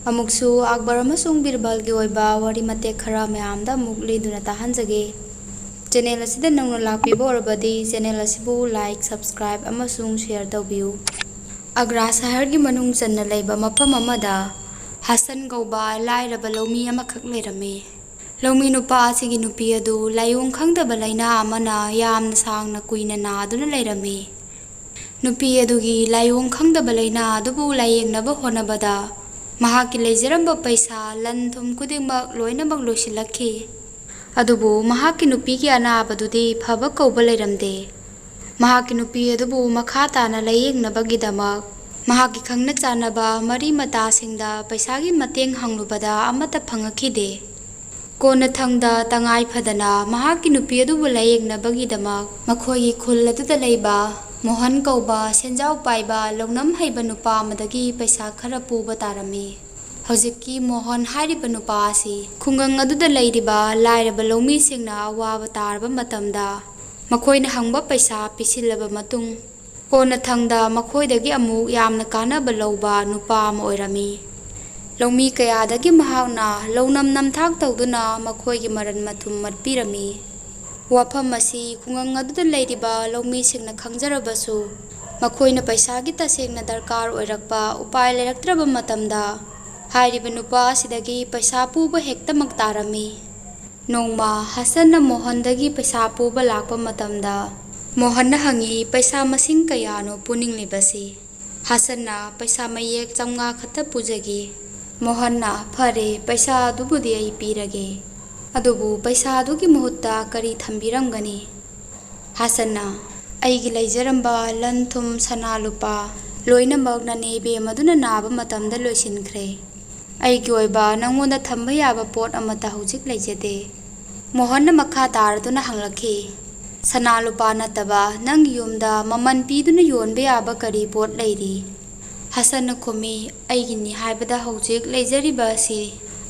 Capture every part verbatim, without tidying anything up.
ꯑꯃꯨꯛꯁꯨ ꯑꯛꯕꯔ ꯑꯃꯁꯨꯡ ꯕꯤꯔꯕꯜꯒꯤ ꯑꯣꯏꯕ ꯋꯥꯔꯤ ꯃꯇꯦꯛ ꯈꯔ ꯃꯌꯥꯝꯗ ꯑꯃꯨꯛ ꯂꯤꯗꯨꯅ ꯇꯥꯍꯟꯖꯒꯦ꯫ ꯆꯦꯅꯦꯜ ꯑꯁꯤꯗ ꯅꯧꯅ ꯂꯥꯛꯄꯤꯕ ꯑꯣꯏꯔꯕꯗꯤ ꯆꯦꯅꯦꯜ ꯑꯁꯤꯕꯨ ꯂꯥꯏꯛ, ꯁꯕꯁꯀ꯭ꯔꯥꯏꯕ ꯑꯃꯁꯨꯡ ꯁꯤꯌꯔ ꯇꯧꯕꯤꯌꯨ꯫ ꯑꯒ꯭ꯔꯥ ꯁꯍꯔꯒꯤ ꯃꯅꯨꯡ ꯆꯟꯅ ꯂꯩꯕ ꯃꯐꯝ ꯑꯃꯗ ꯍꯁꯟ ꯀꯧꯕ ꯂꯥꯏꯔꯕ ꯂꯧꯃꯤ ꯑꯃꯈꯛ ꯂꯩꯔꯝꯃꯤ꯫ ꯂꯧꯃꯤ ꯅꯨꯄꯥ ꯑꯁꯤꯒꯤ ꯅꯨꯄꯤ ꯑꯗꯨ ꯂꯥꯏꯑꯣꯡ ꯈꯪꯗꯕ ꯂꯥꯏꯅꯥ ꯑꯃꯅ ꯌꯥꯝꯅ ꯁꯥꯡꯅ ꯀꯨꯏꯅ ꯅꯥꯗꯨꯅ ꯂꯩꯔꯝꯃꯤ꯫ ꯅꯨꯄꯤ ꯑꯗꯨꯒꯤ ꯂꯥꯏꯑꯣꯡ ꯈꯪꯗꯕ ꯂꯥꯏꯅꯥ ꯑꯗꯨꯕꯨ ꯂꯥꯏꯌꯦꯡꯅꯕ ꯍꯣꯠꯅꯕꯗ ꯃꯍꯥꯛꯀꯤ ꯂꯩꯖꯔꯝꯕ ꯄꯩꯁꯥ, ꯂꯟ ꯊꯨꯝ ꯈꯨꯗꯤꯡꯃꯛ ꯂꯣꯏꯅꯃꯛ ꯂꯣꯏꯁꯤꯜꯂꯛꯈꯤ꯫ ꯑꯗꯨꯕꯨ ꯃꯍꯥꯛꯀꯤ ꯅꯨꯄꯤꯒꯤ ꯑꯅꯥꯕꯗꯨꯗꯤ ꯐꯕ ꯀꯧꯕ ꯂꯩꯔꯝꯗꯦ꯫ ꯃꯍꯥꯛꯀꯤ ꯅꯨꯄꯤ ꯑꯗꯨꯕꯨ ꯃꯈꯥ ꯇꯥꯅ ꯂꯥꯏꯌꯦꯡꯅꯕꯒꯤꯗꯃꯛ ꯃꯍꯥꯛꯀꯤ ꯈꯪꯅ ꯆꯥꯟꯅꯕ ꯃꯔꯤ ꯃꯇꯥꯁꯤꯡꯗ ꯄꯩꯁꯥꯒꯤ ꯃꯇꯦꯡ ꯍꯪꯂꯨꯕꯗ ꯑꯃꯠꯇ ꯐꯪꯉꯛꯈꯤꯗꯦ꯫ ꯀꯣꯟꯅꯊꯪꯗ ꯇꯉꯥꯏ ꯐꯗꯅ ꯃꯍꯥꯛꯀꯤ ꯅꯨꯄꯤ ꯑꯗꯨꯕꯨ ꯂꯥꯏꯌꯦꯡꯅꯕꯒꯤꯗꯃꯛ ꯃꯈꯣꯏꯒꯤ ꯈꯨꯜ ꯑꯗꯨꯗ ꯂꯩꯕ ꯃꯣꯍꯟ ꯀꯧꯕ ꯁꯦꯟꯖꯥꯎ ꯄꯥꯏꯕ ꯂꯧꯅꯝ ꯍꯩꯕ ꯅꯨꯄꯥ ꯑꯃꯗꯒꯤ ꯄꯩꯁꯥ ꯈꯔ ꯄꯨꯕ ꯇꯥꯔꯝꯃꯤ꯫ ꯍꯧꯖꯤꯛꯀꯤ ꯃꯣꯍꯟ ꯍꯥꯏꯔꯤꯕ ꯅꯨꯄꯥ ꯑꯁꯤ ꯈꯨꯡꯒꯪ ꯑꯗꯨꯗ ꯂꯩꯔꯤꯕ ꯂꯥꯏꯔꯕ ꯂꯧꯃꯤꯁꯤꯡꯅ ꯑꯋꯥꯕ ꯇꯥꯔꯕ ꯃꯇꯝꯗ ꯃꯈꯣꯏꯅ ꯍꯪꯕ ꯄꯩꯁꯥ ꯄꯤꯁꯤꯜꯂꯕ ꯃꯇꯨꯡ, ꯀꯣꯟꯅꯊꯪꯗ ꯃꯈꯣꯏꯗꯒꯤ ꯑꯃꯨꯛ ꯌꯥꯝꯅ ꯀꯥꯟꯅꯕ ꯂꯧꯕ ꯅꯨꯄꯥ ꯑꯃ ꯑꯣꯏꯔꯝꯃꯤ꯫ ꯂꯧꯃꯤ ꯀꯌꯥꯗꯒꯤ ꯃꯍꯥꯛꯅ ꯂꯧꯅꯝ ꯅꯝꯊꯥꯛ ꯇꯧꯗꯨꯅ ꯃꯈꯣꯏꯒꯤ ꯃꯔꯟ ꯃꯊꯨꯝ ꯃꯠꯄꯤꯔꯝꯃꯤ꯫ ꯋꯥꯐꯝ ꯑꯁꯤ ꯈꯨꯡꯒꯪ ꯑꯗꯨꯗ ꯂꯩꯔꯤꯕ ꯂꯧꯃꯤꯁꯤꯡꯅ ꯈꯪꯖꯔꯕꯁꯨ, ꯃꯈꯣꯏꯅ ꯄꯩꯁꯥꯒꯤ ꯇꯁꯦꯡꯅ ꯗꯔꯀꯥꯔ ꯑꯣꯏꯔꯛꯄ ꯎꯄꯥꯏ ꯂꯩꯔꯛꯇ꯭ꯔꯕ ꯃꯇꯝꯗ, ꯍꯥꯏꯔꯤꯕ ꯅꯨꯄꯥ ꯑꯁꯤꯗꯒꯤ ꯄꯩꯁꯥ ꯄꯨꯕ ꯍꯦꯛꯇꯃꯛ ꯇꯥꯔꯝꯃꯤ꯫ ꯅꯣꯡꯃ ꯍꯁꯟꯅ ꯃꯣꯍꯟꯗꯒꯤ ꯄꯩꯁꯥ ꯄꯨꯕ ꯂꯥꯛꯄ ꯃꯇꯝꯗ, ꯃꯣꯍꯟꯅ ꯍꯪꯉꯤ, "ꯄꯩꯁꯥ ꯃꯁꯤꯡ ꯀꯌꯥꯅꯣ ꯄꯨꯅꯤꯡꯂꯤꯕꯁꯤ?" ꯍꯁꯟꯅ ꯄꯩꯁꯥ ꯃꯌꯦꯛ ꯆꯥꯝꯃꯉꯥ ꯈꯛꯇ ꯄꯨꯖꯒꯦ꯫ ꯃꯣꯍꯟꯅ, "ꯐꯔꯦ, ꯄꯩꯁꯥ ꯑꯗꯨꯕꯨꯗꯤ ꯑꯩ ꯄꯤꯔꯒꯦ, ꯑꯗꯨꯕꯨ ꯄꯩꯁꯥ ꯑꯗꯨꯒꯤ ꯃꯍꯨꯠꯇ ꯀꯔꯤ ꯊꯝꯕꯤꯔꯝꯒꯅꯤ?" ꯍꯁꯟꯅ, "ꯑꯩꯒꯤ ꯂꯩꯖꯔꯝꯕ ꯂꯟ ꯊꯨꯝ, ꯁꯅꯥ ꯂꯨꯄꯥ ꯂꯣꯏꯅꯃꯛ ꯅꯅꯦ ꯏꯕꯦꯝ ꯑꯗꯨꯅ ꯅꯥꯕ ꯃꯇꯝꯗ ꯂꯣꯏꯁꯤꯟꯈ꯭ꯔꯦ꯫ ꯑꯩꯒꯤ ꯑꯣꯏꯕ ꯅꯪꯉꯣꯟꯗ ꯊꯝꯕ ꯌꯥꯕ ꯄꯣꯠ ꯑꯃꯠꯇ ꯍꯧꯖꯤꯛ ꯂꯩꯖꯗꯦ꯫" ꯃꯣꯍꯟꯅ ꯃꯈꯥ ꯇꯥꯔꯗꯨꯅ ꯍꯪꯂꯛꯈꯤ, "ꯁꯅꯥ ꯂꯨꯄꯥ ꯅꯠꯇꯕ ꯅꯪꯒꯤ ꯌꯨꯝꯗ ꯃꯃꯜ ꯄꯤꯗꯨꯅ ꯌꯣꯟꯕ ꯌꯥꯕ ꯀꯔꯤ ꯄꯣꯠ ꯂꯩꯔꯤ?" ꯍꯁꯟꯅ ꯈꯨꯝꯃꯤ, "ꯑꯩꯒꯤꯅꯤ ꯍꯥꯏꯕꯗ ꯍꯧꯖꯤꯛ ꯂꯩꯖꯔꯤꯕ ꯑꯁꯤ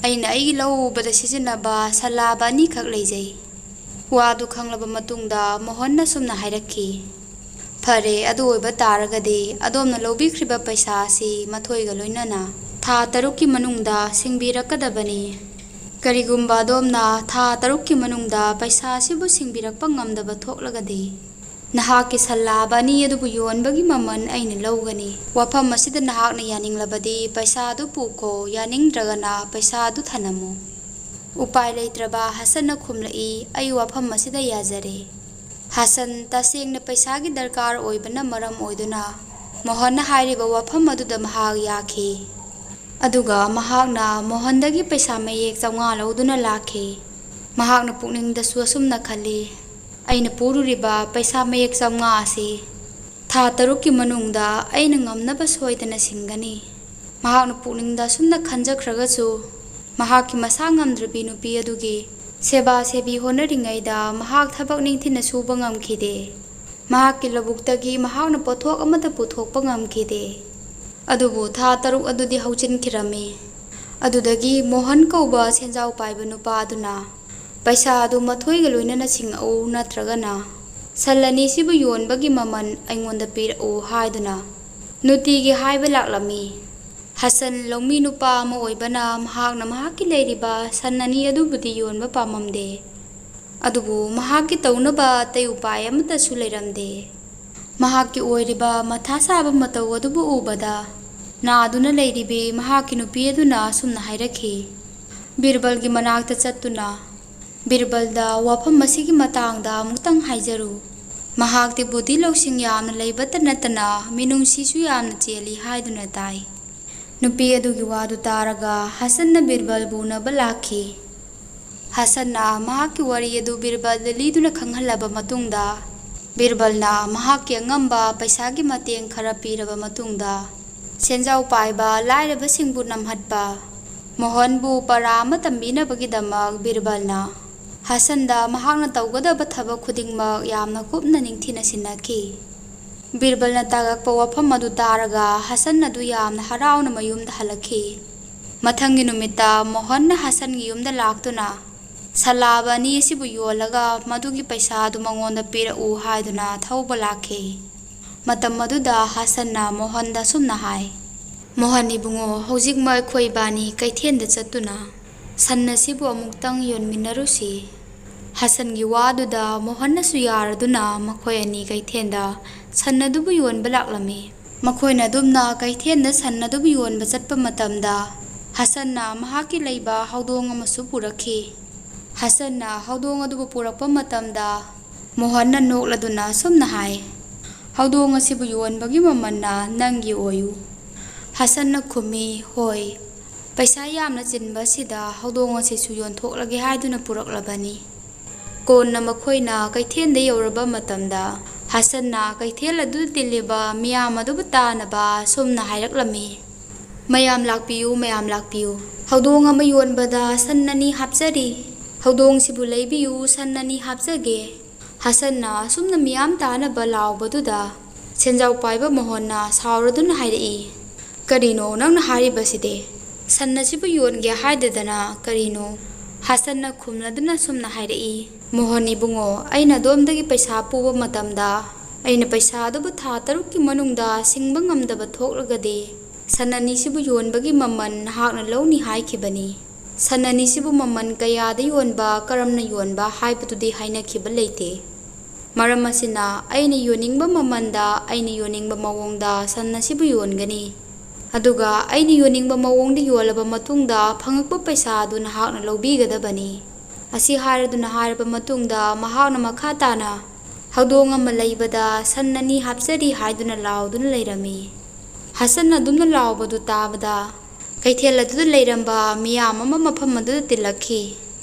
ꯑꯩꯅ ꯑꯩꯒꯤ ꯂꯧ ꯎꯕꯗ ꯁꯤꯖꯤꯟꯅꯕ ꯁꯂꯥꯕ ꯑꯅꯤꯈꯛ ꯂꯩꯖꯩ꯫" ꯋꯥꯗꯨ ꯈꯪꯂꯕ ꯃꯇꯨꯡꯗ ꯃꯣꯍꯟꯅ ꯁꯨꯝꯅ ꯍꯥꯏꯔꯛꯈꯤ, "ꯐꯔꯦ, ꯑꯗꯨ ꯑꯣꯏꯕ ꯇꯥꯔꯒꯗꯤ ꯑꯗꯣꯝꯅ ꯂꯧꯕꯤꯈ꯭ꯔꯤꯕ ꯄꯩꯁꯥ ꯑꯁꯤ ꯃꯊꯣꯏꯒ ꯂꯣꯏꯅꯅ ꯊꯥ ꯇꯔꯨꯛꯀꯤ ꯃꯅꯨꯡꯗ ꯁꯤꯡꯕꯤꯔꯛꯀꯗꯕꯅꯤ꯫ ꯀꯔꯤꯒꯨꯝꯕ ꯑꯗꯣꯝꯅ ꯊꯥ ꯇꯔꯨꯛꯀꯤ ꯃꯅꯨꯡꯗ ꯄꯩꯁꯥ ꯑꯁꯤꯕꯨ ꯁꯤꯡꯕꯤꯔꯛꯄ ꯉꯝꯗꯕ ꯊꯣꯛꯂꯒꯗꯤ, ꯅꯍꯥꯛꯀꯤ ꯁꯟ ꯂꯥꯕ ꯑꯅꯤ ꯑꯗꯨꯕꯨ ꯌꯣꯟꯕꯒꯤ ꯃꯃꯜ ꯑꯩꯅ ꯂꯧꯒꯅꯤ꯫ ꯋꯥꯐꯝ ꯑꯁꯤꯗ ꯅꯍꯥꯛꯅ ꯌꯥꯅꯤꯡꯂꯕꯗꯤ ꯄꯩꯁꯥ ꯑꯗꯨ ꯄꯨꯈꯣ, ꯌꯥꯅꯤꯡꯗ꯭ꯔꯒꯅ ꯄꯩꯁꯥ ꯑꯗꯨ ꯊꯅꯝꯃꯨ꯫ ꯎꯄꯥꯏ ꯂꯩꯇ꯭ꯔꯕ ꯍꯁꯟꯅ ꯈꯨꯝꯂꯛꯏ, "ꯑꯩ ꯋꯥꯐꯝ ꯑꯁꯤꯗ ꯌꯥꯖꯔꯦ꯫" ꯍꯁꯟ ꯇꯁꯦꯡꯅ ꯄꯩꯁꯥꯒꯤ ꯗꯔꯀꯥꯔ ꯑꯣꯏꯕꯅ ꯃꯔꯝ ꯑꯣꯏꯗꯨꯅ ꯃꯣꯍꯟꯅ ꯍꯥꯏꯔꯤꯕ ꯋꯥꯐꯝ ꯑꯗꯨꯗ ꯃꯍꯥꯛ ꯌꯥꯈꯤ꯫ ꯑꯗꯨꯒ ꯃꯍꯥꯛꯅ ꯃꯣꯍꯟꯗꯒꯤ ꯄꯩꯁꯥ ꯃꯌꯦꯛ ꯆꯥꯝꯃꯉꯥ ꯂꯧꯗꯨꯅ ꯂꯥꯛꯈꯤ꯫ ꯃꯍꯥꯛꯅ ꯄꯨꯛꯅꯤꯡꯗꯁꯨ ꯑꯁꯨꯝꯅ ꯈꯜꯂꯤ, "ꯑꯩꯅ ꯄꯨꯔꯨꯔꯤꯕ ꯄꯩꯁꯥ ꯃꯌꯦꯛ ꯆꯥꯝꯃꯉꯥ ꯑꯁꯤ ꯊꯥ ꯇꯔꯨꯛꯀꯤ ꯃꯅꯨꯡꯗ ꯑꯩꯅ ꯉꯝꯅꯕ ꯁꯣꯏꯗꯅ ꯁꯤꯡꯒꯅꯤ꯫" ꯃꯍꯥꯛꯅ ꯄꯨꯛꯅꯤꯡꯗ ꯑꯁꯨꯝꯅ ꯈꯟꯖꯈ꯭ꯔꯒꯁꯨ, ꯃꯍꯥꯛꯀꯤ ꯃꯁꯥ ꯉꯝꯗ꯭ꯔꯕꯤ ꯅꯨꯄꯤ ꯑꯗꯨꯒꯤ ꯁꯦꯕꯥ ꯁꯦꯕꯤ ꯍꯣꯠꯅꯔꯤꯉꯩꯗ ꯃꯍꯥꯛ ꯊꯕꯛ ꯅꯤꯡꯊꯤꯅ ꯁꯨꯕ ꯉꯝꯈꯤꯗꯦ꯫ ꯃꯍꯥꯛꯀꯤ ꯂꯧꯕꯨꯛꯇꯒꯤ ꯃꯍꯥꯛꯅ ꯄꯣꯠꯊꯣꯛ ꯑꯃꯠꯇ ꯄꯨꯊꯣꯛꯄ ꯉꯝꯈꯤꯗꯦ꯫ ꯑꯗꯨꯕꯨ ꯊꯥ ꯇꯔꯨꯛ ꯑꯗꯨꯗꯤ ꯍꯧꯖꯤꯟꯈꯤꯔꯝꯃꯤ꯫ ꯑꯗꯨꯗꯒꯤ ꯃꯣꯍꯟ ꯀꯧꯕ ꯁꯦꯟꯖꯥꯎ ꯄꯥꯏꯕ ꯅꯨꯄꯥ ꯑꯗꯨꯅ, "ꯄꯩꯁꯥ ꯑꯗꯨ ꯃꯊꯣꯏꯒ ꯂꯣꯏꯅꯅ ꯁꯤꯡꯉꯛꯎ, ꯅꯠꯇ꯭ꯔꯒꯅ ꯁꯟ ꯑꯅꯤꯁꯤꯕꯨ ꯌꯣꯟꯕꯒꯤ ꯃꯃꯜ ꯑꯩꯉꯣꯟꯗ ꯄꯤꯔꯛꯎ" ꯍꯥꯏꯗꯨꯅ ꯅꯨꯡꯇꯤꯒꯤ ꯍꯥꯏꯕ ꯂꯥꯛꯂꯝꯃꯤ꯫ ꯍꯁꯟ ꯂꯧꯃꯤ ꯅꯨꯄꯥ ꯑꯃ ꯑꯣꯏꯕꯅ ꯃꯍꯥꯛꯅ ꯃꯍꯥꯛꯀꯤ ꯂꯩꯔꯤꯕ ꯁꯟ ꯑꯅꯤ ꯑꯗꯨꯕꯨꯗꯤ ꯌꯣꯟꯕ ꯄꯥꯝꯃꯝꯗꯦ꯫ ꯑꯗꯨꯕꯨ ꯃꯍꯥꯛꯀꯤ ꯇꯧꯅꯕ ꯑꯇꯩ ꯎꯄꯥꯏ ꯑꯃꯠꯇꯁꯨ ꯂꯩꯔꯝꯗꯦ꯫ ꯃꯍꯥꯛꯀꯤ ꯑꯣꯏꯔꯤꯕ ꯃꯊꯥ ꯁꯥꯕ ꯃꯇꯧ ꯑꯗꯨꯕꯨ ꯎꯕꯗ, ꯅꯥꯗꯨꯅ ꯂꯩꯔꯤꯕꯤ ꯃꯍꯥꯛꯀꯤ ꯅꯨꯄꯤ ꯑꯗꯨꯅ ꯑꯁꯨꯝꯅ ꯍꯥꯏꯔꯛꯈꯤ, ꯕꯤꯔꯕꯜꯒꯤ ꯃꯅꯥꯛꯇ ꯆꯠꯇꯨꯅ, "ꯕꯤꯔꯕꯜꯗ ꯋꯥꯐꯝ ꯑꯁꯤꯒꯤ ꯃꯇꯥꯡꯗ ꯑꯃꯨꯛꯇꯪ ꯍꯥꯏꯖꯔꯨ꯫ ꯃꯍꯥꯛꯇꯤ ꯕꯨꯙꯤ ꯂꯧꯁꯤꯡ ꯌꯥꯝꯅ ꯂꯩꯕꯇ ꯅꯠꯇꯅ ꯃꯤꯅꯨꯡꯁꯤꯁꯨ ꯌꯥꯝꯅ ꯆꯦꯜꯂꯤ" ꯍꯥꯏꯗꯨꯅ ꯇꯥꯏ꯫ ꯅꯨꯄꯤ ꯑꯗꯨꯒꯤ ꯋꯥꯗꯨ ꯇꯥꯔꯒ ꯍꯁꯟꯅ ꯕꯤꯔꯕꯜꯕꯨ ꯎꯅꯕ ꯂꯥꯛꯈꯤ꯫ ꯍꯁꯟꯅ ꯃꯍꯥꯛꯀꯤ ꯋꯥꯔꯤ ꯑꯗꯨ ꯕꯤꯔꯕꯜꯗ ꯂꯤꯗꯨꯅ ꯈꯪꯍꯜꯂꯕ ꯃꯇꯨꯡꯗ, ꯕꯤꯔꯕꯜꯅ ꯃꯍꯥꯛꯀꯤ ꯑꯉꯝꯕ ꯄꯩꯁꯥꯒꯤ ꯃꯇꯦꯡ ꯈꯔ ꯄꯤꯔꯕ ꯃꯇꯨꯡꯗ, ꯁꯦꯟꯖꯥꯎ ꯄꯥꯏꯕ ꯂꯥꯏꯔꯕꯁꯤꯡꯕꯨ ꯅꯝꯍꯠꯄ ꯃꯣꯍꯟꯕꯨ ꯄꯔꯥ ꯑꯃ ꯇꯝꯕꯤꯅꯕꯒꯤꯗꯃꯛ ꯕꯤꯔꯕꯜꯅ ꯍꯁꯟꯗ ꯃꯍꯥꯛꯅ ꯇꯧꯒꯗꯕ ꯊꯕꯛ ꯈꯨꯗꯤꯡꯃꯛ ꯌꯥꯝꯅ ꯀꯨꯞꯅ ꯅꯤꯡꯊꯤꯅ ꯁꯤꯟꯅꯈꯤ꯫ ꯕꯤꯔꯕꯜꯅ ꯇꯥꯛꯂꯛꯄ ꯋꯥꯐꯝ ꯑꯗꯨ ꯇꯥꯔꯒ ꯍꯁꯟ ꯑꯗꯨ ꯌꯥꯝꯅ ꯍꯔꯥꯎꯅ ꯃꯌꯨꯝꯗ ꯍꯜꯂꯛꯈꯤ꯫ ꯃꯊꯪꯒꯤ ꯅꯨꯃꯤꯠꯇ ꯃꯣꯍꯟꯅ ꯍꯁꯟꯒꯤ ꯌꯨꯝꯗ ꯂꯥꯛꯇꯨꯅ, "ꯁꯟ ꯂꯥꯕ ꯑꯅꯤ ꯑꯁꯤꯕꯨ ꯌꯣꯜꯂꯒ ꯃꯗꯨꯒꯤ ꯄꯩꯁꯥ ꯑꯗꯨ ꯃꯉꯣꯟꯗ ꯄꯤꯔꯛꯎ" ꯍꯥꯏꯗꯨꯅ ꯊꯧꯕ ꯂꯥꯛꯈꯤ꯫ ꯃꯇꯝ ꯑꯗꯨꯗ ꯍꯁꯟꯅ ꯃꯣꯍꯟꯗ ꯑꯁꯨꯝꯅ ꯍꯥꯏ, ꯃꯣꯍꯟ ꯏꯕꯨꯡꯉꯣ, ꯍꯧꯖꯤꯛꯃꯛ ꯑꯩꯈꯣꯏ ꯏꯕꯥꯅꯤ ꯀꯩꯊꯦꯜꯗ ꯆꯠꯇꯨꯅ ꯁꯟ ꯑꯁꯤꯕꯨ ꯑꯃꯨꯛꯇꯪ ꯌꯣꯟꯃꯤꯟꯅꯔꯨꯁꯤ꯫ ꯍꯁꯟꯒꯤ ꯋꯥꯗꯨꯗ ꯃꯣꯍꯟꯅꯁꯨ ꯌꯥꯔꯗꯨꯅ ꯃꯈꯣꯏ ꯑꯅꯤ ꯀꯩꯊꯦꯜꯗ ꯁꯟ ꯑꯗꯨꯕꯨ ꯌꯣꯟꯕ ꯂꯥꯛꯂꯝꯃꯤ꯫ ꯃꯈꯣꯏꯅ ꯑꯗꯨꯝꯅ ꯀꯩꯊꯦꯜꯗ ꯁꯟ ꯑꯗꯨꯕꯨ ꯌꯣꯟꯕ ꯆꯠꯄ ꯃꯇꯝꯗ ꯍꯁꯟꯅ ꯃꯍꯥꯛꯀꯤ ꯂꯩꯕ ꯍꯧꯗꯣꯡ ꯑꯃꯁꯨ ꯄꯨꯔꯛꯈꯤ꯫ ꯍꯁꯟꯅ ꯍꯧꯗꯣꯡ ꯑꯗꯨꯕꯨ ꯄꯨꯔꯛꯄ ꯃꯇꯝꯗ ꯃꯣꯍꯟꯅ ꯅꯣꯛꯂꯗꯨꯅ ꯑꯁꯨꯝꯅ ꯍꯥꯏ, "ꯍꯧꯗꯣꯡ ꯑꯁꯤꯕꯨ ꯌꯣꯟꯕꯒꯤ ꯃꯃꯜꯅ ꯅꯪꯒꯤ ꯑꯣꯏꯌꯨ꯫" ꯍꯁꯟꯅ ꯈꯨꯝꯃꯤ, "ꯍꯣꯏ, ꯄꯩꯁꯥ ꯌꯥꯝꯅ ꯆꯤꯟꯕ ꯑꯁꯤꯗ ꯍꯧꯗꯣꯡ ꯑꯁꯤꯁꯨ ꯌꯣꯟꯊꯣꯛꯂꯒꯦ ꯍꯥꯏꯗꯨꯅ ꯄꯨꯔꯛꯂꯕꯅꯤ꯫" ꯀꯣꯟꯅ ꯃꯈꯣꯏꯅ ꯀꯩꯊꯦꯜꯗ ꯌꯧꯔꯕ ꯃꯇꯝꯗ ꯍꯁꯟꯅ ꯀꯩꯊꯦꯜ ꯑꯗꯨꯗ ꯇꯤꯜꯂꯤꯕ ꯃꯤꯌꯥꯝ ꯑꯗꯨꯕꯨ ꯇꯥꯅꯕ ꯑꯁꯨꯝꯅ ꯍꯥꯏꯔꯛꯂꯝꯃꯤ, "ꯃꯌꯥꯝ ꯂꯥꯛꯄꯤꯌꯨ, ꯃꯌꯥꯝ ꯂꯥꯛꯄꯤꯌꯨ꯫ ꯍꯧꯗꯣꯡ ꯑꯃ ꯌꯣꯟꯕꯗ ꯁꯟ ꯑꯅꯤ ꯍꯥꯞꯆꯔꯤ꯫ ꯍꯧꯗꯣꯡꯁꯤꯕꯨ ꯂꯩꯕꯤꯌꯨ, ꯁꯟ ꯑꯅꯤ ꯍꯥꯞꯆꯒꯦ꯫" ꯍꯁꯟꯅ ꯑꯁꯨꯝꯅ ꯃꯤꯌꯥꯝ ꯇꯥꯅꯕ ꯂꯥꯎꯕꯗꯨꯗ ꯁꯦꯟꯖꯥꯎ ꯄꯥꯏꯕ ꯃꯣꯍꯟꯅ ꯁꯥꯎꯔꯗꯨꯅ ꯍꯥꯏꯔꯛꯏ, "ꯀꯔꯤꯅꯣ ꯅꯪꯅ ꯍꯥꯏꯔꯤꯕꯁꯤꯗꯤ? ꯁꯟ ꯑꯁꯤꯕꯨ ꯌꯣꯟꯒꯦ ꯍꯥꯏꯗꯗꯅ ꯀꯔꯤꯅꯣ?" ꯍꯁꯟꯅ ꯈꯨꯝꯂꯗꯨꯅ ꯁꯨꯝꯅ ꯍꯥꯏꯔꯛꯏ, "ꯃꯣꯍꯟ ꯏꯕꯨꯡꯉꯣ, ꯑꯩꯅ ꯑꯗꯣꯝꯗꯒꯤ ꯄꯩꯁꯥ ꯄꯨꯕ ꯃꯇꯝꯗ ꯑꯩꯅ ꯄꯩꯁꯥ ꯑꯗꯨꯕꯨ ꯊꯥ ꯇꯔꯨꯛꯀꯤ ꯃꯅꯨꯡꯗ ꯁꯤꯡꯕ ꯉꯝꯗꯕ ꯊꯣꯛꯂꯒꯗꯤ ꯁꯟ ꯑꯅꯤꯁꯤꯕꯨ ꯌꯣꯟꯕꯒꯤ ꯃꯃꯜ ꯅꯍꯥꯛꯅ ꯂꯧꯅꯤ ꯍꯥꯏꯈꯤꯕꯅꯤ꯫ ꯁꯟ ꯑꯅꯤꯁꯤꯕꯨ ꯃꯃꯜ ꯀꯌꯥꯗ ꯌꯣꯟꯕ, ꯀꯔꯝꯅ ꯌꯣꯟꯕ ꯍꯥꯏꯕꯗꯨꯗꯤ ꯍꯥꯏꯅꯈꯤꯕ ꯂꯩꯇꯦ꯫ ꯃꯔꯝ ꯑꯁꯤꯅ ꯑꯩꯅ ꯌꯣꯟꯅꯤꯡꯕ ꯃꯃꯜꯗ, ꯑꯩꯅ ꯌꯣꯟꯅꯤꯡꯕ ꯃꯑꯣꯡꯗ ꯁꯟ ꯑꯁꯤꯕꯨ ꯌꯣꯟꯒꯅꯤ꯫ ꯑꯗꯨꯒ ꯑꯩꯅ ꯌꯣꯟꯅꯤꯡꯕ ꯃꯑꯣꯡꯗ ꯌꯣꯜꯂꯕ ꯃꯇꯨꯡꯗ ꯐꯪꯂꯛꯄ ꯄꯩꯁꯥ ꯑꯗꯨ ꯅꯍꯥꯛꯅ ꯂꯧꯕꯤꯒꯗꯕꯅꯤ꯫" ꯑꯁꯤ ꯍꯥꯏꯔꯗꯨꯅ ꯍꯥꯏꯔꯕ ꯃꯇꯨꯡꯗ ꯃꯍꯥꯛꯅ ꯃꯈꯥ ꯇꯥꯅ ꯍꯧꯗꯣꯡ ꯑꯃ ꯂꯩꯕꯗ ꯁꯟ ꯑꯅꯤ ꯍꯥꯞꯆꯔꯤ ꯍꯥꯏꯗꯨꯅ ꯂꯥꯎꯗꯨꯅ ꯂꯩꯔꯝꯃꯤ꯫ ꯍꯁꯟꯅ ꯑꯗꯨꯝꯅ ꯂꯥꯎꯕꯗꯨ ꯇꯥꯕꯗ ꯀꯩꯊꯦꯜ ꯑꯗꯨꯗ ꯂꯩꯔꯝꯕ ꯃꯤꯌꯥꯝ ꯑꯃ ꯃꯐꯝ ꯑꯗꯨꯗ ꯇꯤꯜꯂꯛꯈꯤ꯫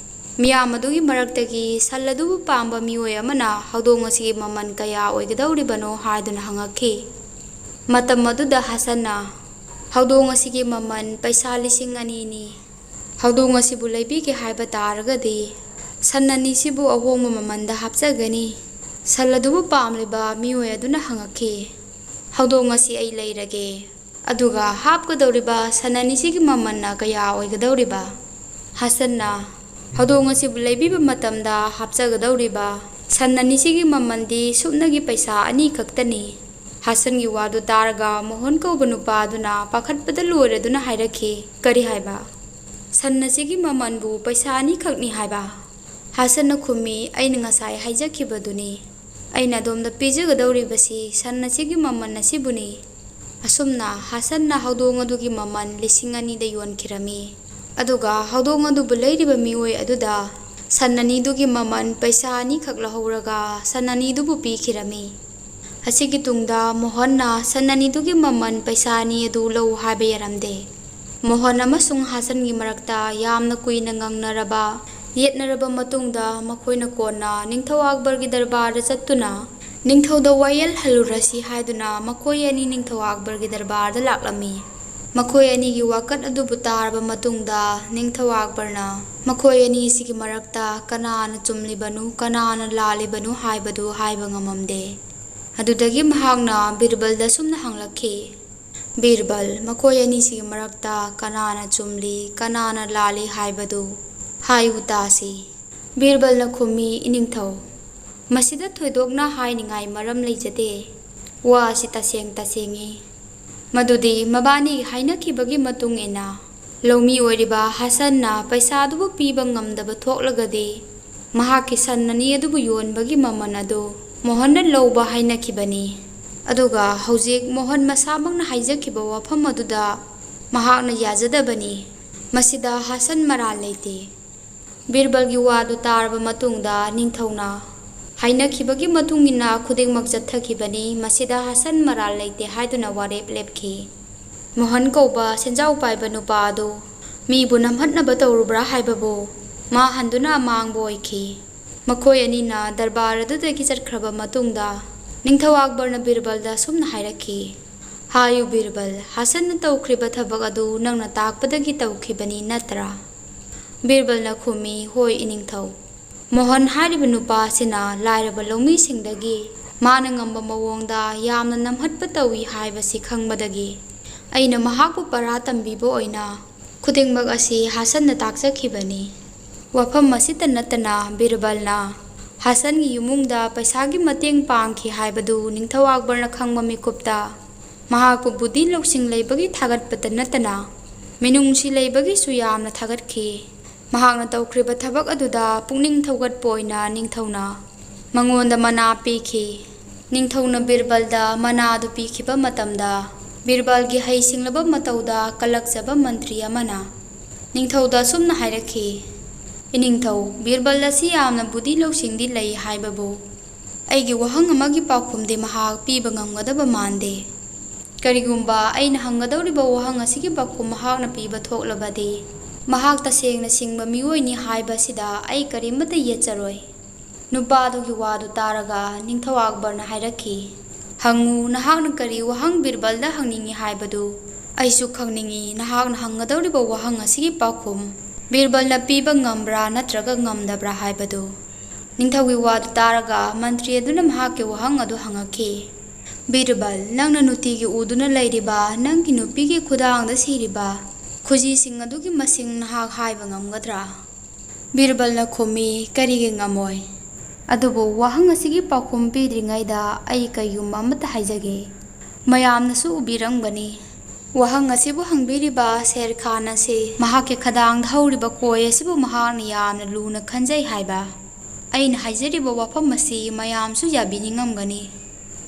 ꯃꯤꯌꯥꯝ ꯑꯗꯨꯒꯤ ꯃꯔꯛꯇꯒꯤ ꯁꯟ ꯑꯗꯨꯕꯨ ꯄꯥꯝꯕ ꯃꯤꯑꯣꯏ ꯑꯃꯅ ꯍꯧꯗꯣꯡ ꯑꯁꯤꯒꯤ ꯃꯃꯜ ꯀꯌꯥ ꯑꯣꯏꯒꯗꯧꯔꯤꯕꯅꯣ ꯍꯥꯏꯗꯨꯅ ꯍꯪꯉꯛꯈꯤ꯫ ꯃꯇꯝ ꯑꯗꯨꯗ ꯍꯁꯟꯅ, "ꯍꯧꯗꯣꯡ ꯑꯁꯤꯒꯤ ꯃꯃꯜ ꯄꯩꯁꯥ ꯂꯤꯁꯤꯡ ꯑꯅꯤꯅꯤ꯫ ꯍꯧꯗꯣꯡ ꯑꯁꯤꯕꯨ ꯂꯩꯕꯤꯒꯦ ꯍꯥꯏꯕ ꯇꯥꯔꯒꯗꯤ ꯁꯟ ꯑꯅꯤꯁꯤꯕꯨ ꯑꯍꯣꯡꯕ ꯃꯃꯜꯗ ꯍꯥꯞꯆꯒꯅꯤ꯫ ꯁꯟ ꯑꯗꯨꯕꯨ ꯄꯥꯝꯂꯤꯕ ꯃꯤꯑꯣꯏ ꯑꯗꯨꯅ ꯍꯪꯉꯛꯈꯤ, "ꯍꯧꯗꯣꯡ ꯑꯁꯤ ꯑꯩ ꯂꯩꯔꯒꯦ꯫ ꯑꯗꯨꯒ ꯍꯥꯞꯀꯗꯧꯔꯤꯕ ꯁꯟ ꯑꯅꯤꯁꯤꯒꯤ ꯃꯃꯜꯅ ꯀꯌꯥ ꯑꯣꯏꯒꯗꯧꯔꯤꯕ?" ꯍꯁꯟꯅ, "ꯍꯧꯗꯣꯡ ꯑꯁꯤꯕꯨ ꯂꯩꯕꯤꯕ ꯃꯇꯝꯗ ꯍꯥꯞꯆꯒꯗꯧꯔꯤꯕ ꯁꯟ ꯑꯅꯤꯁꯤꯒꯤ ꯃꯃꯜꯗꯤ ꯁꯨꯞꯅꯒꯤ ꯄꯩꯁꯥ ꯑꯅꯤ ꯈꯛꯇꯅꯤ꯫ ꯍꯥꯁꯟꯒꯤ ꯋꯥꯗꯨ ꯇꯥꯔꯒ ꯃꯣꯍꯟ ꯀꯧꯕ ꯅꯨꯄꯥ ꯑꯗꯨꯅ ꯄꯥꯈꯠꯄꯗ ꯂꯣꯏꯔꯗꯨꯅ ꯍꯥꯏꯔꯛꯈꯤ, "ꯀꯔꯤ ꯍꯥꯏꯕ? ꯁꯟ ꯑꯁꯤꯒꯤ ꯃꯃꯜꯕꯨ ꯄꯩꯁꯥ ꯑꯅꯤꯈꯛꯅꯤ ꯍꯥꯏꯕ?" ꯍꯥꯁꯟꯅ ꯈꯨꯝꯃꯤ, "ꯑꯩꯅ ꯉꯁꯥꯏ ꯍꯥꯏꯖꯈꯤꯕꯗꯨꯅꯤ꯫ ꯑꯩꯅ ꯑꯗꯣꯝꯗ ꯄꯤꯖꯒꯗꯧꯔꯤꯕꯁꯤ ꯁꯟ ꯑꯁꯤꯒꯤ ꯃꯃꯜ ꯑꯁꯤꯕꯨꯅꯤ꯫" ꯑꯁꯨꯝꯅ ꯍꯥꯁꯟꯅ ꯍꯧꯗꯣꯡ ꯑꯗꯨꯒꯤ ꯃꯃꯜ ꯂꯤꯁꯤꯡ ꯑꯅꯤꯗ ꯌꯣꯟꯈꯤꯔꯝꯃꯤ꯫ ꯑꯗꯨꯒ ꯍꯧꯗꯣꯡ ꯑꯗꯨꯕꯨ ꯂꯩꯔꯤꯕ ꯃꯤꯑꯣꯏ ꯑꯗꯨꯗ ꯁꯟ ꯑꯅꯤꯗꯨꯒꯤ ꯃꯃꯜ ꯄꯩꯁꯥ ꯑꯅꯤꯈꯛ ꯂꯧꯍꯧꯔꯒ ꯁꯟ ꯑꯅꯤꯗꯨꯕꯨ ꯄꯤꯈꯤꯔꯝꯃꯤ꯫ ꯑꯁꯤꯒꯤ ꯇꯨꯡꯗ ꯃꯣꯍꯟꯅ ꯁꯟ ꯑꯅꯤꯗꯨꯒꯤ ꯃꯃꯜ ꯄꯩꯁꯥ ꯑꯅꯤ ꯑꯗꯨ ꯂꯧ ꯍꯥꯏꯕ ꯌꯥꯔꯝꯗꯦ꯫ ꯃꯣꯍꯟ ꯑꯃꯁꯨꯡ ꯍꯥꯁꯟꯒꯤ ꯃꯔꯛꯇ ꯌꯥꯝꯅ ꯀꯨꯏꯅ ꯉꯥꯡꯅꯔꯕ, ꯌꯦꯠꯅꯔꯕ ꯃꯇꯨꯡꯗ ꯃꯈꯣꯏꯅ ꯀꯣꯟꯅ ꯅꯤꯡꯊꯧ ꯑꯛꯕꯔꯒꯤ ꯗꯔꯕꯥꯔꯗ ꯆꯠꯇꯨꯅ ꯅꯤꯡꯊꯧꯗ ꯋꯥꯌꯦꯜ ꯍꯜꯂꯨꯔꯁꯤ ꯍꯥꯏꯗꯨꯅ ꯃꯈꯣꯏ ꯑꯅꯤ ꯅꯤꯡꯊꯧ ꯑꯛꯕꯔꯒꯤ ꯗꯔꯕꯥꯔꯗ ꯂꯥꯛꯂꯝꯃꯤ꯫ ꯃꯈꯣꯏ ꯑꯅꯤꯒꯤ ꯋꯥꯀꯠ ꯑꯗꯨꯕꯨ ꯇꯥꯔꯕ ꯃꯇꯨꯡꯗ ꯅꯤꯡꯊꯧ ꯑꯛꯕꯔꯅ ꯃꯈꯣꯏ ꯑꯅꯤꯁꯤꯒꯤ ꯃꯔꯛꯇ ꯀꯅꯥꯅ ꯆꯨꯝꯂꯤꯕꯅꯣ, ꯀꯅꯥꯅ ꯂꯥꯜꯂꯤꯕꯅꯣ ꯍꯥꯏꯕꯗꯨ ꯍꯥꯏꯕ ꯉꯝꯃꯝꯗꯦ꯫ ꯑꯗꯨꯗꯒꯤ ꯃꯍꯥꯛꯅ ꯕꯤꯔꯕꯜꯗ ꯑꯁꯨꯝꯅ ꯍꯪꯂꯛꯈꯤ, "ꯕꯤꯔꯕꯜ, ꯃꯈꯣꯏ ꯑꯅꯤꯁꯤꯒꯤ ꯃꯔꯛꯇ ꯀꯅꯥꯅ ꯆꯨꯝꯂꯤ, ꯀꯅꯥꯅ ꯂꯥꯜꯂꯤ ꯍꯥꯏꯕꯗꯨ ꯍꯥꯏꯌꯨ ꯇꯥꯁꯤ꯫" ꯕꯤꯔꯕꯜꯅ ꯈꯨꯝꯃꯤ, "ꯏꯅꯤꯡꯊꯧ, ꯃꯁꯤꯗ ꯊꯣꯏꯗꯣꯛꯅ ꯍꯥꯏꯅꯤꯡꯉꯥꯏ ꯃꯔꯝ ꯂꯩꯖꯗꯦ꯫ ꯋꯥ ꯑꯁꯤ ꯇꯁꯦꯡ ꯇꯁꯦꯡꯉꯤ꯫ ꯃꯗꯨꯗꯤ ꯃꯕꯥꯅꯤ ꯍꯥꯏꯅꯈꯤꯕꯒꯤ ꯃꯇꯨꯡ ꯏꯟꯅ ꯂꯧꯃꯤ ꯑꯣꯏꯔꯤꯕ ꯍꯥꯁꯟꯅ ꯄꯩꯁꯥꯗꯨꯕꯨ ꯄꯤꯕ ꯉꯝꯗꯕ ꯊꯣꯛꯂꯒꯗꯤ ꯃꯍꯥꯛꯀꯤ ꯁꯟ ꯑꯅꯤ ꯑꯗꯨꯕꯨ ꯌꯣꯟꯕꯒꯤ ꯃꯃꯜ ꯑꯗꯨ ꯃꯣꯍꯟꯅ ꯂꯧꯕ ꯍꯥꯏꯅꯈꯤꯕꯅꯤ꯫ ꯑꯗꯨꯒ ꯍꯧꯖꯤꯛ ꯃꯣꯍꯟ ꯃꯁꯥꯃꯛꯅ ꯍꯥꯏꯖꯈꯤꯕ ꯋꯥꯐꯝ ꯑꯗꯨꯗ ꯃꯍꯥꯛꯅ ꯌꯥꯖꯗꯕꯅꯤ꯫ ꯃꯁꯤꯗ ꯍꯥꯁꯟ ꯃꯔꯥꯜ ꯂꯩꯇꯦ꯫" ꯕꯤꯔꯕꯜꯒꯤ ꯋꯥꯗꯨ ꯇꯥꯔꯕ ꯃꯇꯨꯡꯗ ꯅꯤꯡꯊꯧꯅ ꯍꯥꯏꯅꯈꯤꯕꯒꯤ ꯃꯇꯨꯡ ꯏꯟꯅ ꯈꯨꯗꯤꯡꯃꯛ ꯆꯠꯊꯈꯤꯕꯅꯤ꯫ ꯃꯁꯤꯗ ꯍꯥꯁꯟ ꯃꯔꯥꯜ ꯂꯩꯇꯦ ꯍꯥꯏꯗꯨꯅ ꯋꯥꯔꯦꯞ ꯂꯦꯞꯈꯤ꯫ ꯃꯣꯍꯟ ꯀꯧꯕ ꯁꯦꯟꯖꯥꯎ ꯄꯥꯏꯕ ꯅꯨꯄꯥ ꯑꯗꯨ ꯃꯤꯕꯨ ꯅꯝꯍꯠꯅꯕ ꯇꯧꯔꯨꯕ꯭ꯔꯥ ꯍꯥꯏꯕꯕꯨ ꯃꯥ ꯍꯟꯗꯨꯅ ꯑꯃꯥꯡꯕ ꯑꯣꯏꯈꯤ꯫ ꯃꯈꯣꯏ ꯑꯅꯤꯅ ꯗꯔꯕꯥꯔ ꯑꯗꯨꯗꯒꯤ ꯆꯠꯈ꯭ꯔꯕ ꯃꯇꯨꯡꯗ ꯅꯤꯡꯊꯧ ꯑꯛꯕꯔꯅ ꯕꯤꯔꯕꯜꯗ ꯑꯁꯨꯝꯅ ꯍꯥꯏꯔꯛꯈꯤ, "ꯍꯥꯏꯌꯨ ꯕꯤꯔꯕꯜ, ꯍꯥꯁꯟꯅ ꯇꯧꯈ꯭ꯔꯤꯕ ꯊꯕꯛ ꯑꯗꯨ ꯅꯪꯅ ꯇꯥꯛꯄꯗꯒꯤ ꯇꯧꯈꯤꯕꯅꯤ ꯅꯠꯇ꯭ꯔꯥ?" ꯕꯤꯔꯕꯜꯅ ꯈꯨꯝꯃꯤ, "ꯍꯣꯏ ꯏꯅꯤꯡꯊꯧ꯫ ꯃꯣꯍꯟ ꯍꯥꯏꯔꯤꯕ ꯅꯨꯄꯥ ꯑꯁꯤꯅ ꯂꯥꯏꯔꯕ ꯂꯧꯃꯤꯁꯤꯡꯗꯒꯤ ꯃꯥꯅ ꯉꯝꯕ ꯃꯑꯣꯡꯗ ꯌꯥꯝꯅ ꯅꯝꯍꯠꯄ ꯇꯧꯏ ꯍꯥꯏꯕꯁꯤ ꯈꯪꯕꯗꯒꯤ ꯑꯩꯅ ꯃꯍꯥꯛꯄꯨ ꯄꯔꯥ ꯇꯝꯕꯤꯕ ꯑꯣꯏꯅ ꯈꯨꯗꯤꯡꯃꯛ ꯑꯁꯤ ꯍꯥꯁꯟꯅ ꯇꯥꯛꯆꯈꯤꯕꯅꯤ꯫" ꯋꯥꯐꯝ ꯑꯁꯤꯇ ꯅꯠꯇꯅ ꯕꯤꯔꯕꯜꯅ ꯍꯥꯁꯟꯒꯤ ꯏꯃꯨꯡꯗ ꯄꯩꯁꯥꯒꯤ ꯃꯇꯦꯡ ꯄꯥꯡꯈꯤ ꯍꯥꯏꯕꯗꯨ ꯅꯤꯡꯊꯧ ꯑꯛꯕꯔꯅ ꯈꯪꯕ ꯃꯤꯀꯨꯞꯇ ꯃꯍꯥꯛꯄꯨ ꯕꯨꯙꯤ ꯂꯧꯁꯤꯡ ꯂꯩꯕꯒꯤ ꯊꯥꯒꯠꯄꯇ ꯅꯠꯇꯅ ꯃꯤꯅꯨꯡꯁꯤ ꯂꯩꯕꯒꯤꯁꯨ ꯌꯥꯝꯅ ꯊꯥꯒꯠꯈꯤ꯫ ꯃꯍꯥꯛꯅ ꯇꯧꯈ꯭ꯔꯤꯕ ꯊꯕꯛ ꯑꯗꯨꯗ ꯄꯨꯛꯅꯤꯡ ꯊꯧꯒꯠꯄ ꯑꯣꯏꯅ ꯅꯤꯡꯊꯧꯅ ꯃꯉꯣꯟꯗ ꯃꯅꯥ ꯄꯤꯈꯤ꯫ ꯅꯤꯡꯊꯧꯅ ꯕꯤꯔꯕꯜꯗ ꯃꯅꯥ ꯑꯗꯨ ꯄꯤꯈꯤꯕ ꯃꯇꯝꯗ, ꯕꯤꯔꯕꯜꯒꯤ ꯍꯩꯁꯤꯡꯂꯕ ꯃꯇꯧꯗ ꯀꯜꯂꯛꯆꯕ ꯃꯟꯇ꯭ꯔꯤ ꯑꯃꯅ ꯅꯤꯡꯊꯧꯗ ꯑꯁꯨꯝꯅ ꯍꯥꯏꯔꯛꯈꯤ, "ꯏꯅꯤꯡꯊꯧ, ꯕꯤꯔꯕꯜ ꯑꯁꯤ ꯌꯥꯝꯅ ꯕꯨꯙꯤ ꯂꯧꯁꯤꯡꯗꯤ ꯂꯩ ꯍꯥꯏꯕꯕꯨ ꯑꯩꯒꯤ ꯋꯥꯍꯪ ꯑꯃꯒꯤ ꯄꯥꯎꯈꯨꯝꯗꯤ ꯃꯍꯥꯛ ꯄꯤꯕ ꯉꯝꯒꯗꯕ ꯃꯥꯟꯗꯦ꯫ ꯀꯔꯤꯒꯨꯝꯕ ꯑꯩꯅ ꯍꯪꯒꯗꯧꯔꯤꯕ ꯋꯥꯍꯪ ꯑꯁꯤꯒꯤ ꯄꯥꯎꯈꯨꯝ ꯃꯍꯥꯛꯅ ꯄꯤꯕ ꯊꯣꯛꯂꯕꯗꯤ, ꯃꯍꯥꯛ ꯇꯁꯦꯡꯅ ꯁꯤꯡꯕ ꯃꯤꯑꯣꯏꯅꯤ ꯍꯥꯏꯕꯁꯤꯗ ꯑꯩ ꯀꯔꯤꯃꯠꯇ ꯌꯦꯠꯆꯔꯣꯏ꯫" ꯅꯨꯄꯥꯗꯨꯒꯤ ꯋꯥꯗꯨ ꯇꯥꯔꯒ ꯅꯤꯡꯊꯧ ꯑꯛꯕꯔꯅ ꯍꯥꯏꯔꯛꯈꯤ, "ꯍꯪꯉꯨ, ꯅꯍꯥꯛꯅ ꯀꯔꯤ ꯋꯥꯍꯪ ꯕꯤꯔꯕꯜꯗ ꯍꯪꯅꯤꯡꯏ ꯍꯥꯏꯕꯗꯨ ꯑꯩꯁꯨ ꯈꯪꯅꯤꯡꯏ꯫ ꯅꯍꯥꯛꯅ ꯍꯪꯒꯗꯧꯔꯤꯕ ꯋꯥꯍꯪ ꯑꯁꯤꯒꯤ ꯄꯥꯎꯈꯨꯝ ꯕꯤꯔꯕꯜꯅ ꯄꯤꯕ ꯉꯝꯕ꯭ꯔꯥ ꯅꯠꯇ꯭ꯔꯒ ꯉꯝꯗꯕ꯭ꯔꯥ ꯍꯥꯏꯕꯗꯨ꯫" ꯅꯤꯡꯊꯧꯒꯤ ꯋꯥꯗꯨ ꯇꯥꯔꯒ ꯃꯟꯇ꯭ꯔꯤ ꯑꯗꯨꯅ ꯃꯍꯥꯛꯀꯤ ꯋꯥꯍꯪ ꯑꯗꯨ ꯍꯪꯉꯛꯈꯤ, "ꯕꯤꯔꯕꯜ, ꯅꯪꯅ ꯅꯨꯡꯇꯤꯒꯤ ꯎꯗꯨꯅ ꯂꯩꯔꯤꯕ ꯅꯪꯒꯤ ꯅꯨꯄꯤꯒꯤ ꯈꯨꯗꯥꯡꯗ ꯁꯤꯔꯤꯕ ꯈꯨꯖꯤꯁꯤꯡ ꯑꯗꯨꯒꯤ ꯃꯁꯤꯡ ꯅꯍꯥꯛ ꯍꯥꯏꯕ ꯉꯝꯒꯗ꯭ꯔꯥ?" ꯕꯤꯔꯕꯜꯅ ꯈꯨꯝꯃꯤ, "ꯀꯔꯤꯒꯤ ꯉꯝꯃꯣꯏ? ꯑꯗꯨꯕꯨ ꯋꯥꯍꯪ ꯑꯁꯤꯒꯤ ꯄꯥꯎꯈꯨꯝ ꯄꯤꯗ꯭ꯔꯤꯉꯩꯗ ꯑꯩ ꯀꯩꯒꯨꯝꯕ ꯑꯃꯠꯇ ꯍꯥꯏꯖꯒꯦ꯫ ꯃꯌꯥꯝꯅꯁꯨ ꯎꯕꯤꯔꯝꯒꯅꯤ, ꯋꯥꯍꯪ ꯑꯁꯤꯕꯨ ꯍꯪꯕꯤꯔꯤꯕ ꯁꯦꯔ ꯈꯥꯟ ꯑꯁꯤ ꯃꯍꯥꯛꯀꯤ ꯈꯗꯥꯡꯗ ꯍꯧꯔꯤꯕ ꯀꯣꯏ ꯑꯁꯤꯕꯨ ꯃꯍꯥꯛꯅ ꯌꯥꯝꯅ ꯂꯨꯅ ꯈꯟꯖꯩ ꯍꯥꯏꯕ꯫ ꯑꯩꯅ ꯍꯥꯏꯖꯔꯤꯕ ꯋꯥꯐꯝ ꯑꯁꯤ ꯃꯌꯥꯝꯁꯨ ꯌꯥꯕꯤꯅꯤꯡꯉꯝꯒꯅꯤ꯫"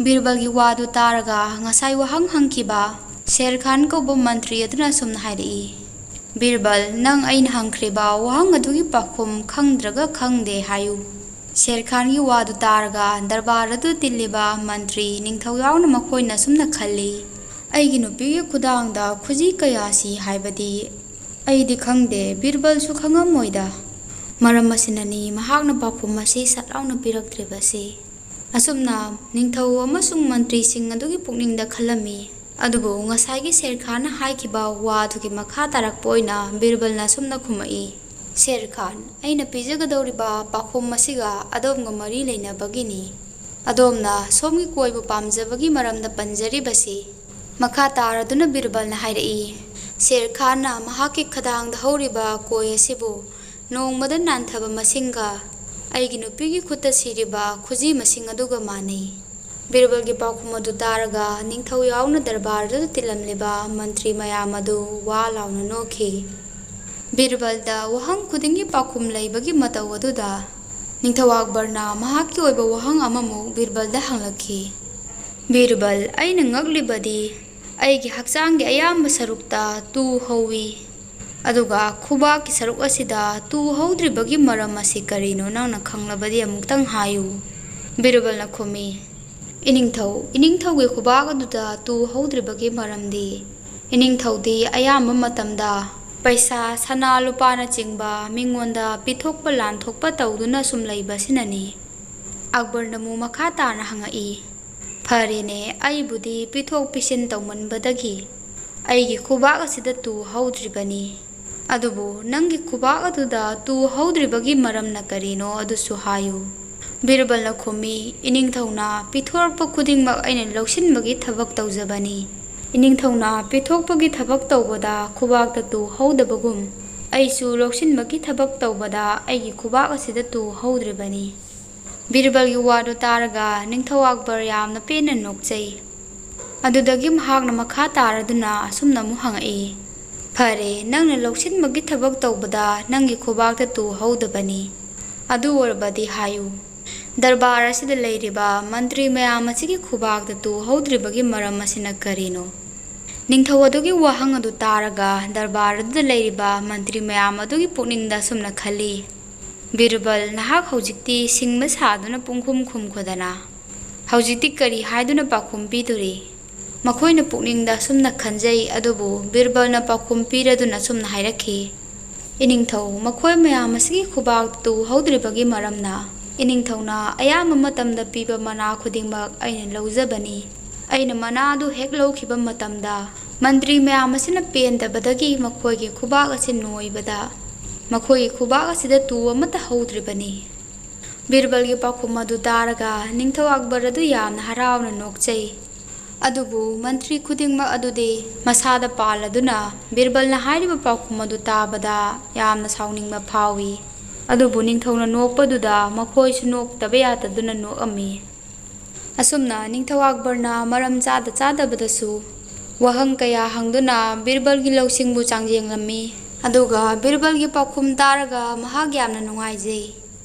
ꯕꯤꯔꯕꯜꯒꯤ ꯋꯥꯗꯨ ꯇꯥꯔꯒ ꯉꯁꯥꯏ ꯋꯥꯍꯪ ꯍꯪꯈꯤꯕ ꯁꯦꯔ ꯈꯥꯟ ꯀꯧꯕ ꯃꯟꯇ꯭ꯔꯤ ꯑꯗꯨꯅ ꯑꯁꯨꯝꯅ ꯍꯥꯏꯔꯛꯏ, "ꯕꯤꯔꯕꯜ, ꯅꯪ ꯑꯩꯅ ꯍꯪꯈ꯭ꯔꯤꯕ ꯋꯥꯍꯪ ꯑꯗꯨꯒꯤ ꯄꯥꯎꯈꯨꯝ ꯈꯪꯗ꯭ꯔꯒ ꯈꯪꯗꯦ ꯍꯥꯏꯌꯨ꯫" ꯁꯦꯔ ꯈꯥꯟꯒꯤ ꯋꯥꯗꯨ ꯇꯥꯔꯒ ꯗꯔꯕꯥꯔ ꯑꯗꯨ ꯇꯤꯜꯂꯤꯕ ꯃꯟꯇ꯭ꯔꯤ ꯅꯤꯡꯊꯧ ꯌꯥꯎꯅ ꯃꯈꯣꯏꯅ ꯑꯁꯨꯝꯅ ꯈꯜꯂꯤ, "ꯑꯩꯒꯤ ꯅꯨꯄꯤꯒꯤ ꯈꯨꯗꯥꯡꯗ ꯈꯨꯖꯤ ꯀꯌꯥ ꯁꯤ ꯍꯥꯏꯕꯗꯤ ꯑꯩꯗꯤ ꯈꯪꯗꯦ, ꯕꯤꯔꯕꯜꯁꯨ ꯈꯪꯉꯝꯃꯣꯏꯗ꯫ ꯃꯔꯝ ꯑꯁꯤꯅꯅꯤ ꯃꯍꯥꯛꯅ ꯄꯥꯎꯈꯨꯝ ꯑꯁꯤ ꯁꯠ ꯂꯥꯎꯅ ꯄꯤꯔꯛꯇ꯭ꯔꯤꯕꯁꯤ꯫" ꯑꯁꯨꯝꯅ ꯅꯤꯡꯊꯧ ꯑꯃꯁꯨꯡ ꯃꯟꯇ꯭ꯔꯤꯁꯤꯡ ꯑꯗꯨꯒꯤ ꯄꯨꯛꯅꯤꯡꯗ ꯈꯜꯂꯝꯃꯤ꯫ ꯑꯗꯨꯕꯨ ꯉꯁꯥꯏꯒꯤ ꯁꯦꯔ ꯈꯥꯟꯅ ꯍꯥꯏꯈꯤꯕ ꯋꯥꯗꯨꯒꯤ ꯃꯈꯥ ꯇꯥꯔꯛꯄ ꯑꯣꯏꯅ ꯕꯤꯔꯕꯜꯅ ꯑꯁꯨꯝꯅ ꯈꯨꯝꯃꯛꯏ, "ꯁꯦꯔ ꯈꯥꯟ, ꯑꯩꯅ ꯄꯤꯖꯒꯗꯧꯔꯤꯕ ꯄꯥꯎꯈꯨꯝ ꯑꯁꯤꯒ ꯑꯗꯣꯝꯒ ꯃꯔꯤ ꯂꯩꯅꯕꯒꯤꯅꯤ꯫ ꯑꯗꯣꯝꯅ ꯁꯣꯝꯒꯤ ꯀꯣꯏꯕꯨ ꯄꯥꯝꯖꯕꯒꯤ ꯃꯔꯝꯗ ꯄꯟꯖꯔꯤꯕꯁꯤ꯫" ꯃꯈꯥ ꯇꯥꯔꯗꯨꯅ ꯕꯤꯔꯕꯜꯅ ꯍꯥꯏꯔꯛꯏ, "ꯁꯦꯔ ꯈꯥꯟꯅ ꯃꯍꯥꯛꯀꯤ ꯈꯗꯥꯡꯗ ꯍꯧꯔꯤꯕ ꯀꯣꯏ ꯑꯁꯤꯕꯨ ꯅꯣꯡꯃꯗ ꯅꯥꯟꯊꯕ ꯃꯁꯤꯡꯒ ꯑꯩꯒꯤ ꯅꯨꯄꯤꯒꯤ ꯈꯨꯠꯇ ꯁꯤꯔꯤꯕ ꯈꯨꯖꯤ ꯃꯁꯤꯡ ꯑꯗꯨꯒ ꯃꯥꯟꯅꯩ꯫ ꯕꯤꯔꯕꯜꯒꯤ ꯄꯥꯎꯈꯨꯝ ꯑꯗꯨ ꯇꯥꯔꯒ ꯅꯤꯡꯊꯧ ꯌꯥꯎꯅ ꯗꯔꯕꯥꯔꯗꯨꯗ ꯇꯤꯜꯂꯝꯂꯤꯕ ꯃꯟꯇ꯭ꯔꯤ ꯃꯌꯥꯝ ꯑꯗꯨ ꯋꯥ ꯂꯥꯎꯅ ꯅꯣꯛꯈꯤ꯫ ꯕꯤꯔꯕꯜꯗ ꯋꯥꯍꯪ ꯈꯨꯗꯤꯡꯒꯤ ꯄꯥꯎꯈꯨꯝ ꯂꯩꯕꯒꯤ ꯃꯇꯧ ꯑꯗꯨꯗ ꯅꯤꯡꯊꯧ ꯑꯛꯕꯔꯅ ꯃꯍꯥꯛꯀꯤ ꯑꯣꯏꯕ ꯋꯥꯍꯪ ꯑꯃꯃꯨꯛ ꯕꯤꯔꯕꯜꯗ ꯍꯪꯂꯛꯈꯤ꯫ ꯕꯤꯔꯕꯜ, ꯑꯩꯅ ꯉꯛꯂꯤꯕꯗꯤ ꯑꯩꯒꯤ ꯍꯛꯆꯥꯡꯒꯤ ꯑꯌꯥꯝꯕ ꯁꯔꯨꯛꯇ ꯇꯨ ꯍꯧꯏ, ꯑꯗꯨꯒ ꯈꯨꯕꯥꯛꯀꯤ ꯁꯔꯨꯛ ꯑꯁꯤꯗ ꯇꯨ ꯍꯧꯗ꯭ꯔꯤꯕꯒꯤ ꯃꯔꯝ ꯑꯁꯤ ꯀꯔꯤꯅꯣ? ꯅꯪꯅ ꯈꯪꯂꯕꯗꯤ ꯑꯃꯨꯛꯇꯪ ꯍꯥꯏꯌꯨ꯫ ꯕꯤꯔꯕꯜꯅ ꯈꯨꯝꯃꯤ, ꯏꯅꯤꯡꯊꯧ, ꯏꯅꯤꯡꯊꯧꯒꯤ ꯈꯨꯕꯥꯛ ꯑꯗꯨꯗ ꯇꯨ ꯍꯧꯗ꯭ꯔꯤꯕꯒꯤ ꯃꯔꯝꯗꯤ ꯏꯅꯤꯡꯊꯧꯗꯤ ꯑꯌꯥꯝꯕ ꯃꯇꯝꯗ ꯄꯩꯁꯥ, ꯁꯅꯥ ꯂꯨꯄꯥꯅꯆꯤꯡꯕ ꯃꯤꯉꯣꯟꯗ ꯄꯤꯊꯣꯛꯄ ꯂꯥꯟꯊꯣꯛꯄ ꯇꯧꯗꯨꯅ ꯁꯨꯝ ꯂꯩꯕ ꯑꯁꯤꯅꯅꯤ꯫ ꯑꯛꯕꯔꯅ ꯑꯃꯨꯛ ꯃꯈꯥ ꯇꯥꯅ ꯍꯪꯉꯛꯏ, ꯐꯔꯦꯅꯦ, ꯑꯩꯕꯨꯗꯤ ꯄꯤꯊꯣꯛ ꯄꯤꯁꯤꯟ ꯇꯧꯃꯟꯕꯗꯒꯤ ꯑꯩꯒꯤ ꯈꯨꯕꯥꯛ ꯑꯁꯤꯗ ꯇꯨ ꯍꯧꯗ꯭ꯔꯤꯕꯅꯤ꯫ ꯑꯗꯨꯕꯨ ꯅꯪꯒꯤ ꯈꯨꯕꯥꯛ ꯑꯗꯨꯗ ꯇꯨ ꯍꯧꯗ꯭ꯔꯤꯕꯒꯤ ꯃꯔꯝꯅ ꯀꯔꯤꯅꯣ ꯑꯗꯨꯁꯨ ꯍꯥꯏꯌꯨ꯫ ꯕꯤꯔꯕꯜꯅ ꯈꯨꯝꯃꯤ, ꯏꯅꯤꯡꯊꯧꯅ ꯄꯤꯊꯣꯔꯛꯄ ꯈꯨꯗꯤꯡꯃꯛ ꯑꯩꯅ ꯂꯧꯁꯤꯟꯕꯒꯤ ꯊꯕꯛ ꯇꯧꯖꯕꯅꯤ꯫ ꯏꯅꯤꯡꯊꯧꯅ ꯄꯤꯊꯣꯛꯄꯒꯤ ꯊꯕꯛ ꯇꯧꯕꯗ ꯈꯨꯕꯥꯛꯇ ꯇꯨ ꯍꯧꯗꯕꯒꯨꯝ, ꯑꯩꯁꯨ ꯂꯧꯁꯤꯟꯕꯒꯤ ꯊꯕꯛ ꯇꯧꯕꯗ ꯑꯩꯒꯤ ꯈꯨꯕꯥꯛ ꯑꯁꯤꯗ ꯇꯨ ꯍꯧꯗ꯭ꯔꯤꯕꯅꯤ꯫ ꯕꯤꯔꯕꯜꯒꯤ ꯋꯥꯗꯨ ꯇꯥꯔꯒ ꯅꯤꯡꯊꯧ ꯑꯛꯕꯔ ꯌꯥꯝꯅ ꯄꯦꯟꯅ ꯅꯣꯛꯆꯩ꯫ ꯑꯗꯨꯗꯒꯤ ꯃꯍꯥꯛꯅ ꯃꯈꯥ ꯇꯥꯔꯗꯨꯅ ꯑꯁꯨꯝꯅ ꯑꯃꯨꯛ ꯍꯪꯉꯛꯏ, ꯐꯔꯦ, ꯅꯪꯅ ꯂꯧꯁꯤꯟꯕꯒꯤ ꯊꯕꯛ ꯇꯧꯕꯗ ꯅꯪꯒꯤ ꯈꯨꯕꯥꯛꯇ ꯇꯨ ꯍꯧꯗꯕꯅꯤ꯫ ꯑꯗꯨ ꯑꯣꯏꯔꯕꯗꯤ ꯍꯥꯏꯌꯨ, ꯗꯔꯕꯥꯔ ꯑꯁꯤꯗ ꯂꯩꯔꯤꯕ ꯃꯟꯇ꯭ꯔꯤ ꯃꯌꯥꯝ ꯑꯁꯤꯒꯤ ꯈꯨꯕꯥꯛꯇ ꯇꯨ ꯍꯧꯗ꯭ꯔꯤꯕꯒꯤ ꯃꯔꯝ ꯑꯁꯤꯅ ꯀꯔꯤꯅꯣ? ꯅꯤꯡꯊꯧ ꯑꯗꯨꯒꯤ ꯋꯥꯍꯪ ꯑꯗꯨ ꯇꯥꯔꯒ ꯗꯔꯕꯥꯔ ꯑꯗꯨꯗ ꯂꯩꯔꯤꯕ ꯃꯟꯇ꯭ꯔꯤ ꯃꯌꯥꯝ ꯑꯗꯨꯒꯤ ꯄꯨꯛꯅꯤꯡꯗ ꯑꯁꯨꯝꯅ ꯈꯜꯂꯤ, ꯕꯤꯔꯕꯜ, ꯅꯍꯥꯛ ꯍꯧꯖꯤꯛꯇꯤ ꯁꯤꯡꯕ ꯁꯥꯗꯨꯅ ꯄꯨꯡꯈꯨꯝ ꯈꯨꯝꯈꯣꯗꯅ꯫ ꯍꯧꯖꯤꯛꯇꯤ ꯀꯔꯤ ꯍꯥꯏꯗꯨꯅ ꯄꯥꯎꯈꯨꯝ ꯄꯤꯗꯣꯔꯤ? ꯃꯈꯣꯏꯅ ꯄꯨꯛꯅꯤꯡꯗ ꯑꯁꯨꯝꯅ ꯈꯟꯖꯩ, ꯑꯗꯨꯕꯨ ꯕꯤꯔꯕꯜꯅ ꯄꯥꯎꯈꯨꯝ ꯄꯤꯔꯗꯨꯅ ꯑꯁꯨꯝꯅ ꯍꯥꯏꯔꯛꯈꯤ, ꯏꯅꯤꯡꯊꯧ, ꯃꯈꯣꯏ ꯃꯌꯥꯝ ꯑꯁꯤꯒꯤ ꯈꯨꯕꯥꯛ ꯇꯨ ꯍꯧꯗ꯭ꯔꯤꯕꯒꯤ ꯃꯔꯝꯅ ꯏꯅꯤꯡꯊꯧꯅ ꯑꯌꯥꯝꯕ ꯃꯇꯝꯗ ꯄꯤꯕ ꯃꯅꯥ ꯈꯨꯗꯤꯡꯃꯛ ꯑꯩꯅ ꯂꯧꯖꯕꯅꯤ꯫ ꯑꯩꯅ ꯃꯅꯥ ꯑꯗꯨ ꯍꯦꯛ ꯂꯧꯈꯤꯕ ꯃꯇꯝꯗ ꯃꯟꯇ꯭ꯔꯤ ꯃꯌꯥꯝ ꯑꯁꯤꯅ ꯄꯦꯟꯗꯕꯗꯒꯤ ꯃꯈꯣꯏꯒꯤ ꯈꯨꯕꯥꯛ ꯑꯁꯤ ꯅꯣꯏꯕꯗ ꯃꯈꯣꯏꯒꯤ ꯈꯨꯕꯥꯛ ꯑꯁꯤꯗ ꯇꯨ ꯑꯃꯠꯇ ꯍꯧꯗ꯭ꯔꯤꯕꯅꯤ꯫ ꯕꯤꯔꯕꯜꯒꯤ ꯄꯥꯎꯈꯨꯝ ꯑꯗꯨ ꯇꯥꯔꯒ ꯅꯤꯡꯊꯧ ꯑꯛꯕꯔ ꯑꯗꯨ ꯌꯥꯝꯅ ꯍꯔꯥꯎꯅ ꯅꯣꯛꯆꯩ꯫ ꯑꯗꯨꯕꯨ ꯃꯟꯇ꯭ꯔꯤ ꯈꯨꯗꯤꯡꯃꯛ ꯑꯗꯨꯗꯤ ꯃꯁꯥꯗ ꯄꯥꯜꯂꯗꯨꯅ ꯕꯤꯔꯕꯜꯅ ꯍꯥꯏꯔꯤꯕ ꯄꯥꯎꯈꯨꯝ ꯑꯗꯨ ꯇꯥꯕꯗ ꯌꯥꯝꯅ ꯁꯥꯎꯅꯤꯡꯕ ꯐꯥꯎꯏ꯫ ꯑꯗꯨꯕꯨ ꯅꯤꯡꯊꯧꯅ ꯅꯣꯛꯄꯗꯨꯗ ꯃꯈꯣꯏꯁꯨ ꯅꯣꯛꯇꯕ ꯌꯥꯗꯗꯨꯅ ꯅꯣꯛꯑꯝꯃꯤ꯫ ꯑꯁꯨꯝꯅ ꯅꯤꯡꯊꯧ ꯑꯛꯕꯔꯅ ꯃꯔꯝ ꯆꯥꯗ ꯆꯥꯗꯕꯗꯁꯨ ꯋꯥꯍꯪ ꯀꯌꯥ ꯍꯪꯗꯨꯅ ꯕꯤꯔꯕꯜꯒꯤ ꯂꯧꯁꯤꯡꯕꯨ ꯆꯥꯡꯌꯦꯡꯂꯝꯃꯤ꯫ ꯑꯗꯨꯒ ꯕꯤꯔꯕꯜꯒꯤ ꯄꯥꯎꯈꯨꯝ ꯇꯥꯔꯒ ꯃꯍꯥꯛ ꯌꯥꯝꯅ ꯅꯨꯡꯉꯥꯏꯖꯩ꯫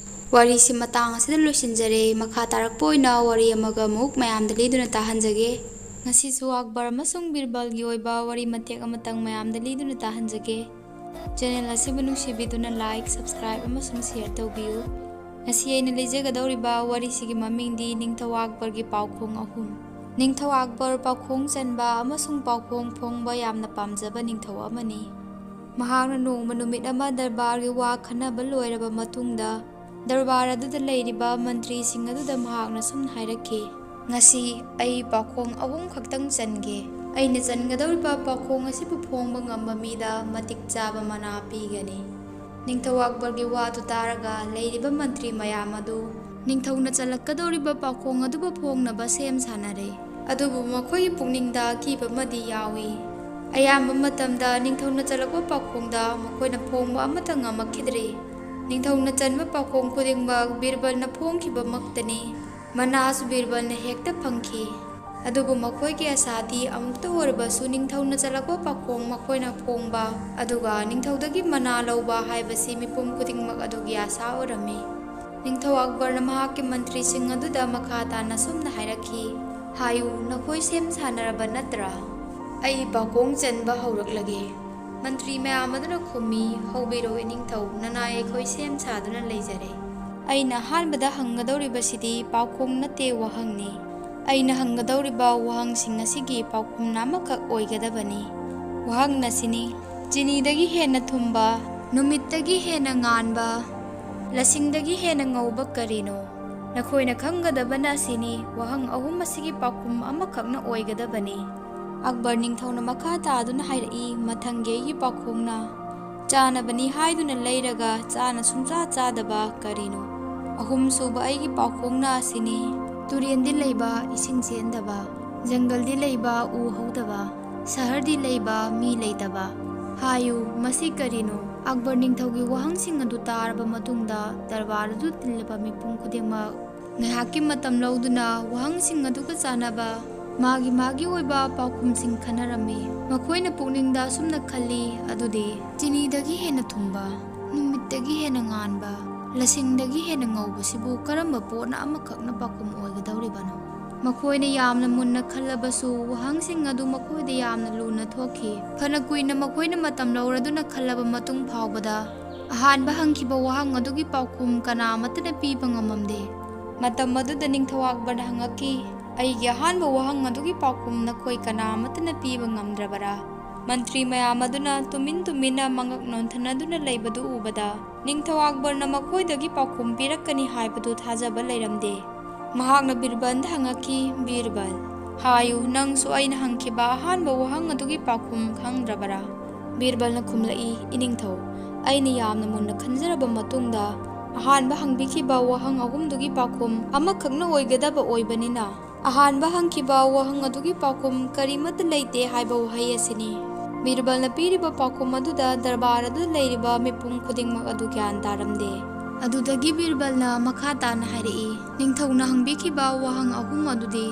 ꯋꯥꯔꯤꯁꯤ ꯃꯇꯥꯡ ꯑꯁꯤꯗ ꯂꯣꯏꯁꯤꯟꯖꯔꯦ꯫ ꯃꯈꯥ ꯇꯥꯔꯛꯄ ꯑꯣꯏꯅ ꯋꯥꯔꯤ ꯑꯃꯒ ꯑꯃꯨꯛ ꯃꯌꯥꯝꯗ ꯂꯤꯗꯨꯅ ꯇꯥꯍꯟꯖꯒꯦ꯫ ꯉꯁꯤꯁꯨ ꯑꯛꯕꯔ ꯑꯃꯁꯨꯡ ꯕꯤꯔꯕꯜꯒꯤ ꯑꯣꯏꯕ ꯋꯥꯔꯤ ꯃꯇꯦꯛ ꯑꯃꯇꯪ ꯃꯌꯥꯝꯗ ꯂꯤꯗꯨꯅ ꯇꯥꯍꯟꯖꯒꯦ꯫ ꯆꯦꯅꯦꯜ ꯑꯁꯤꯕꯨ ꯅꯨꯡꯁꯤꯕꯤꯗꯨꯅ ꯂꯥꯏꯛ, ꯁꯕꯁꯀ꯭ꯔꯥꯏꯕ ꯑꯃꯁꯨꯡ ꯁꯤꯌꯔ ꯇꯧꯕꯤꯌꯨ꯫ ꯉꯁꯤ ꯑꯩꯅ ꯂꯤꯖꯒꯗꯧꯔꯤꯕ ꯋꯥꯔꯤꯁꯤꯒꯤ ꯃꯃꯤꯡꯗꯤ ꯅꯤꯡꯊꯧ ꯑꯛꯕꯔꯒꯤ ꯄꯥꯎꯈꯣꯡ ꯑꯍꯨꯝ꯫ ꯅꯤꯡꯊꯧ ꯑꯛꯕꯔ ꯄꯥꯎꯈꯣꯡ ꯆꯟꯕ ꯑꯃꯁꯨꯡ ꯄꯥꯎꯈꯣꯡ ꯐꯣꯡꯕ ꯌꯥꯝꯅ ꯄꯥꯝꯖꯕ ꯅꯤꯡꯊꯧ ꯑꯃꯅꯤ꯫ ꯃꯍꯥꯛꯅ ꯅꯣꯡꯃ ꯅꯨꯃꯤꯠ ꯑꯃ ꯗꯔꯕꯥꯔꯒꯤ ꯋꯥ ꯈꯟꯅꯕ ꯂꯣꯏꯔꯕ ꯃꯇꯨꯡꯗ, ꯗꯔꯕꯥꯔ ꯑꯗꯨꯗ ꯂꯩꯔꯤꯕ ꯃꯟꯇ꯭ꯔꯤꯁꯤꯡ ꯑꯗꯨꯗ ꯃꯍꯥꯛꯅ ꯁꯨꯝꯅ ꯍꯥꯏꯔꯛꯈꯤ, "ꯉꯁꯤ ꯑꯩ ꯄꯥꯎꯈꯣꯡ ꯑꯍꯨꯝ ꯈꯛꯇꯪ ꯆꯟꯒꯦ꯫ ꯑꯩꯅ ꯆꯟꯒꯗꯧꯔꯤꯕ ꯄꯥꯎꯈꯣꯡ ꯑꯁꯤꯕꯨ ꯐꯣꯡꯕ ꯉꯝꯕ ꯃꯤꯗ ꯃꯇꯤꯛ ꯆꯥꯕ ꯃꯅꯥ ꯄꯤꯒꯅꯤ꯫" ꯅꯤꯡꯊꯧ ꯑꯛꯕꯔꯒꯤ ꯋꯥꯗꯨ ꯇꯥꯔꯒ ꯂꯩꯔꯤꯕ ꯃꯟꯇ꯭ꯔꯤ ꯃꯌꯥꯝ ꯑꯗꯨ ꯅꯤꯡꯊꯧꯅ ꯆꯜꯂꯛꯀꯗꯧꯔꯤꯕ ꯄꯥꯎꯈꯣꯡ ꯑꯗꯨꯕꯨ ꯐꯣꯡꯅꯕ ꯁꯦꯝ ꯁꯥꯅꯔꯦ꯫ ꯑꯗꯨꯕꯨ ꯃꯈꯣꯏꯒꯤ ꯄꯨꯛꯅꯤꯡꯗ ꯑꯀꯤꯕ ꯑꯃꯗꯤ ꯌꯥꯎꯏ꯫ ꯑꯌꯥꯝꯕ ꯃꯇꯝꯗ ꯅꯤꯡꯊꯧꯅ ꯆꯜꯂꯛꯄ ꯄꯥꯎꯈꯣꯡꯗ ꯃꯈꯣꯏꯅ ꯐꯣꯡꯕ ꯑꯃꯠꯇ ꯉꯝꯃꯛꯈꯤꯗ꯭ꯔꯦ꯫ ꯅꯤꯡꯊꯧꯅ ꯆꯟꯕ ꯄꯥꯎꯈꯣꯡ ꯈꯨꯗꯤꯡꯃꯛ ꯕꯤꯔꯕꯜꯅ ꯐꯣꯡꯈꯤꯕꯃꯛꯇꯅꯤ꯫ ꯃꯅꯥꯁꯨ ꯕꯤꯔꯕꯜꯅ ꯍꯦꯛꯇ ꯐꯪꯈꯤ꯫ ꯑꯗꯨꯕꯨ ꯃꯈꯣꯏꯒꯤ ꯑꯁꯥꯗꯤ ꯑꯃꯨꯛꯇ ꯑꯣꯏꯔꯕꯁꯨ ꯅꯤꯡꯊꯧꯅ ꯆꯜꯂꯛꯄ ꯄꯥꯎꯈꯣꯡ ꯃꯈꯣꯏꯅ ꯐꯣꯡꯕ, ꯑꯗꯨꯒ ꯅꯤꯡꯊꯧꯗꯒꯤ ꯃꯅꯥ ꯂꯧꯕ ꯍꯥꯏꯕꯁꯤ ꯃꯤꯄꯨꯝ ꯈꯨꯗꯤꯡꯃꯛ ꯑꯗꯨꯒꯤ ꯑꯁꯥ ꯑꯣꯏꯔꯝꯃꯤ꯫ ꯅꯤꯡꯊꯧ ꯑꯛꯕꯔꯅ ꯃꯍꯥꯛꯀꯤ ꯃꯟꯇ꯭ꯔꯤꯁꯤꯡ ꯑꯗꯨꯗ ꯃꯈꯥ ꯇꯥꯅ ꯁꯨꯝꯅ ꯍꯥꯏꯔꯛꯈꯤ, "ꯍꯥꯏꯌꯨ, ꯅꯈꯣꯏ ꯁꯦꯝ ꯁꯥꯅꯔꯕ ꯅꯠꯇ꯭ꯔꯥ? ꯑꯩ ꯄꯥꯎꯈꯣꯡ ꯆꯟꯕ ꯍꯧꯔꯛꯂꯒꯦ꯫" ꯃꯟꯇ꯭ꯔꯤ ꯃꯌꯥꯝ ꯑꯗꯨꯅ ꯈꯨꯝꯃꯤ, "ꯍꯧꯕꯤꯔꯣ ꯏꯅꯤꯡꯊꯧ, ꯅꯅꯥꯏ ꯑꯩꯈꯣꯏ ꯁꯦꯝ ꯁꯥꯗꯨꯅ ꯂꯩꯖꯔꯦ꯫" ꯑꯩꯅ ꯑꯍꯥꯟꯕꯗ ꯍꯪꯒꯗꯧꯔꯤꯕꯁꯤꯗꯤ ꯄꯥꯎꯈꯣꯡ ꯅꯠꯇꯦ, ꯋꯥꯍꯪꯅꯤ꯫ ꯑꯩꯅ ꯍꯪꯒꯗꯧꯔꯤꯕ ꯋꯥꯍꯪꯁꯤꯡ ꯑꯁꯤꯒꯤ ꯄꯥꯎꯈꯨꯝꯅ ꯑꯃꯈꯛ ꯑꯣꯏꯒꯗꯕꯅꯤ꯫ ꯋꯥꯍꯪ ꯑꯁꯤꯅꯤ, ꯆꯤꯅꯤꯗꯒꯤ ꯍꯦꯟꯅ ꯊꯨꯝꯕ, ꯅꯨꯃꯤꯠꯇꯒꯤ ꯍꯦꯟꯅ ꯉꯥꯟꯕ, ꯂꯁꯤꯡꯗꯒꯤ ꯍꯦꯟꯅ ꯉꯧꯕ ꯀꯔꯤꯅꯣ? ꯅꯈꯣꯏꯅ ꯈꯪꯒꯗꯕꯅ ꯑꯁꯤꯅꯤ, ꯋꯥꯍꯪ ꯑꯍꯨꯝ ꯑꯁꯤꯒꯤ ꯄꯥꯎꯈꯨꯝ ꯑꯃꯈꯛꯅ ꯑꯣꯏꯒꯗꯕꯅꯤ꯫ ꯑꯛꯕꯔ ꯅꯤꯡꯊꯧꯅ ꯃꯈꯥ ꯇꯥꯗꯨꯅ ꯍꯥꯏꯔꯛꯏ, ꯃꯊꯪꯒꯤ ꯑꯩꯒꯤ ꯄꯥꯎꯈꯣꯡꯅ ꯆꯥꯅꯕꯅꯤ ꯍꯥꯏꯗꯨꯅ ꯂꯩꯔꯒ ꯆꯥꯅ ꯁꯨꯡꯆꯥ ꯆꯥꯗꯕ ꯀꯔꯤꯅꯣ? ꯑꯍꯨꯝꯁꯨꯕ ꯑꯩꯒꯤ ꯄꯥꯎꯈꯣꯡꯅ ꯑꯁꯤꯅꯤ, ꯇꯨꯔꯦꯟꯗꯤ ꯂꯩꯕ, ꯏꯁꯤꯡ ꯆꯦꯟꯗꯕ, ꯖꯪꯒꯜꯗꯤ ꯂꯩꯕ, ꯎ ꯍꯧꯗꯕ, ꯁꯍꯔꯗꯤ ꯂꯩꯕ, ꯃꯤ ꯂꯩꯇꯕ, ꯍꯥꯏꯌꯨ, ꯃꯁꯤ ꯀꯔꯤꯅꯣ? ꯑꯛꯕꯔ ꯅꯤꯡꯊꯧꯒꯤ ꯋꯥꯍꯪꯁꯤꯡ ꯑꯗꯨ ꯇꯥꯔꯕ ꯃꯇꯨꯡꯗ ꯗꯔꯕꯥꯔ ꯑꯗꯨ ꯇꯤꯜꯂꯤꯕ ꯃꯤꯄꯨꯝ ꯈꯨꯗꯤꯡꯃꯛ ꯉꯥꯏꯍꯥꯛꯀꯤ ꯃꯇꯝ ꯂꯧꯗꯨꯅ ꯋꯥꯍꯪꯁꯤꯡ ꯑꯗꯨꯒ ꯆꯥꯟꯅꯕ ꯃꯥꯒꯤ ꯃꯥꯒꯤ ꯑꯣꯏꯕ ꯄꯥꯎꯈꯨꯝꯁꯤꯡ ꯈꯟꯅꯔꯝꯃꯤ꯫ ꯃꯈꯣꯏꯅ ꯄꯨꯛꯅꯤꯡꯗ ꯑꯁꯨꯝꯅ ꯈꯜꯂꯤ, ꯑꯗꯨꯗꯤ ꯆꯤꯅꯤꯗꯒꯤ ꯍꯦꯟꯅ ꯊꯨꯝꯕ, ꯅꯨꯃꯤꯠꯇꯒꯤ ꯍꯦꯟꯅ ꯉꯥꯟꯕ, ꯂꯁꯤꯡꯗꯒꯤ ꯍꯦꯟꯅ ꯉꯧꯕꯁꯤꯕꯨ ꯀꯔꯝꯕ ꯄꯣꯠꯅ ꯑꯃꯈꯛꯅ ꯄꯥꯎꯈꯨꯝ ꯑꯣꯏꯒꯗꯧꯔꯤꯕꯅꯣ? ꯃꯈꯣꯏꯅ ꯌꯥꯝꯅ ꯃꯨꯟꯅ ꯈꯜꯂꯕꯁꯨ, ꯋꯥꯍꯪꯁꯤꯡ ꯑꯗꯨ ꯃꯈꯣꯏꯗ ꯌꯥꯝꯅ ꯂꯨꯅ ꯊꯣꯛꯈꯤ꯫ ꯐꯅ ꯀꯨꯏꯅ ꯃꯈꯣꯏꯅ ꯃꯇꯝ ꯂꯧꯔꯗꯨꯅ ꯈꯜꯂꯕ ꯃꯇꯨꯡ ꯐꯥꯎꯕꯗ, ꯑꯍꯥꯟꯕ ꯍꯪꯈꯤꯕ ꯋꯥꯍꯪ ꯑꯗꯨꯒꯤ ꯄꯥꯎꯈꯨꯝ ꯀꯅꯥ ꯑꯃꯠꯇꯅ ꯄꯤꯕ ꯉꯝꯃꯝꯗꯦ꯫ ꯃꯇꯝ ꯑꯗꯨꯗ ꯅꯤꯡꯊꯧ ꯑꯛꯕꯔꯅ ꯍꯪꯉꯛꯈꯤ, "ꯑꯩꯒꯤ ꯑꯍꯥꯟꯕ ꯋꯥꯍꯪ ꯑꯗꯨꯒꯤ ꯄꯥꯎꯈꯨꯝ ꯅꯈꯣꯏ ꯀꯅꯥ ꯑꯃꯠꯇꯅ ꯄꯤꯕ ꯉꯝꯗ꯭ꯔꯕꯔꯥ?" ꯃꯟꯇ꯭ꯔꯤ ꯃꯌꯥꯝ ꯑꯗꯨꯅ ꯇꯨꯃꯤꯟ ꯇꯨꯃꯤꯟꯅ ꯃꯉꯛ ꯅꯣꯟꯊꯅꯗꯨꯅ ꯂꯩꯕꯗꯨ ꯎꯕꯗ, ꯅꯤꯡꯊꯧ ꯑꯛꯕꯔꯅ ꯃꯈꯣꯏꯗꯒꯤ ꯄꯥꯎꯈꯨꯝ ꯄꯤꯔꯛꯀꯅꯤ ꯍꯥꯏꯕꯗꯨ ꯊꯥꯖꯕ ꯂꯩꯔꯝꯗꯦ꯫ ꯃꯍꯥꯛꯅ ꯕꯤꯔꯕꯜꯗ ꯍꯪꯉꯛꯈꯤ, "ꯕꯤꯔꯕꯜ, ꯍꯥꯏꯌꯨ, ꯅꯪꯁꯨ ꯑꯩꯅ ꯍꯪꯈꯤꯕ ꯑꯍꯥꯟꯕ ꯋꯥꯍꯪ ꯑꯗꯨꯒꯤ ꯄꯥꯎꯈꯨꯝ ꯈꯪꯗ꯭ꯔꯕꯔꯥ?" ꯕꯤꯔꯕꯜꯅ ꯈꯨꯝꯂꯛꯏ, "ꯏꯅꯤꯡꯊꯧ, ꯑꯩꯅ ꯌꯥꯝꯅ ꯃꯨꯟꯅ ꯈꯟꯖꯔꯕ ꯃꯇꯨꯡꯗ, ꯑꯍꯥꯟꯕ ꯍꯪꯕꯤꯈꯤꯕ ꯋꯥꯍꯪ ꯑꯍꯨꯝꯗꯨꯒꯤ ꯄꯥꯎꯈꯨꯝ ꯑꯃꯈꯛꯅ ꯑꯣꯏꯒꯗꯕ ꯑꯣꯏꯕꯅꯤꯅ, ꯑꯍꯥꯟꯕ ꯍꯪꯈꯤꯕ ꯋꯥꯍꯪ ꯑꯗꯨꯒꯤ ꯄꯥꯎꯈꯨꯝ ꯀꯔꯤꯃꯠꯇ ꯂꯩꯇꯦ ꯍꯥꯏꯕ ꯋꯥꯍꯩ ꯑꯁꯤꯅꯤ꯫" ꯕꯤꯔꯕꯜꯅ ꯄꯤꯔꯤꯕ ꯄꯥꯎꯈꯨꯝ ꯑꯗꯨꯗ ꯗꯔꯕꯥꯔ ꯑꯗꯨꯗ ꯂꯩꯔꯤꯕ ꯃꯤꯄꯨꯝ ꯈꯨꯗꯤꯡꯃꯛ ꯑꯗꯨ ꯒ꯭ꯌꯥꯟ ꯇꯥꯔꯝꯗꯦ꯫ ꯑꯗꯨꯗꯒꯤ ꯕꯤꯔꯕꯜꯅ ꯃꯈꯥ ꯇꯥꯅ ꯍꯥꯏꯔꯛꯏ, "ꯅꯤꯡꯊꯧꯅ ꯍꯪꯕꯤꯈꯤꯕ ꯋꯥꯍꯪ ꯑꯍꯨꯝ ꯑꯗꯨꯗꯤ,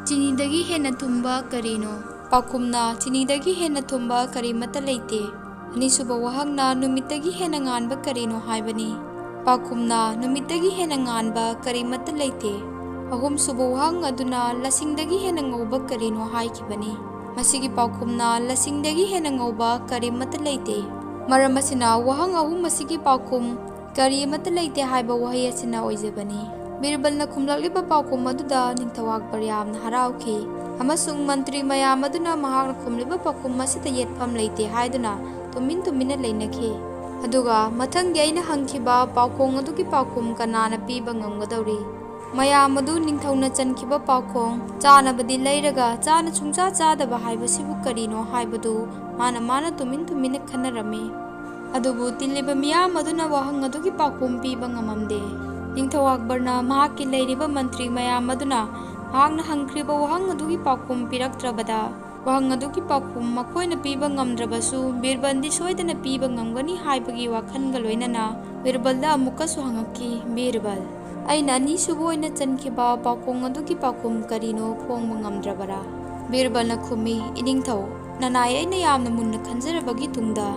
ꯆꯤꯅꯤꯗꯒꯤ ꯍꯦꯟꯅ ꯊꯨꯝꯕ ꯀꯔꯤꯅꯣ?" ꯄꯥꯎꯈꯨꯝꯅ, "ꯆꯤꯅꯤꯗꯒꯤ ꯍꯦꯟꯅ ꯊꯨꯝꯕ ꯀꯔꯤꯃꯠꯇ ꯂꯩꯇꯦ꯫" ꯑꯅꯤꯁꯨꯕ ꯋꯥꯍꯪꯅ, "ꯅꯨꯃꯤꯠꯇꯒꯤ ꯍꯦꯟꯅ ꯉꯥꯟꯕ ꯀꯔꯤꯅꯣ?" ꯍꯥꯏꯕꯅꯤ꯫ ꯄꯥꯎꯈꯨꯝꯅ, "ꯅꯨꯃꯤꯠꯇꯒꯤ ꯍꯦꯟꯅ ꯉꯥꯟꯕ ꯀꯔꯤꯃꯠꯇ ꯂꯩꯇꯦ꯫" ꯑꯍꯨꯝꯁꯨꯕ ꯋꯥꯍꯪ ꯑꯗꯨꯅ, "ꯂꯁꯤꯡꯗꯒꯤ ꯍꯦꯟꯅ ꯉꯧꯕ ꯀꯔꯤꯅꯣ?" ꯍꯥꯏꯈꯤꯕꯅꯤ꯫ ꯃꯁꯤꯒꯤ ꯄꯥꯎꯈꯨꯝꯅ, "ꯂꯁꯤꯡꯗꯒꯤ ꯍꯦꯟꯅ ꯉꯧꯕ ꯀꯔꯤꯃꯠꯇ ꯂꯩꯇꯦ꯫" ꯃꯔꯝ ꯑꯁꯤꯅ, ꯋꯥꯍꯪ ꯑꯍꯨꯝ ꯑꯁꯤꯒꯤ ꯄꯥꯎꯈꯨꯝ ꯀꯔꯤ ꯑꯃꯠꯇ ꯂꯩꯇꯦ ꯍꯥꯏꯕ ꯋꯥꯍꯩ ꯑꯁꯤꯅ ꯑꯣꯏꯖꯕꯅꯤ꯫ ꯕꯤꯔꯕꯜꯅ ꯈꯨꯝꯂꯛꯂꯤꯕ ꯄꯥꯎꯈꯨꯝ ꯑꯗꯨꯗ ꯅꯤꯡꯊꯧ ꯑꯛꯕꯔ ꯌꯥꯝꯅ ꯍꯔꯥꯎꯈꯤ, ꯑꯃꯁꯨꯡ ꯃꯟꯇ꯭ꯔꯤ ꯃꯌꯥꯝ ꯑꯗꯨꯅ ꯃꯍꯥꯛꯅ ꯈꯨꯝꯂꯤꯕ ꯄꯥꯎꯈꯨꯝ ꯑꯁꯤꯗ ꯌꯦꯠꯐꯝ ꯂꯩꯇꯦ ꯍꯥꯏꯗꯨꯅ ꯇꯨꯃꯤꯟ ꯇꯨꯃꯤꯟꯅ ꯂꯩꯅꯈꯤ꯫ ꯑꯗꯨꯒ ꯃꯊꯪꯒꯤ ꯑꯩꯅ ꯍꯪꯈꯤꯕ ꯄꯥꯎꯈꯣꯡ ꯑꯗꯨꯒꯤ ꯄꯥꯎꯈꯨꯝ ꯀꯅꯥꯅ ꯄꯤꯕ ꯉꯝꯒꯗꯧꯔꯤ? ꯃꯌꯥꯝ ꯑꯗꯨ ꯅꯤꯡꯊꯧꯅ ꯆꯟꯈꯤꯕ ꯄꯥꯎꯈꯣꯡ, ꯆꯥꯅꯕꯗꯤ ꯂꯩꯔꯒ ꯆꯥꯅ ꯁꯨꯡꯆꯥ ꯆꯥꯗꯕ ꯍꯥꯏꯕꯁꯤꯕꯨ ꯀꯔꯤꯅꯣ ꯍꯥꯏꯕꯗꯨ ꯃꯥꯅ ꯃꯥꯅ ꯇꯨꯃꯤꯟ ꯇꯨꯃꯤꯟꯅ ꯈꯟꯅꯔꯝꯃꯤ꯫ ꯑꯗꯨꯕꯨ ꯇꯤꯜꯂꯤꯕ ꯃꯤꯌꯥꯝ ꯑꯗꯨꯅ ꯋꯥꯍꯪ ꯑꯗꯨꯒꯤ ꯄꯥꯎꯈꯨꯝ ꯄꯤꯕ ꯉꯝꯃꯝꯗꯦ꯫ ꯅꯤꯡꯊꯧ ꯑꯛꯕꯔꯅ ꯃꯍꯥꯛꯀꯤ ꯂꯩꯔꯤꯕ ꯃꯟꯇ꯭ꯔꯤ ꯃꯌꯥꯝ ꯑꯗꯨꯅ ꯃꯍꯥꯛꯅ ꯍꯪꯈ꯭ꯔꯤꯕ ꯋꯥꯍꯪ ꯑꯗꯨꯒꯤ ꯄꯥꯎꯈꯨꯝ ꯄꯤꯔꯛꯇ꯭ꯔꯕꯗ, ꯋꯥꯍꯪ ꯑꯗꯨꯒꯤ ꯄꯥꯎꯈꯨꯝ ꯃꯈꯣꯏꯅ ꯄꯤꯕ ꯉꯝꯗ꯭ꯔꯕꯁꯨ ꯕꯤꯔꯕꯜꯗꯤ ꯁꯣꯏꯗꯅ ꯄꯤꯕ ꯉꯝꯒꯅꯤ ꯍꯥꯏꯕꯒꯤ ꯋꯥꯈꯜꯒ ꯂꯣꯏꯅꯅ ꯕꯤꯔꯕꯜꯗ ꯑꯃꯨꯛꯀꯁꯨ ꯍꯪꯉꯛꯈꯤ, "ꯕꯤꯔꯕꯜ, ꯑꯩꯅ ꯑꯅꯤꯁꯨꯕ ꯑꯣꯏꯅ ꯆꯟꯈꯤꯕ ꯄꯥꯎꯈꯣꯡ ꯑꯗꯨꯒꯤ ꯄꯥꯎꯈꯨꯝ ꯀꯔꯤꯅꯣ ꯐꯣꯡꯕ ꯉꯝꯗ꯭ꯔꯕꯔꯥ?" ꯕꯤꯔꯕꯜꯅ ꯈꯨꯝꯃꯤ, "ꯏꯅꯤꯡꯊꯧ, ꯅꯅꯥꯏ ꯑꯩꯅ ꯌꯥꯝꯅ ꯃꯨꯟꯅ ꯈꯟꯖꯔꯕꯒꯤ ꯇꯨꯡꯗ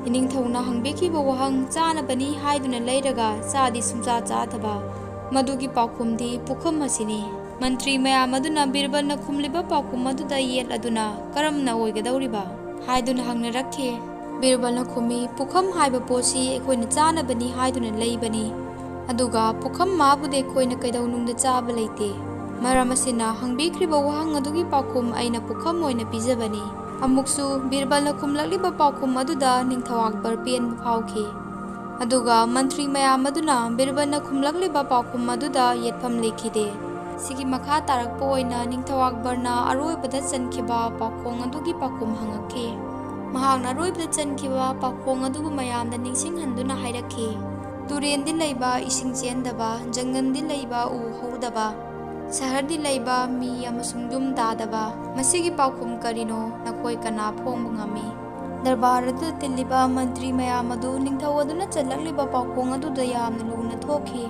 ꯏꯅꯤꯡꯊꯧꯅ ꯍꯪꯕꯤꯈꯤꯕ ꯋꯥꯍꯪ ꯆꯥꯅꯕꯅꯤ ꯍꯥꯏꯗꯨꯅ ꯂꯩꯔꯒ ꯆꯥꯗꯤ ꯁꯨꯡꯆꯥ ꯆꯥꯗꯕ ꯃꯗꯨꯒꯤ ꯄꯥꯎꯈꯨꯝꯗꯤ ꯄꯨꯈꯝ ꯑꯁꯤꯅꯤ꯫" ꯃꯟꯇ꯭ꯔꯤ ꯃꯌꯥꯝ ꯑꯗꯨꯅ ꯕꯤꯔꯕꯜꯅ ꯈꯨꯝꯂꯤꯕ ꯄꯥꯎꯈꯨꯝ ꯑꯗꯨꯗ ꯌꯦꯠꯂꯗꯨꯅ ꯀꯔꯝꯅ ꯑꯣꯏꯒꯗꯧꯔꯤꯕ ꯍꯥꯏꯗꯨꯅ ꯍꯪꯅꯔꯛꯈꯤ꯫ ꯕꯤꯔꯕꯜꯅ ꯈꯨꯝꯃꯤ, "ꯄꯨꯈꯝ ꯍꯥꯏꯕ ꯄꯣꯠꯁꯤ ꯑꯩꯈꯣꯏꯅ ꯆꯥꯅꯕꯅꯤ ꯍꯥꯏꯗꯨꯅ ꯂꯩꯕꯅꯤ, ꯑꯗꯨꯒ ꯄꯨꯈꯝ ꯃꯥꯕꯨꯗꯤ ꯑꯩꯈꯣꯏꯅ ꯀꯩꯗꯧꯅꯨꯡꯗ ꯆꯥꯕ ꯂꯩꯇꯦ꯫ ꯃꯔꯝ ꯑꯁꯤꯅ ꯍꯪꯕꯤꯈ꯭ꯔꯤꯕ ꯋꯥꯍꯪ ꯑꯗꯨꯒꯤ ꯄꯥꯎꯈꯨꯝ ꯑꯩꯅ ꯄꯨꯈꯝ ꯑꯣꯏꯅ ꯄꯤꯖꯕꯅꯤ꯫" ꯑꯃꯨꯛꯁꯨ ꯕꯤꯔꯕꯜꯅ ꯈꯨꯝꯂꯛꯂꯤꯕ ꯄꯥꯎꯈꯨꯝ ꯑꯗꯨꯗ ꯅꯤꯡꯊꯧ ꯑꯛꯕꯔ ꯄꯦꯟꯕ ꯐꯥꯎꯈꯤ꯫ ꯑꯗꯨꯒ ꯃꯟꯇ꯭ꯔꯤ ꯃꯌꯥꯝ ꯑꯗꯨꯅ ꯕꯤꯔꯕꯜꯅ ꯈꯨꯝꯂꯛꯂꯤꯕ ꯄꯥꯎꯈꯨꯝ ꯑꯗꯨꯗ ꯌꯦꯠꯐꯝ ꯂꯩꯈꯤꯗꯦ꯫ ꯁꯤꯒꯤ ꯃꯈꯥ ꯇꯥꯔꯛꯄ ꯑꯣꯏꯅ ꯅꯤꯡꯊꯧ ꯑꯛꯕꯔꯅ ꯑꯔꯣꯏꯕꯗ ꯆꯟꯈꯤꯕ ꯄꯥꯎꯈꯣꯡ ꯑꯗꯨꯒꯤ ꯄꯥꯎꯈꯨꯝ ꯍꯪꯉꯛꯈꯤ꯫ ꯃꯍꯥꯛꯅ ꯑꯔꯣꯏꯕꯗ ꯆꯟꯈꯤꯕ ꯄꯥꯎꯈꯣꯡ ꯑꯗꯨꯕꯨ ꯃꯌꯥꯝꯗ ꯅꯤꯡꯁꯤꯡꯍꯟꯗꯨꯅ ꯍꯥꯏꯔꯛꯈꯤ, "ꯇꯨꯔꯦꯟꯗꯤ ꯂꯩꯕ, ꯏꯁꯤꯡ ꯆꯦꯟꯗꯕ, ꯖꯪꯒꯜꯗꯤ ꯂꯩꯕ, ꯎ ꯍꯧꯗꯕ, ꯁꯍꯔꯗꯤ ꯂꯩꯕ, ꯃꯤ ꯑꯃꯁꯨꯡ ꯌꯨꯝ ꯇꯥꯗꯕ, ꯃꯁꯤꯒꯤ ꯄꯥꯎꯈꯨꯝ ꯀꯔꯤꯅꯣ? ꯅꯈꯣꯏ ꯀꯅꯥ ꯐꯣꯡꯕ ꯉꯝꯃꯤ?" ꯗꯔꯕꯥꯔ ꯑꯗꯨꯗ ꯇꯤꯜꯂꯤꯕ ꯃꯟꯇ꯭ꯔꯤ ꯃꯌꯥꯝ ꯑꯗꯨ ꯅꯤꯡꯊꯧ ꯑꯗꯨꯅ ꯆꯜꯂꯛꯂꯤꯕ ꯄꯥꯎꯈꯣꯡ ꯑꯗꯨꯗ ꯌꯥꯝꯅ ꯂꯨꯅ ꯊꯣꯛꯈꯤ꯫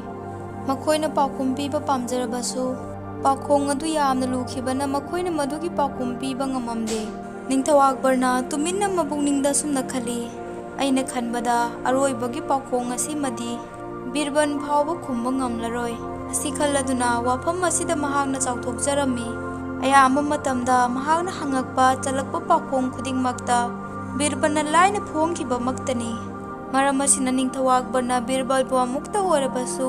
ꯃꯈꯣꯏꯅ ꯄꯥꯎꯈꯨꯝ ꯄꯤꯕ ꯄꯥꯝꯖꯔꯕꯁꯨ, ꯄꯥꯎꯈꯣꯡ ꯑꯗꯨ ꯌꯥꯝꯅ ꯂꯨꯈꯤꯕꯅ ꯃꯈꯣꯏꯅ ꯃꯗꯨꯒꯤ ꯄꯥꯎꯈꯨꯝ ꯄꯤꯕ ꯉꯝꯃꯝꯗꯦ꯫ ꯅꯤꯡꯊꯧ ꯑꯛꯕꯔꯅ ꯇꯨꯃꯤꯟꯅ ꯃꯄꯨꯛꯅꯤꯡꯗ ꯑꯁꯨꯝꯅ ꯈꯜꯂꯤ, "ꯑꯩꯅ ꯈꯟꯕꯗ ꯑꯔꯣꯏꯕꯒꯤ ꯄꯥꯎꯈꯣꯡ ꯑꯁꯤꯃꯗꯤ ꯕꯤꯔꯕꯜ ꯐꯥꯎꯕ ꯈꯨꯝꯕ ꯉꯝꯂꯔꯣꯏ꯫" ꯑꯁꯤ ꯈꯜꯂꯗꯨꯅ ꯋꯥꯐꯝ ꯑꯁꯤꯗ ꯃꯍꯥꯛꯅ ꯆꯥꯎꯊꯣꯛꯆꯔꯝꯃꯤ꯫ ꯑꯌꯥꯝꯕ ꯃꯇꯝꯗ ꯃꯍꯥꯛꯅ ꯍꯪꯉꯛꯄ ꯆꯜꯂꯛꯄ ꯄꯥꯎꯈꯣꯡ ꯈꯨꯗꯤꯡꯃꯛꯇ ꯕꯤꯔꯕꯜꯅ ꯂꯥꯏꯅ ꯐꯣꯡꯈꯤꯕꯃꯛꯇꯅꯤ꯫ ꯃꯔꯝ ꯑꯁꯤꯅ ꯅꯤꯡꯊꯧ ꯑꯛꯕꯔꯅ ꯕꯤꯔꯕꯜꯕꯨ ꯑꯃꯨꯛꯇ ꯑꯣꯏꯔꯕꯁꯨ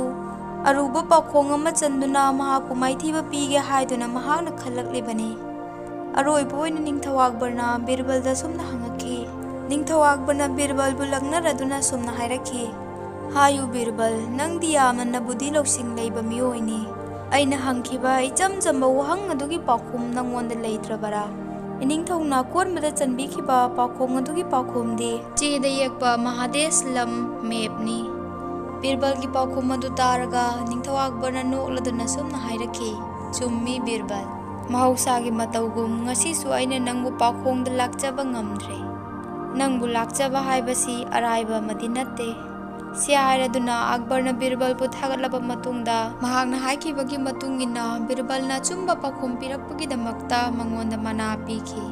ꯑꯔꯨꯕ ꯄꯥꯎꯈꯣꯡ ꯑꯃ ꯆꯟꯗꯨꯅ ꯃꯍꯥꯛꯄꯨ ꯃꯥꯏꯊꯤꯕ ꯄꯤꯒꯦ ꯍꯥꯏꯗꯨꯅ ꯃꯍꯥꯛꯅ ꯈꯜꯂꯛꯂꯤꯕꯅꯤ꯫ ꯑꯔꯣꯏꯕ ꯑꯣꯏꯅ ꯅꯤꯡꯊꯧ ꯑꯛꯕꯔꯅ ꯕꯤꯔꯕꯜꯗ ꯑꯁꯨꯝꯅ ꯍꯪꯉꯛꯈꯤ꯫ ꯅꯤꯡꯊꯧ ꯑꯛꯕꯔꯅ ꯕꯤꯔꯕꯜꯕꯨ ꯂꯛꯅꯔꯗꯨꯅ ꯑꯁꯨꯝꯅ ꯍꯥꯏꯔꯛꯈꯤ, "ꯍꯥꯏꯌꯨ ꯕꯤꯔꯕꯜ, ꯅꯪꯗꯤ ꯌꯥꯝꯅ ꯕꯨꯙꯤ ꯂꯧꯁꯤꯡ ꯂꯩꯕ ꯃꯤꯑꯣꯏꯅꯤ꯫ ꯑꯩꯅ ꯍꯪꯈꯤꯕ ꯏꯆꯝ ꯆꯝꯕ ꯋꯥꯍꯪ ꯑꯗꯨꯒꯤ ꯄꯥꯎꯈꯨꯝ ꯅꯪꯉꯣꯟꯗ ꯂꯩꯇ꯭ꯔꯕꯔꯥ?" ꯏꯅꯤꯡꯊꯧꯅ ꯑꯀꯣꯟꯕꯗ ꯆꯟꯕꯤꯈꯤꯕ ꯄꯥꯎꯈꯣꯡ ꯑꯗꯨꯒꯤ ꯄꯥꯎꯈꯨꯝꯗꯤ ꯆꯦꯗ ꯌꯦꯛꯄ ꯃꯍꯥꯗꯦꯁ ꯂꯝ ꯃꯦꯞꯅꯤ꯫ ꯕꯤꯔꯕꯜꯒꯤ ꯄꯥꯎꯈꯨꯝ ꯑꯗꯨ ꯇꯥꯔꯒ ꯅꯤꯡꯊꯧ ꯑꯛꯕꯔꯅ ꯅꯣꯛꯂꯗꯨꯅ ꯁꯨꯝꯅ ꯍꯥꯏꯔꯛꯈꯤ, "ꯆꯨꯝꯃꯤ ꯕꯤꯔꯕꯜ, ꯃꯍꯧꯁꯥꯒꯤ ꯃꯇꯧꯒꯨꯝ ꯉꯁꯤꯁꯨ ꯑꯩꯅ ꯅꯪꯕꯨ ꯄꯥꯈꯣꯡꯗ ꯂꯥꯛꯆꯕ ꯉꯝꯗ꯭ꯔꯦ꯫ ꯅꯪꯕꯨ ꯂꯥꯛꯆꯕ ꯍꯥꯏꯕꯁꯤ ꯑꯔꯥꯏꯕ ꯑꯃꯗꯤ ꯅꯠꯇꯦ꯫ ꯁꯤ ꯍꯥꯏꯔꯗꯨꯅ ꯑꯛꯕꯔꯅ ꯕꯤꯔꯕꯜꯕꯨ ꯊꯥꯒꯠꯂꯕ ꯃꯇꯨꯡꯗ, ꯃꯍꯥꯛꯅ ꯍꯥꯏꯈꯤꯕꯒꯤ ꯃꯇꯨꯡ ꯏꯟꯅ ꯕꯤꯔꯕꯜꯅ ꯑꯆꯨꯝꯕ ꯄꯥꯎꯈꯨꯝ ꯄꯤꯔꯛꯄꯒꯤꯗꯃꯛꯇ ꯃꯉꯣꯟꯗ ꯃꯅꯥ ꯄꯤꯈꯤ꯫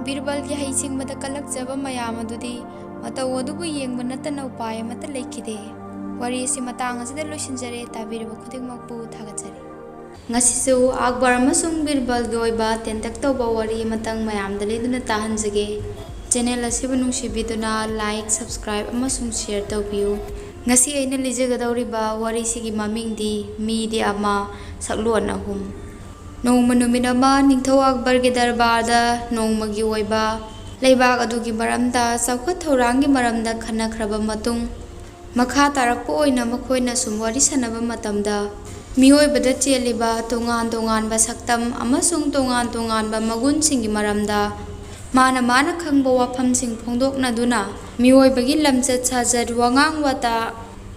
ꯕꯤꯔꯕꯜꯒꯤ ꯍꯩꯁꯤꯡꯕꯗ ꯀꯜꯂꯛꯆꯕ ꯃꯌꯥꯝ ꯑꯗꯨꯗꯤ ꯃꯇꯧ ꯑꯗꯨꯕꯨ ꯌꯦꯡꯕ ꯅꯠꯇꯅ ꯎꯄꯥꯏ ꯑꯃꯠꯇ ꯂꯩꯈꯤꯗꯦ꯫ ꯋꯥꯔꯤ ꯑꯁꯤ ꯃꯇꯥꯡ ꯑꯁꯤꯗ ꯂꯣꯏꯁꯤꯟꯖꯔꯦ꯫ ꯇꯥꯕꯤꯔꯤꯕ ꯈꯨꯗꯤꯡꯃꯛꯄꯨ ꯊꯥꯒꯠꯆꯔꯤ꯫ ꯉꯁꯤꯁꯨ ꯑꯛꯕꯔ ꯑꯃꯁꯨꯡ ꯕꯤꯔꯕꯜꯒꯤ ꯑꯣꯏꯕ ꯇꯦꯟꯇꯛ ꯇꯧꯕ ꯋꯥꯔꯤ ꯑꯃꯇꯪ ꯃꯌꯥꯝꯗ ꯂꯤꯗꯨꯅ ꯇꯥꯍꯟꯖꯒꯦ꯫ ꯆꯦꯅꯦꯜ ꯑꯁꯤꯕꯨ ꯅꯨꯡꯁꯤꯕꯤꯗꯨꯅ like, subscribe ꯑꯃꯁꯨꯡ share ꯇꯧꯕꯤꯌꯨ꯫ ꯉꯁꯤ ꯑꯩꯅ ꯂꯤꯖꯒꯗꯧꯔꯤꯕ ꯋꯥꯔꯤꯁꯤꯒꯤ ꯃꯃꯤꯡꯗꯤ ꯃꯤꯗꯤ ꯑꯃ, ꯁꯛꯂꯣꯟ ꯑꯍꯨꯝ꯫ ꯅꯣꯡꯃ ꯅꯨꯃꯤꯠ ꯑꯃ ꯅꯤꯡꯊꯧ ꯑꯛꯕꯔꯒꯤ ꯗꯔꯕꯥꯔꯗ ꯅꯣꯡꯃꯒꯤ ꯑꯣꯏꯕ ꯂꯩꯕꯥꯛ ꯑꯗꯨꯒꯤ ꯃꯔꯝꯗ, ꯆꯥꯎꯈꯠ ꯊꯧꯔꯥꯡꯒꯤ ꯃꯔꯝꯗ ꯈꯟꯅꯈ꯭ꯔꯕ ꯃꯇꯨꯡ, ꯃꯈꯥ ꯇꯥꯔꯛꯄ ꯑꯣꯏꯅ ꯃꯈꯣꯏꯅ ꯁꯨꯝ ꯋꯥꯔꯤ ꯁꯥꯟꯅꯕ ꯃꯇꯝꯗ, ꯃꯤꯑꯣꯏꯕꯗ ꯆꯦꯜꯂꯤꯕ ꯇꯣꯉꯥꯟ ꯇꯣꯉꯥꯟꯕ ꯁꯛꯇꯝ ꯑꯃꯁꯨꯡ ꯇꯣꯉꯥꯟ ꯇꯣꯉꯥꯟꯕ ꯃꯒꯨꯟꯁꯤꯡꯒꯤ ꯃꯔꯝꯗ ꯃꯥꯅ ꯃꯥꯅ ꯈꯪꯕ ꯋꯥꯐꯝꯁꯤꯡ ꯐꯣꯡꯗꯣꯛꯅꯗꯨꯅ, ꯃꯤꯑꯣꯏꯕꯒꯤ ꯂꯝꯆꯠ ꯁꯥꯖꯠ, ꯋꯥꯉꯥꯡ ꯋꯥꯇꯥ,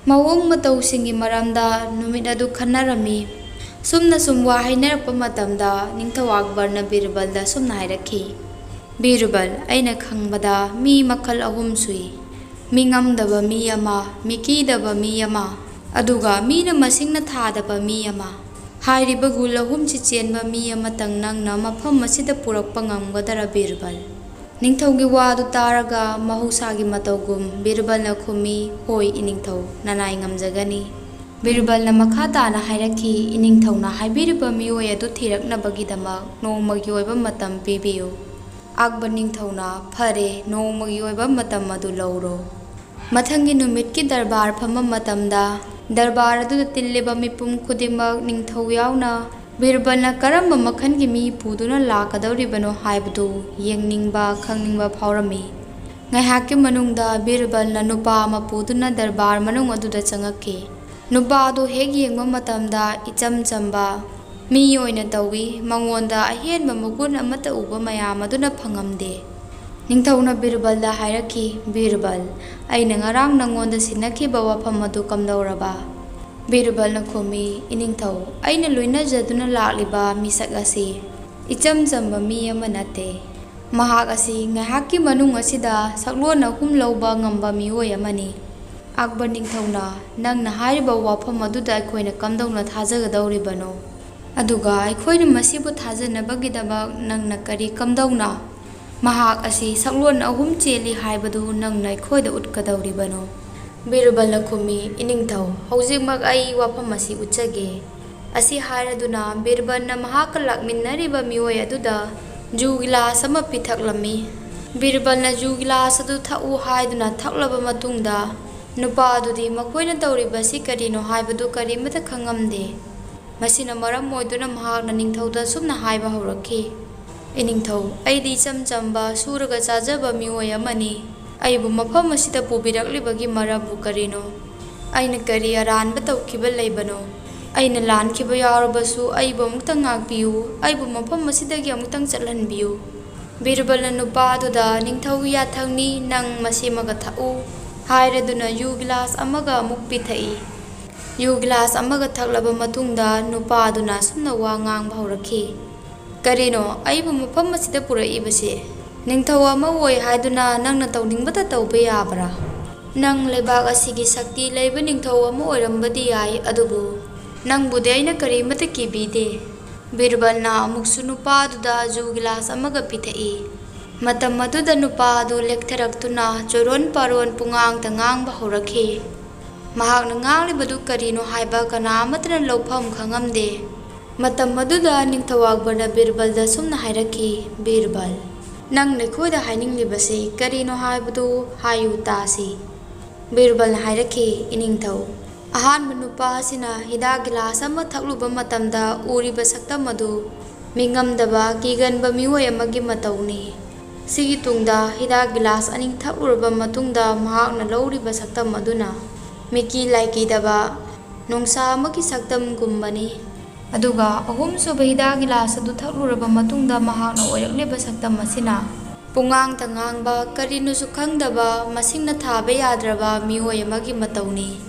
ꯃꯑꯣꯡ ꯃꯇꯧꯁꯤꯡꯒꯤ ꯃꯔꯝꯗ ꯅꯨꯃꯤꯠ ꯑꯗꯨ ꯈꯟꯅꯔꯝꯃꯤ꯫ ꯁꯨꯝꯅ ꯁꯨꯝ ꯋꯥ ꯍꯥꯏꯅꯔꯛꯄ ꯃꯇꯝꯗ ꯅꯤꯡꯊꯧ ꯑꯛꯕꯔꯅ ꯕꯤꯔꯕꯜꯗ ꯁꯨꯝꯅ ꯍꯥꯏꯔꯛꯈꯤ, "ꯕꯤꯔꯕꯜ, ꯑꯩꯅ ꯈꯪꯕꯗ ꯃꯤ ꯃꯈꯜ ꯑꯍꯨꯝ ꯁꯨꯏ꯫ ꯃꯤ ꯉꯝꯗꯕ ꯃꯤ ꯑꯃ, ꯃꯤ ꯀꯤꯗꯕ ꯃꯤ ꯑꯃ, ꯑꯗꯨꯒ ꯃꯤꯅ ꯃꯁꯤꯡꯅ ꯊꯥꯗꯕ ꯃꯤ ꯑꯃ꯫ ꯍꯥꯏꯔꯤꯕ ꯒꯨꯜ ꯑꯍꯨꯝꯁꯤ ꯆꯦꯟꯕ ꯃꯤ ꯑꯃꯇꯪ ꯅꯪꯅ ꯃꯐꯝ ꯑꯁꯤꯗ ꯄꯨꯔꯛꯄ ꯉꯝꯒꯗꯔꯥ ꯕꯤꯔꯕꯜ?" ꯅꯤꯡꯊꯧꯒꯤ ꯋꯥ ꯑꯗꯨ ꯇꯥꯔꯒ ꯃꯍꯧꯁꯥꯒꯤ ꯃꯇꯧꯒꯨꯝ ꯕꯤꯔꯕꯜꯅ ꯈꯨꯝꯃꯤ, "ꯍꯣꯏ ꯏꯅꯤꯡꯊꯧ, ꯅꯅꯥꯏ ꯉꯝꯖꯒꯅꯤ꯫" ꯕꯤꯔꯕꯜꯅ ꯃꯈꯥ ꯇꯥꯅ ꯍꯥꯏꯔꯛꯈꯤ, "ꯏꯅꯤꯡꯊꯧꯅ ꯍꯥꯏꯕꯤꯔꯤꯕ ꯃꯤꯑꯣꯏ ꯑꯗꯨ ꯊꯤꯔꯛꯅꯕꯒꯤꯗꯃꯛ ꯅꯣꯡꯃꯒꯤ ꯑꯣꯏꯕ ꯃꯇꯝ ꯄꯤꯕꯤꯌꯨ꯫" ꯑꯛꯕꯔ ꯅꯤꯡꯊꯧꯅ, "ꯐꯔꯦ, ꯅꯣꯡꯃꯒꯤ ꯑꯣꯏꯕ ꯃꯇꯝ ꯑꯗꯨ ꯂꯧꯔꯣ꯫" ꯃꯊꯪꯒꯤ ꯅꯨꯃꯤꯠꯀꯤ ꯗꯔꯕꯥꯔ ꯐꯝꯕ ꯃꯇꯝꯗ, ꯗꯔꯕꯥꯔ ꯑꯗꯨꯗ ꯇꯤꯜꯂꯤꯕ ꯃꯤꯄꯨꯝ ꯈꯨꯗꯤꯡꯃꯛ, ꯅꯤꯡꯊꯧ ꯌꯥꯎꯅ, ꯕꯤꯔꯕꯜꯅ ꯀꯔꯝꯕ ꯃꯈꯜꯒꯤ ꯃꯤ ꯄꯨꯗꯨꯅ ꯂꯥꯛꯀꯗꯧꯔꯤꯕꯅꯣ ꯍꯥꯏꯕꯗꯨ ꯌꯦꯡꯅꯤꯡꯕ, ꯈꯪꯅꯤꯡꯕ ꯐꯥꯎꯔꯝꯃꯤ꯫ ꯉꯥꯏꯍꯥꯛꯀꯤ ꯃꯅꯨꯡꯗ ꯕꯤꯔꯕꯜꯅ ꯅꯨꯄꯥ ꯑꯃ ꯄꯨꯗꯨꯅ ꯗꯔꯕꯥꯔ ꯃꯅꯨꯡ ꯑꯗꯨꯗ ꯆꯪꯉꯛꯈꯤ꯫ ꯅꯨꯄꯥ ꯑꯗꯨ ꯍꯦꯛ ꯌꯦꯡꯕ ꯃꯇꯝꯗ ꯏꯆꯝ ꯆꯝꯕ ꯃꯤ ꯑꯣꯏꯅ ꯇꯧꯏ꯫ ꯃꯉꯣꯟꯗ ꯑꯍꯦꯟꯕ ꯃꯒꯨꯟ ꯑꯃꯠꯇ ꯎꯕ ꯃꯌꯥꯝ ꯑꯗꯨꯅ ꯐꯪꯉꯝꯗꯦ꯫ ꯅꯤꯡꯊꯧꯅ ꯕꯤꯔꯕꯜꯗ ꯍꯥꯏꯔꯛꯈꯤ, "ꯕꯤꯔꯕꯜ, ꯑꯩꯅ ꯉꯔꯥꯡ ꯅꯉꯣꯟꯗ ꯁꯤꯟꯅꯈꯤꯕ ꯋꯥꯐꯝ ꯑꯗꯨ ꯀꯝꯗꯧꯔꯕ?" ꯕꯤꯔꯕꯜꯅ ꯈꯨꯝꯃꯤ, "ꯏꯅꯤꯡꯊꯧ, ꯑꯩꯅ ꯂꯣꯏꯅꯖꯗꯨꯅ ꯂꯥꯛꯂꯤꯕ ꯃꯤꯁꯛ ꯑꯁꯤ ꯏꯆꯝ ꯆꯝꯕ ꯃꯤ ꯑꯃ ꯅꯠꯇꯦ꯫ ꯃꯍꯥꯛ ꯑꯁꯤ ꯉꯥꯏꯍꯥꯛꯀꯤ ꯃꯅꯨꯡ ꯑꯁꯤꯗ ꯁꯛꯂꯣꯟ ꯑꯍꯨꯝ ꯂꯧꯕ ꯉꯝꯕ ꯃꯤꯑꯣꯏ ꯑꯃꯅꯤ꯫ ꯑꯛꯕꯔ ꯅꯤꯡꯊꯧꯅ ꯅꯪꯅ ꯍꯥꯏꯔꯤꯕ ꯋꯥꯐꯝ ꯑꯗꯨꯗ ꯑꯩꯈꯣꯏꯅ ꯀꯝꯗꯧꯅ ꯊꯥꯖꯒꯗꯧꯔꯤꯕꯅꯣ? ꯑꯗꯨꯒ ꯑꯩꯈꯣꯏꯅ ꯃꯁꯤꯕꯨ ꯊꯥꯖꯅꯕꯒꯤꯗꯃꯛ ꯅꯪꯅ ꯀꯔꯤ ꯀꯝꯗꯧꯅ ꯃꯍꯥꯛ ꯑꯁꯤ ꯁꯛꯂꯣꯟ ꯑꯍꯨꯝ ꯆꯦꯜꯂꯤ ꯍꯥꯏꯕꯗꯨ ꯅꯪꯅ ꯑꯩꯈꯣꯏꯗ ꯎꯠꯀꯗꯧꯔꯤꯕꯅꯣ? ꯕꯤꯔꯕꯜꯅ ꯈꯨꯝꯃꯤ, "ꯏꯅꯤꯡꯊꯧ, ꯍꯧꯖꯤꯛꯃꯛ ꯑꯩ ꯋꯥꯐꯝ ꯑꯁꯤ ꯎꯠꯆꯒꯦ꯫" ꯑꯁꯤ ꯍꯥꯏꯔꯗꯨꯅ ꯕꯤꯔꯕꯜꯅ ꯃꯍꯥꯛꯀ ꯂꯥꯛꯃꯤꯟꯅꯔꯤꯕ ꯃꯤꯑꯣꯏ ꯑꯗꯨꯗ ꯖꯨ ꯒꯤꯂꯥꯁ ꯑꯃ ꯄꯤꯊꯛꯂꯝꯃꯤ꯫ ꯕꯤꯔꯕꯜꯅ ꯖꯨ ꯒꯤꯂꯥꯁ ꯑꯗꯨ ꯊꯛꯎ ꯍꯥꯏꯗꯨꯅ ꯊꯛꯂꯕ ꯃꯇꯨꯡꯗ, ꯅꯨꯄꯥ ꯑꯗꯨꯗꯤ ꯃꯈꯣꯏꯅ ꯇꯧꯔꯤꯕꯁꯤ ꯀꯔꯤꯅꯣ ꯍꯥꯏꯕꯗꯨ ꯀꯔꯤꯃꯠꯇ ꯈꯪꯉꯝꯗꯦ꯫ ꯃꯁꯤꯅ ꯃꯔꯝ ꯑꯣꯏꯗꯨꯅ ꯃꯍꯥꯛꯅ ꯅꯤꯡꯊꯧꯗ ꯑꯁꯨꯝꯅ ꯍꯥꯏꯕ ꯍꯧꯔꯛꯈꯤ, "ꯏꯅꯤꯡꯊꯧ, ꯑꯩꯗꯤ ꯏꯆꯝ ꯆꯝꯕ ꯁꯨꯔꯒ ꯆꯥꯖꯕ ꯃꯤꯑꯣꯏ ꯑꯃꯅꯤ꯫ ꯑꯩꯕꯨ ꯃꯐꯝ ꯑꯁꯤꯗ ꯄꯨꯕꯤꯔꯛꯂꯤꯕꯒꯤ ꯃꯔꯝꯕꯨ ꯀꯔꯤꯅꯣ? ꯑꯩꯅ ꯀꯔꯤ ꯑꯔꯥꯟꯕ ꯇꯧꯈꯤꯕ ꯂꯩꯕꯅꯣ? ꯑꯩꯅ ꯂꯥꯟꯈꯤꯕ ꯌꯥꯎꯔꯕꯁꯨ ꯑꯩꯕꯨ ꯑꯃꯨꯛꯇꯪ ꯉꯥꯛꯄꯤꯌꯨ꯫ ꯑꯩꯕꯨ ꯃꯐꯝ ꯑꯁꯤꯗꯒꯤ ꯑꯃꯨꯛꯇꯪ ꯆꯠꯍꯟꯕꯤꯌꯨ꯫" ꯕꯤꯔꯕꯜꯅ ꯅꯨꯄꯥ ꯑꯗꯨꯗ, "ꯅꯤꯡꯊꯧꯒꯤ ꯌꯥꯊꯪꯅꯤ, ꯅꯪ ꯃꯁꯤꯃꯒ ꯊꯛꯎ" ꯍꯥꯏꯔꯗꯨꯅ ꯌꯨ ꯒꯤꯂꯥꯁ ꯑꯃꯒ ꯑꯃꯨꯛ ꯄꯤꯊꯛꯏ꯫ ꯌꯨ ꯒꯤꯂꯥꯁ ꯑꯃꯒ ꯊꯛꯂꯕ ꯃꯇꯨꯡꯗ ꯅꯨꯄꯥ ꯑꯗꯨꯅ ꯑꯁꯨꯝꯅ ꯋꯥ ꯉꯥꯡꯕ ꯍꯧꯔꯛꯈꯤ, "ꯀꯔꯤꯅꯣ ꯑꯩꯕꯨ ꯃꯐꯝ ꯑꯁꯤꯗ ꯄꯨꯔꯛꯏꯕꯁꯦ? ꯅꯤꯡꯊꯧ ꯑꯃ ꯑꯣꯏ ꯍꯥꯏꯗꯨꯅ ꯅꯪꯅ ꯇꯧꯅꯤꯡꯕꯇ ꯇꯧꯕ ꯌꯥꯕ꯭ꯔꯥ? ꯅꯪ ꯂꯩꯕꯥꯛ ꯑꯁꯤꯒꯤ ꯁꯛꯇꯤ ꯂꯩꯕ ꯅꯤꯡꯊꯧ ꯑꯃ ꯑꯣꯏꯔꯝꯕꯗꯤ ꯌꯥꯏ, ꯑꯗꯨꯕꯨ ꯅꯪꯕꯨꯗꯤ ꯑꯩꯅ ꯀꯔꯤꯃꯠꯇ ꯀꯤꯕꯤꯗꯦ꯫" ꯕꯤꯔꯕꯜꯅ ꯑꯃꯨꯛꯁꯨ ꯅꯨꯄꯥ ꯑꯗꯨꯗ ꯖꯨ ꯒꯤꯂꯥꯁ ꯑꯃꯒ ꯄꯤꯊꯛꯏ꯫ ꯃꯇꯝ ꯑꯗꯨꯗ ꯅꯨꯄꯥ ꯑꯗꯨ ꯂꯦꯛꯊꯔꯛꯇꯨꯅ ꯆꯣꯔꯣꯟ ꯄꯥꯔꯣꯟ ꯄꯨꯡꯉꯥꯡꯇ ꯉꯥꯡꯕ ꯍꯧꯔꯛꯈꯤ꯫ ꯃꯍꯥꯛꯅ ꯉꯥꯡꯂꯤꯕꯗꯨ ꯀꯔꯤꯅꯣ ꯍꯥꯏꯕ ꯀꯅꯥ ꯑꯃꯠꯇꯅ ꯂꯧꯐꯝ ꯈꯪꯉꯝꯗꯦ꯫ ꯃꯇꯝ ꯑꯗꯨꯗ ꯅꯤꯡꯊꯧ ꯑꯛꯕꯔꯅ ꯕꯤꯔꯕꯜꯗ ꯁꯨꯝꯅ ꯍꯥꯏꯔꯛꯈꯤ, "ꯕꯤꯔꯕꯜ, ꯅꯪꯅ ꯑꯩꯈꯣꯏꯗ ꯍꯥꯏꯅꯤꯡꯂꯤꯕꯁꯤ ꯀꯔꯤꯅꯣ ꯍꯥꯏꯕꯗꯨ ꯍꯥꯏꯌꯨ ꯇꯥꯁꯤ꯫" ꯕꯤꯔꯕꯜꯅ ꯍꯥꯏꯔꯛꯈꯤ, "ꯏꯅꯤꯡꯊꯧ, ꯑꯍꯥꯟꯕ ꯅꯨꯄꯥ ꯑꯁꯤꯅ ꯍꯤꯗꯥꯛ ꯒꯤꯂꯥꯁ ꯑꯃ ꯊꯛꯂꯨꯕ ꯃꯇꯝꯗ ꯎꯔꯤꯕ ꯁꯛꯇꯝ ꯑꯗꯨ ꯃꯤꯉꯝꯗꯕ, ꯀꯤꯒꯟꯕ ꯃꯤꯑꯣꯏ ꯑꯃꯒꯤ ꯃꯇꯧꯅꯤ꯫ ꯁꯤꯒꯤ ꯇꯨꯡꯗ ꯍꯤꯗꯥꯛ ꯒꯤꯂꯥꯁ ꯑꯅꯤ ꯊꯛꯂꯨꯔꯕ ꯃꯇꯨꯡꯗ ꯃꯍꯥꯛꯅ ꯂꯧꯔꯤꯕ ꯁꯛꯇꯝ ꯑꯗꯨꯅ ꯃꯤꯀꯤ ꯂꯥꯏꯀꯤꯗꯕ, ꯅꯣꯡꯁꯥ ꯑꯃꯒꯤ ꯁꯛꯇꯝꯒꯨꯝꯕꯅꯤ꯫ ꯑꯗꯨꯒ ꯑꯍꯨꯝꯁꯨꯕ ꯍꯤꯗꯥꯛ ꯒꯤꯂꯥꯁ ꯑꯗꯨ ꯊꯛꯂꯨꯔꯕ ꯃꯇꯨꯡꯗ ꯃꯍꯥꯛꯅ ꯑꯣꯏꯔꯛꯂꯤꯕ ꯁꯛꯇꯝ ꯑꯁꯤꯅ ꯄꯨꯡꯉꯥꯡꯇ ꯉꯥꯡꯕ, ꯀꯔꯤꯅꯣꯁꯨ ꯈꯪꯗꯕ, ꯃꯁꯤꯡꯅ ꯊꯥꯕ ꯌꯥꯗ꯭ꯔꯕ ꯃꯤꯑꯣꯏ ꯑꯃꯒꯤ ꯃꯇꯧꯅꯤ꯫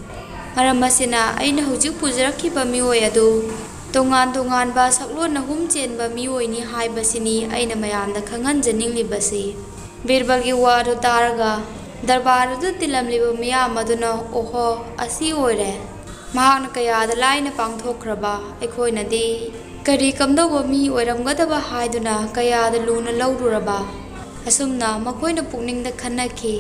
ꯃꯔꯝ ꯑꯁꯤꯅ ꯑꯩꯅ ꯍꯧꯖꯤꯛ ꯄꯨꯖꯔꯛꯈꯤꯕ ꯃꯤꯑꯣꯏ ꯑꯗꯨ ꯇꯣꯉꯥꯟ ꯇꯣꯉꯥꯟꯕ ꯁꯛꯂꯣꯟ ꯑꯍꯨꯝ ꯆꯦꯟꯕ ꯃꯤꯑꯣꯏꯅꯤ ꯍꯥꯏꯕꯁꯤꯅꯤ ꯑꯩꯅ ꯃꯌꯥꯝꯗ ꯈꯪꯍꯟꯖꯅꯤꯡꯂꯤꯕꯁꯤ꯫ ꯕꯤꯔꯕꯜꯒꯤ ꯋꯥꯗꯨ ꯇꯥꯔꯒ ꯗꯔꯕꯥꯔ ꯑꯗꯨ ꯇꯤꯜꯂꯝꯂꯤꯕ ꯃꯤꯌꯥꯝ ꯑꯗꯨꯅ "ꯑꯣꯍꯣ, ꯑꯁꯤ ꯑꯣꯏꯔꯦ꯫ ꯃꯍꯥꯛꯅ ꯀꯌꯥꯗ ꯂꯥꯏꯅ ꯄꯥꯡꯊꯣꯛꯈ꯭ꯔꯕ, ꯑꯩꯈꯣꯏꯅꯗꯤ ꯀꯔꯤ ꯀꯝꯗꯧꯕ ꯃꯤ ꯑꯣꯏꯔꯝꯒꯗꯕ ꯍꯥꯏꯗꯨꯅ ꯀꯌꯥꯗ ꯂꯨꯅ ꯂꯧꯔꯨꯔꯕ?" ꯑꯁꯨꯝꯅ ꯃꯈꯣꯏꯅ ꯄꯨꯛꯅꯤꯡꯗ ꯈꯟꯅꯈꯤ꯫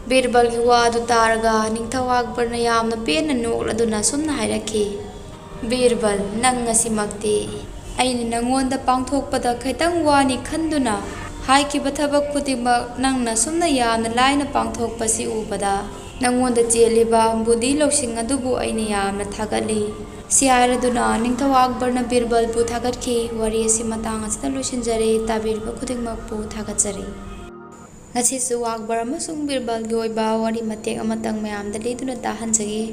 ꯕꯤꯔꯕꯜꯒꯤ ꯋꯥꯗꯨ ꯇꯥꯔꯒ ꯅꯤꯡꯊꯧ ꯑꯛꯕꯔꯅ ꯌꯥꯝꯅ ꯄꯦꯟꯅ ꯅꯣꯛꯂꯗꯨꯅ ꯑꯁꯨꯝꯅ ꯍꯥꯏꯔꯛꯈꯤ, "ꯕꯤꯔꯕꯜ, ꯅꯪ ꯉꯁꯤꯃꯛꯇꯤ ꯑꯩꯅ ꯅꯪꯉꯣꯟꯗ ꯄꯥꯡꯊꯣꯛꯄꯗ ꯈꯤꯇꯪ ꯋꯥꯅꯤ ꯈꯟꯗꯨꯅ ꯍꯥꯏꯈꯤꯕ ꯊꯕꯛ ꯈꯨꯗꯤꯡꯃꯛ ꯅꯪꯅ ꯑꯁꯨꯝꯅ ꯌꯥꯝꯅ ꯂꯥꯏꯅ ꯄꯥꯡꯊꯣꯛꯄꯁꯤ ꯎꯕꯗ ꯅꯪꯉꯣꯟꯗ ꯆꯦꯜꯂꯤꯕ ꯕꯨꯙꯤ ꯂꯧꯁꯤꯡ ꯑꯗꯨꯕꯨ ꯑꯩꯅ ꯌꯥꯝꯅ ꯊꯥꯒꯠꯂꯤ"꯫ ꯁꯤ ꯍꯥꯏꯔꯗꯨꯅ ꯅꯤꯡꯊꯧ ꯑꯛꯕꯔꯅ ꯕꯤꯔꯕꯜꯕꯨ ꯊꯥꯒꯠꯈꯤ꯫ ꯋꯥꯔꯤ ꯑꯁꯤ ꯃꯇꯥꯡ ꯑꯁꯤꯗ ꯂꯣꯏꯁꯤꯟꯖꯔꯦ꯫ ꯇꯥꯕꯤꯔꯤꯕ ꯈꯨꯗꯤꯡꯃꯛꯄꯨ ꯊꯥꯒꯠꯆꯔꯤ꯫ ꯉꯁꯤꯁꯨ ꯑꯛꯕꯔ ꯑꯃꯁꯨꯡ ꯕꯤꯔꯕꯜꯒꯤ ꯑꯣꯏꯕ ꯋꯥꯔꯤ ꯃꯇꯦꯛ ꯑꯃꯇꯪ ꯃꯌꯥꯝꯗ ꯂꯤꯗꯨꯅ ꯇꯥꯍꯟꯖꯒꯦ꯫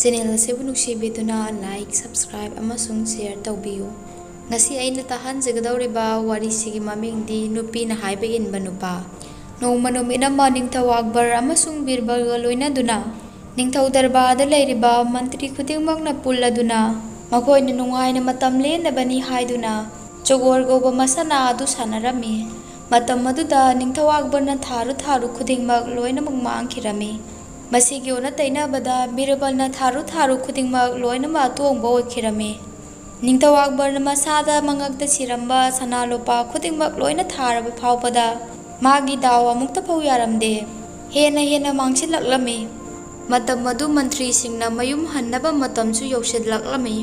ꯆꯦꯅꯦꯜ ꯑꯁꯤꯕꯨ ꯅꯨꯡꯁꯤꯕꯤꯗꯨꯅ like, subscribe ꯑꯃꯁꯨꯡ share ꯇꯧꯕꯤꯌꯨ꯫ ꯉꯁꯤ ꯑꯩꯅ ꯇꯥꯍꯟꯖꯒꯗꯧꯔꯤꯕ ꯋꯥꯔꯤꯁꯤꯒꯤ ꯃꯃꯤꯡꯗꯤ ꯅꯨꯄꯤꯅ ꯍꯥꯏꯕ ꯏꯟꯕ ꯅꯨꯄꯥ꯫ ꯅꯣꯡꯃ ꯅꯨꯃꯤꯠ ꯑꯃ ꯅꯤꯡꯊꯧ ꯑꯛꯕꯔ ꯑꯃꯁꯨꯡ ꯕꯤꯔꯕꯜꯒ ꯂꯣꯏꯅꯗꯨꯅ ꯅꯤꯡꯊꯧ ꯗꯔꯕꯥꯔꯗ ꯂꯩꯔꯤꯕ ꯃꯟꯇ꯭ꯔꯤ ꯈꯨꯗꯤꯡꯃꯛꯅ ꯄꯨꯜꯂꯗꯨꯅ ꯃꯈꯣꯏꯅ ꯅꯨꯡꯉꯥꯏꯅ ꯃꯇꯝ ꯂꯦꯟꯅꯕꯅꯤ ꯍꯥꯏꯗꯨꯅ ꯆꯣꯒꯣꯔ ꯀꯧꯕ ꯃꯁꯥꯟꯅ ꯑꯗꯨ ꯁꯥꯟꯅꯔꯝꯃꯤ꯫ ꯃꯇꯝ ꯑꯗꯨꯗ ꯅꯤꯡꯊꯧ ꯑꯛꯕꯔꯅ ꯊꯥꯔꯨ ꯊꯥꯔꯨ ꯈꯨꯗꯤꯡꯃꯛ ꯂꯣꯏꯅꯃꯛ ꯃꯥꯡꯈꯤꯔꯝꯃꯤ꯫ ꯃꯁꯤꯒꯤ ꯑꯣꯟꯅ ꯇꯩꯅꯕꯗ ꯕꯤꯔꯕꯜꯅ ꯊꯥꯔꯨ ꯊꯥꯔꯨ ꯈꯨꯗꯤꯡꯃꯛ ꯂꯣꯏꯅꯃꯛ ꯑꯇꯣꯡꯕ ꯑꯣꯏꯈꯤꯔꯝꯃꯤ꯫ ꯅꯤꯡꯊꯧ ꯑꯛꯕꯔꯅ ꯃꯁꯥꯗ ꯃꯉꯛꯇ ꯁꯤꯔꯝꯕ ꯁꯅꯥ ꯂꯨꯄꯥ ꯈꯨꯗꯤꯡꯃꯛ ꯂꯣꯏꯅ ꯊꯥꯔꯕ ꯐꯥꯎꯕꯗ ꯃꯥꯒꯤ ꯗꯥꯎ ꯑꯃꯨꯛꯇ ꯐꯥꯎ ꯌꯥꯔꯝꯗꯦ꯫ ꯍꯦꯟꯅ ꯍꯦꯟꯅ ꯃꯥꯡꯁꯤꯜꯂꯛꯂꯝꯃꯤ꯫ ꯃꯇꯝ ꯑꯗꯨ ꯃꯟꯇ꯭ꯔꯤꯁꯤꯡꯅ ꯃꯌꯨꯝ ꯍꯟꯅꯕ ꯃꯇꯝꯁꯨ ꯌꯧꯁꯤꯜꯂꯛꯂꯝꯃꯤ꯫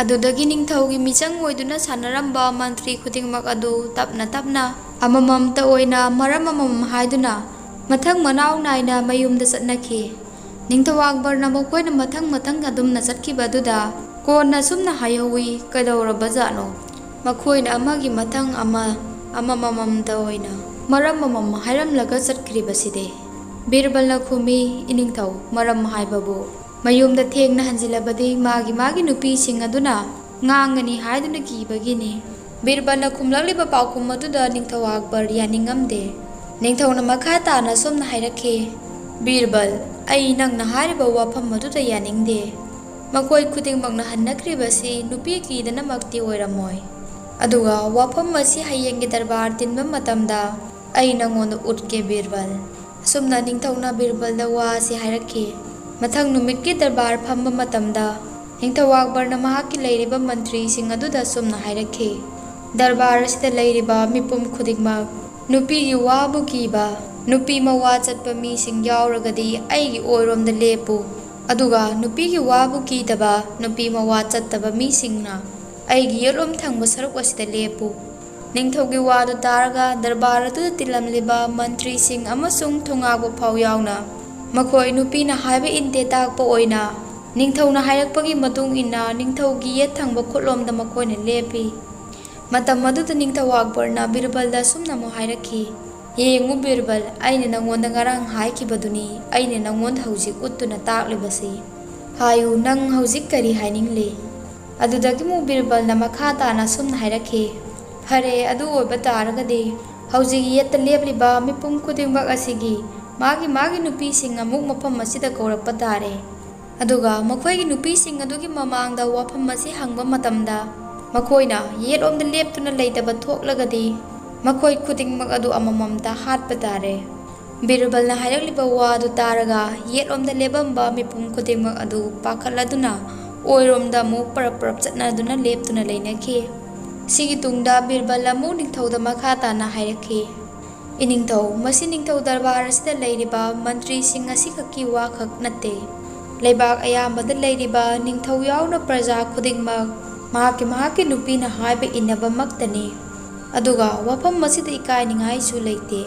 ꯑꯗꯨꯗꯒꯤ ꯅꯤꯡꯊꯧꯒꯤ ꯃꯤꯆꯪ ꯑꯣꯏꯗꯨꯅ ꯁꯥꯟꯅꯔꯝꯕ ꯃꯟꯇ꯭ꯔꯤ ꯈꯨꯗꯤꯡꯃꯛ ꯑꯗꯨ ꯇꯞꯅ ꯇꯞꯅ ꯑꯃꯃꯝꯇ ꯑꯣꯏꯅ ꯃꯔꯝ ꯑꯃꯃꯝ ꯍꯥꯏꯗꯨꯅ ꯃꯊꯪ ꯃꯅꯥꯎ ꯅꯥꯏꯅ ꯃꯌꯨꯝꯗ ꯆꯠꯅꯈꯤ꯫ ꯅꯤꯡꯊꯧ ꯑꯛꯕꯔꯅ ꯃꯈꯣꯏꯅ ꯃꯊꯪ ꯃꯊꯪ ꯑꯗꯨꯝꯅ ꯆꯠꯈꯤꯕ ꯑꯗꯨꯗ ꯀꯣꯟꯅ ꯑꯁꯨꯝꯅ ꯍꯥꯏꯍꯧꯋꯤ, "ꯀꯩꯗꯧꯔꯕꯖꯥꯠꯅꯣ? ꯃꯈꯣꯏꯅ ꯑꯃꯒꯤ ꯃꯊꯪ ꯑꯃ, ꯑꯃꯃꯝꯇ ꯑꯣꯏꯅ ꯃꯔꯝ ꯑꯃꯃꯝ ꯍꯥꯏꯔꯝꯂꯒ ꯆꯠꯈ꯭ꯔꯤꯕꯁꯤꯗꯤ?" ꯕꯤꯔꯕꯜꯅ ꯈꯨꯝꯃꯤ, "ꯏꯅꯤꯡꯊꯧ, ꯃꯔꯝ ꯍꯥꯏꯕꯕꯨ ꯃꯌꯨꯝꯗ ꯊꯦꯡꯅ ꯍꯟꯖꯤꯜꯂꯕꯗꯤ ꯃꯥꯒꯤ ꯃꯥꯒꯤ ꯅꯨꯄꯤꯁꯤꯡ ꯑꯗꯨꯅ ꯉꯥꯡꯒꯅꯤ ꯍꯥꯏꯗꯨꯅ ꯀꯤꯕꯒꯤꯅꯤ"꯫ ꯕꯤꯔꯕꯜꯅ ꯈꯨꯝꯂꯛꯂꯤꯕ ꯄꯥꯎꯈꯨꯝ ꯑꯗꯨꯗ ꯅꯤꯡꯊꯧ ꯑꯛꯕꯔ ꯌꯥꯅꯤꯡꯉꯝꯗꯦ꯫ ꯅꯤꯡꯊꯧꯅ ꯃꯈꯥ ꯇꯥꯅ ꯑꯁꯨꯝꯅ ꯍꯥꯏꯔꯛꯈꯤ, "ꯕꯤꯔꯕꯜ, ꯑꯩ ꯅꯪꯅ ꯍꯥꯏꯔꯤꯕ ꯋꯥꯐꯝ ꯑꯗꯨꯗ ꯌꯥꯅꯤꯡꯗꯦ꯫ ꯃꯈꯣꯏ ꯈꯨꯗꯤꯡꯃꯛꯅ ꯍꯟꯅꯈ꯭ꯔꯤꯕꯁꯤ ꯅꯨꯄꯤ ꯀꯤꯗꯅꯃꯛꯇꯤ ꯑꯣꯏꯔꯝꯃꯣꯏ꯫ ꯑꯗꯨꯒ ꯋꯥꯐꯝ ꯑꯁꯤ ꯍꯌꯦꯡꯒꯤ ꯗꯔꯕꯥꯔ ꯇꯤꯟꯕ ꯃꯇꯝꯗ ꯑꯩ ꯅꯪꯉꯣꯟꯗ ꯎꯠꯀꯦ, ꯕꯤꯔꯕꯜ꯫ ꯑꯁꯨꯝꯅ ꯅꯤꯡꯊꯧꯅ ꯕꯤꯔꯕꯜꯗ ꯋꯥ ꯑꯁꯤ ꯍꯥꯏꯔꯛꯈꯤ꯫ ꯃꯊꯪ ꯅꯨꯃꯤꯠꯀꯤ ꯗꯔꯕꯥꯔ ꯐꯝꯕ ꯃꯇꯝꯗ ꯅꯤꯡꯊꯧ ꯑꯛꯕꯔꯅ ꯃꯍꯥꯛꯀꯤ ꯂꯩꯔꯤꯕ ꯃꯟꯇ꯭ꯔꯤꯁꯤꯡ ꯑꯗꯨꯗ ꯑꯁꯨꯝꯅ ꯍꯥꯏꯔꯛꯈꯤ, "ꯗꯔꯕꯥꯔ ꯑꯁꯤꯗ ꯂꯩꯔꯤꯕ ꯃꯤꯄꯨꯝ ꯈꯨꯗꯤꯡꯃꯛ ꯅꯨꯄꯤꯒꯤ ꯋꯥꯕꯨ ꯀꯤꯕ, ꯅꯨꯄꯤ ꯃꯋꯥ ꯆꯠꯄ ꯃꯤꯁꯤꯡ ꯌꯥꯎꯔꯒꯗꯤ ꯑꯩꯒꯤ ꯑꯣꯏꯔꯣꯝꯗ ꯂꯦꯞꯄꯨ꯫ ꯑꯗꯨꯒ ꯅꯨꯄꯤꯒꯤ ꯋꯥꯕꯨ ꯀꯤꯗꯕ, ꯅꯨꯄꯤ ꯃꯋꯥ ꯆꯠꯇꯕ ꯃꯤꯁꯤꯡꯅ ꯑꯩꯒꯤ ꯌꯦꯠꯂꯣꯝ ꯊꯪꯕ ꯁꯔꯨꯛ ꯑꯁꯤꯗ ꯂꯦꯞꯄꯨ꯫" ꯅꯤꯡꯊꯧꯒꯤ ꯋꯥꯗꯨ ꯇꯥꯔꯒ ꯗꯔꯕꯥꯔ ꯑꯗꯨꯗ ꯇꯤꯜꯂꯝꯂꯤꯕ ꯃꯟꯇ꯭ꯔꯤꯁꯤꯡ ꯑꯃꯁꯨꯡ ꯊꯧꯉꯥꯛꯄ ꯐꯥꯎ ꯌꯥꯎꯅ ꯃꯈꯣꯏ ꯅꯨꯄꯤꯅ ꯍꯥꯏꯕ ꯏꯟꯗꯦ ꯇꯥꯛꯄ ꯑꯣꯏꯅ ꯅꯤꯡꯊꯧꯅ ꯍꯥꯏꯔꯛꯄꯒꯤ ꯃꯇꯨꯡ ꯏꯟꯅ ꯅꯤꯡꯊꯧꯒꯤ ꯌꯦꯠ ꯊꯪꯕ ꯈꯨꯠꯂꯣꯝꯗ ꯃꯈꯣꯏꯅ ꯂꯦꯞꯄꯤ꯫ ꯃꯇꯝ ꯑꯗꯨꯗ ꯅꯤꯡꯊꯧ ꯑꯛꯕꯔꯅ ꯕꯤꯔꯕꯜꯗ ꯑꯁꯨꯝꯅ ꯑꯃꯨꯛ ꯍꯥꯏꯔꯛꯈꯤ, "ꯌꯦꯡꯉꯨ ꯕꯤꯔꯕꯜ, ꯑꯩꯅ ꯅꯪꯉꯣꯟꯗ ꯉꯔꯥꯡ ꯍꯥꯏꯈꯤꯕꯗꯨꯅꯤ ꯑꯩꯅ ꯅꯪꯉꯣꯟꯗ ꯍꯧꯖꯤꯛ ꯎꯠꯇꯨꯅ ꯇꯥꯛꯂꯤꯕꯁꯤ꯫ ꯍꯥꯏꯌꯨ, ꯅꯪ ꯍꯧꯖꯤꯛ ꯀꯔꯤ ꯍꯥꯏꯅꯤꯡꯂꯤ?" ꯑꯗꯨꯗꯒꯤ ꯑꯃꯨꯛ ꯕꯤꯔꯕꯜꯅ ꯃꯈꯥ ꯇꯥꯅ ꯑꯁꯨꯝꯅ ꯍꯥꯏꯔꯛꯈꯤ, "ꯐꯔꯦ, ꯑꯗꯨ ꯑꯣꯏꯕ ꯇꯥꯔꯒꯗꯤ ꯍꯧꯖꯤꯛ ꯌꯦꯠꯇ ꯂꯦꯞꯂꯤꯕ ꯃꯤꯄꯨꯝ ꯈꯨꯗꯤꯡꯃꯛ ꯑꯁꯤꯒꯤ ꯃꯥꯒꯤ ꯃꯥꯒꯤ ꯅꯨꯄꯤꯁꯤꯡ ꯑꯃꯨꯛ ꯃꯐꯝ ꯑꯁꯤꯗ ꯀꯧꯔꯛꯄ ꯇꯥꯔꯦ꯫ ꯑꯗꯨꯒ ꯃꯈꯣꯏꯒꯤ ꯅꯨꯄꯤꯁꯤꯡ ꯑꯗꯨꯒꯤ ꯃꯃꯥꯡꯗ ꯋꯥꯐꯝ ꯑꯁꯤ ꯍꯪꯕ ꯃꯇꯝꯗ ꯃꯈꯣꯏꯅ ꯌꯦꯠꯂꯣꯝꯗ ꯂꯦꯞꯇꯨꯅ ꯂꯩꯇꯕ ꯊꯣꯛꯂꯒꯗꯤ ꯃꯈꯣꯏ ꯈꯨꯗꯤꯡꯃꯛ ꯑꯗꯨ ꯑꯃꯃꯝꯇ ꯍꯥꯠꯄ ꯇꯥꯔꯦ꯫" ꯕꯤꯔꯕꯜꯅ ꯍꯥꯏꯔꯛꯂꯤꯕ ꯋꯥ ꯑꯗꯨ ꯇꯥꯔꯒ ꯌꯦꯠꯂꯣꯝꯗ ꯂꯦꯞꯂꯝꯕ ꯃꯤꯄꯨꯝ ꯈꯨꯗꯤꯡꯃꯛ ꯑꯗꯨ ꯄꯥꯈꯠꯂꯗꯨꯅ ꯑꯣꯏꯔꯣꯝꯗ ꯑꯃꯨꯛ ꯄꯔꯞ ꯄꯔꯞ ꯆꯠꯅꯗꯨꯅ ꯂꯦꯞꯇꯨꯅ ꯂꯩꯅꯈꯤ꯫ ꯁꯤꯒꯤ ꯇꯨꯡꯗ ꯕꯤꯔꯕꯜ ꯑꯃꯨꯛ ꯅꯤꯡꯊꯧꯗ ꯃꯈꯥ ꯇꯥꯅ ꯍꯥꯏꯔꯛꯈꯤ, "ꯏꯅꯤꯡꯊꯧ, ꯃꯁꯤ ꯅꯤꯡꯊꯧ ꯗꯔꯕꯥꯔ ꯑꯁꯤꯗ ꯂꯩꯔꯤꯕ ꯃꯟꯇ꯭ꯔꯤꯁꯤꯡ ꯑꯁꯤꯈꯛꯀꯤ ꯋꯥꯈꯛ ꯅꯠꯇꯦ꯫ ꯂꯩꯕꯥꯛ ꯑꯌꯥꯝꯕꯗ ꯂꯩꯔꯤꯕ ꯅꯤꯡꯊꯧ ꯌꯥꯎꯅ ꯄ꯭ꯔꯖꯥ ꯈꯨꯗꯤꯡꯃꯛ ꯃꯍꯥꯛꯀꯤ ꯃꯍꯥꯛꯀꯤ ꯅꯨꯄꯤꯅ ꯍꯥꯏꯕ ꯏꯟꯅꯕꯃꯛꯇꯅꯤ꯫ ꯑꯗꯨꯒ ꯋꯥꯐꯝ ꯑꯁꯤꯗ ꯏꯀꯥꯏꯅꯤꯡꯉꯥꯏꯁꯨ ꯂꯩꯇꯦ꯫"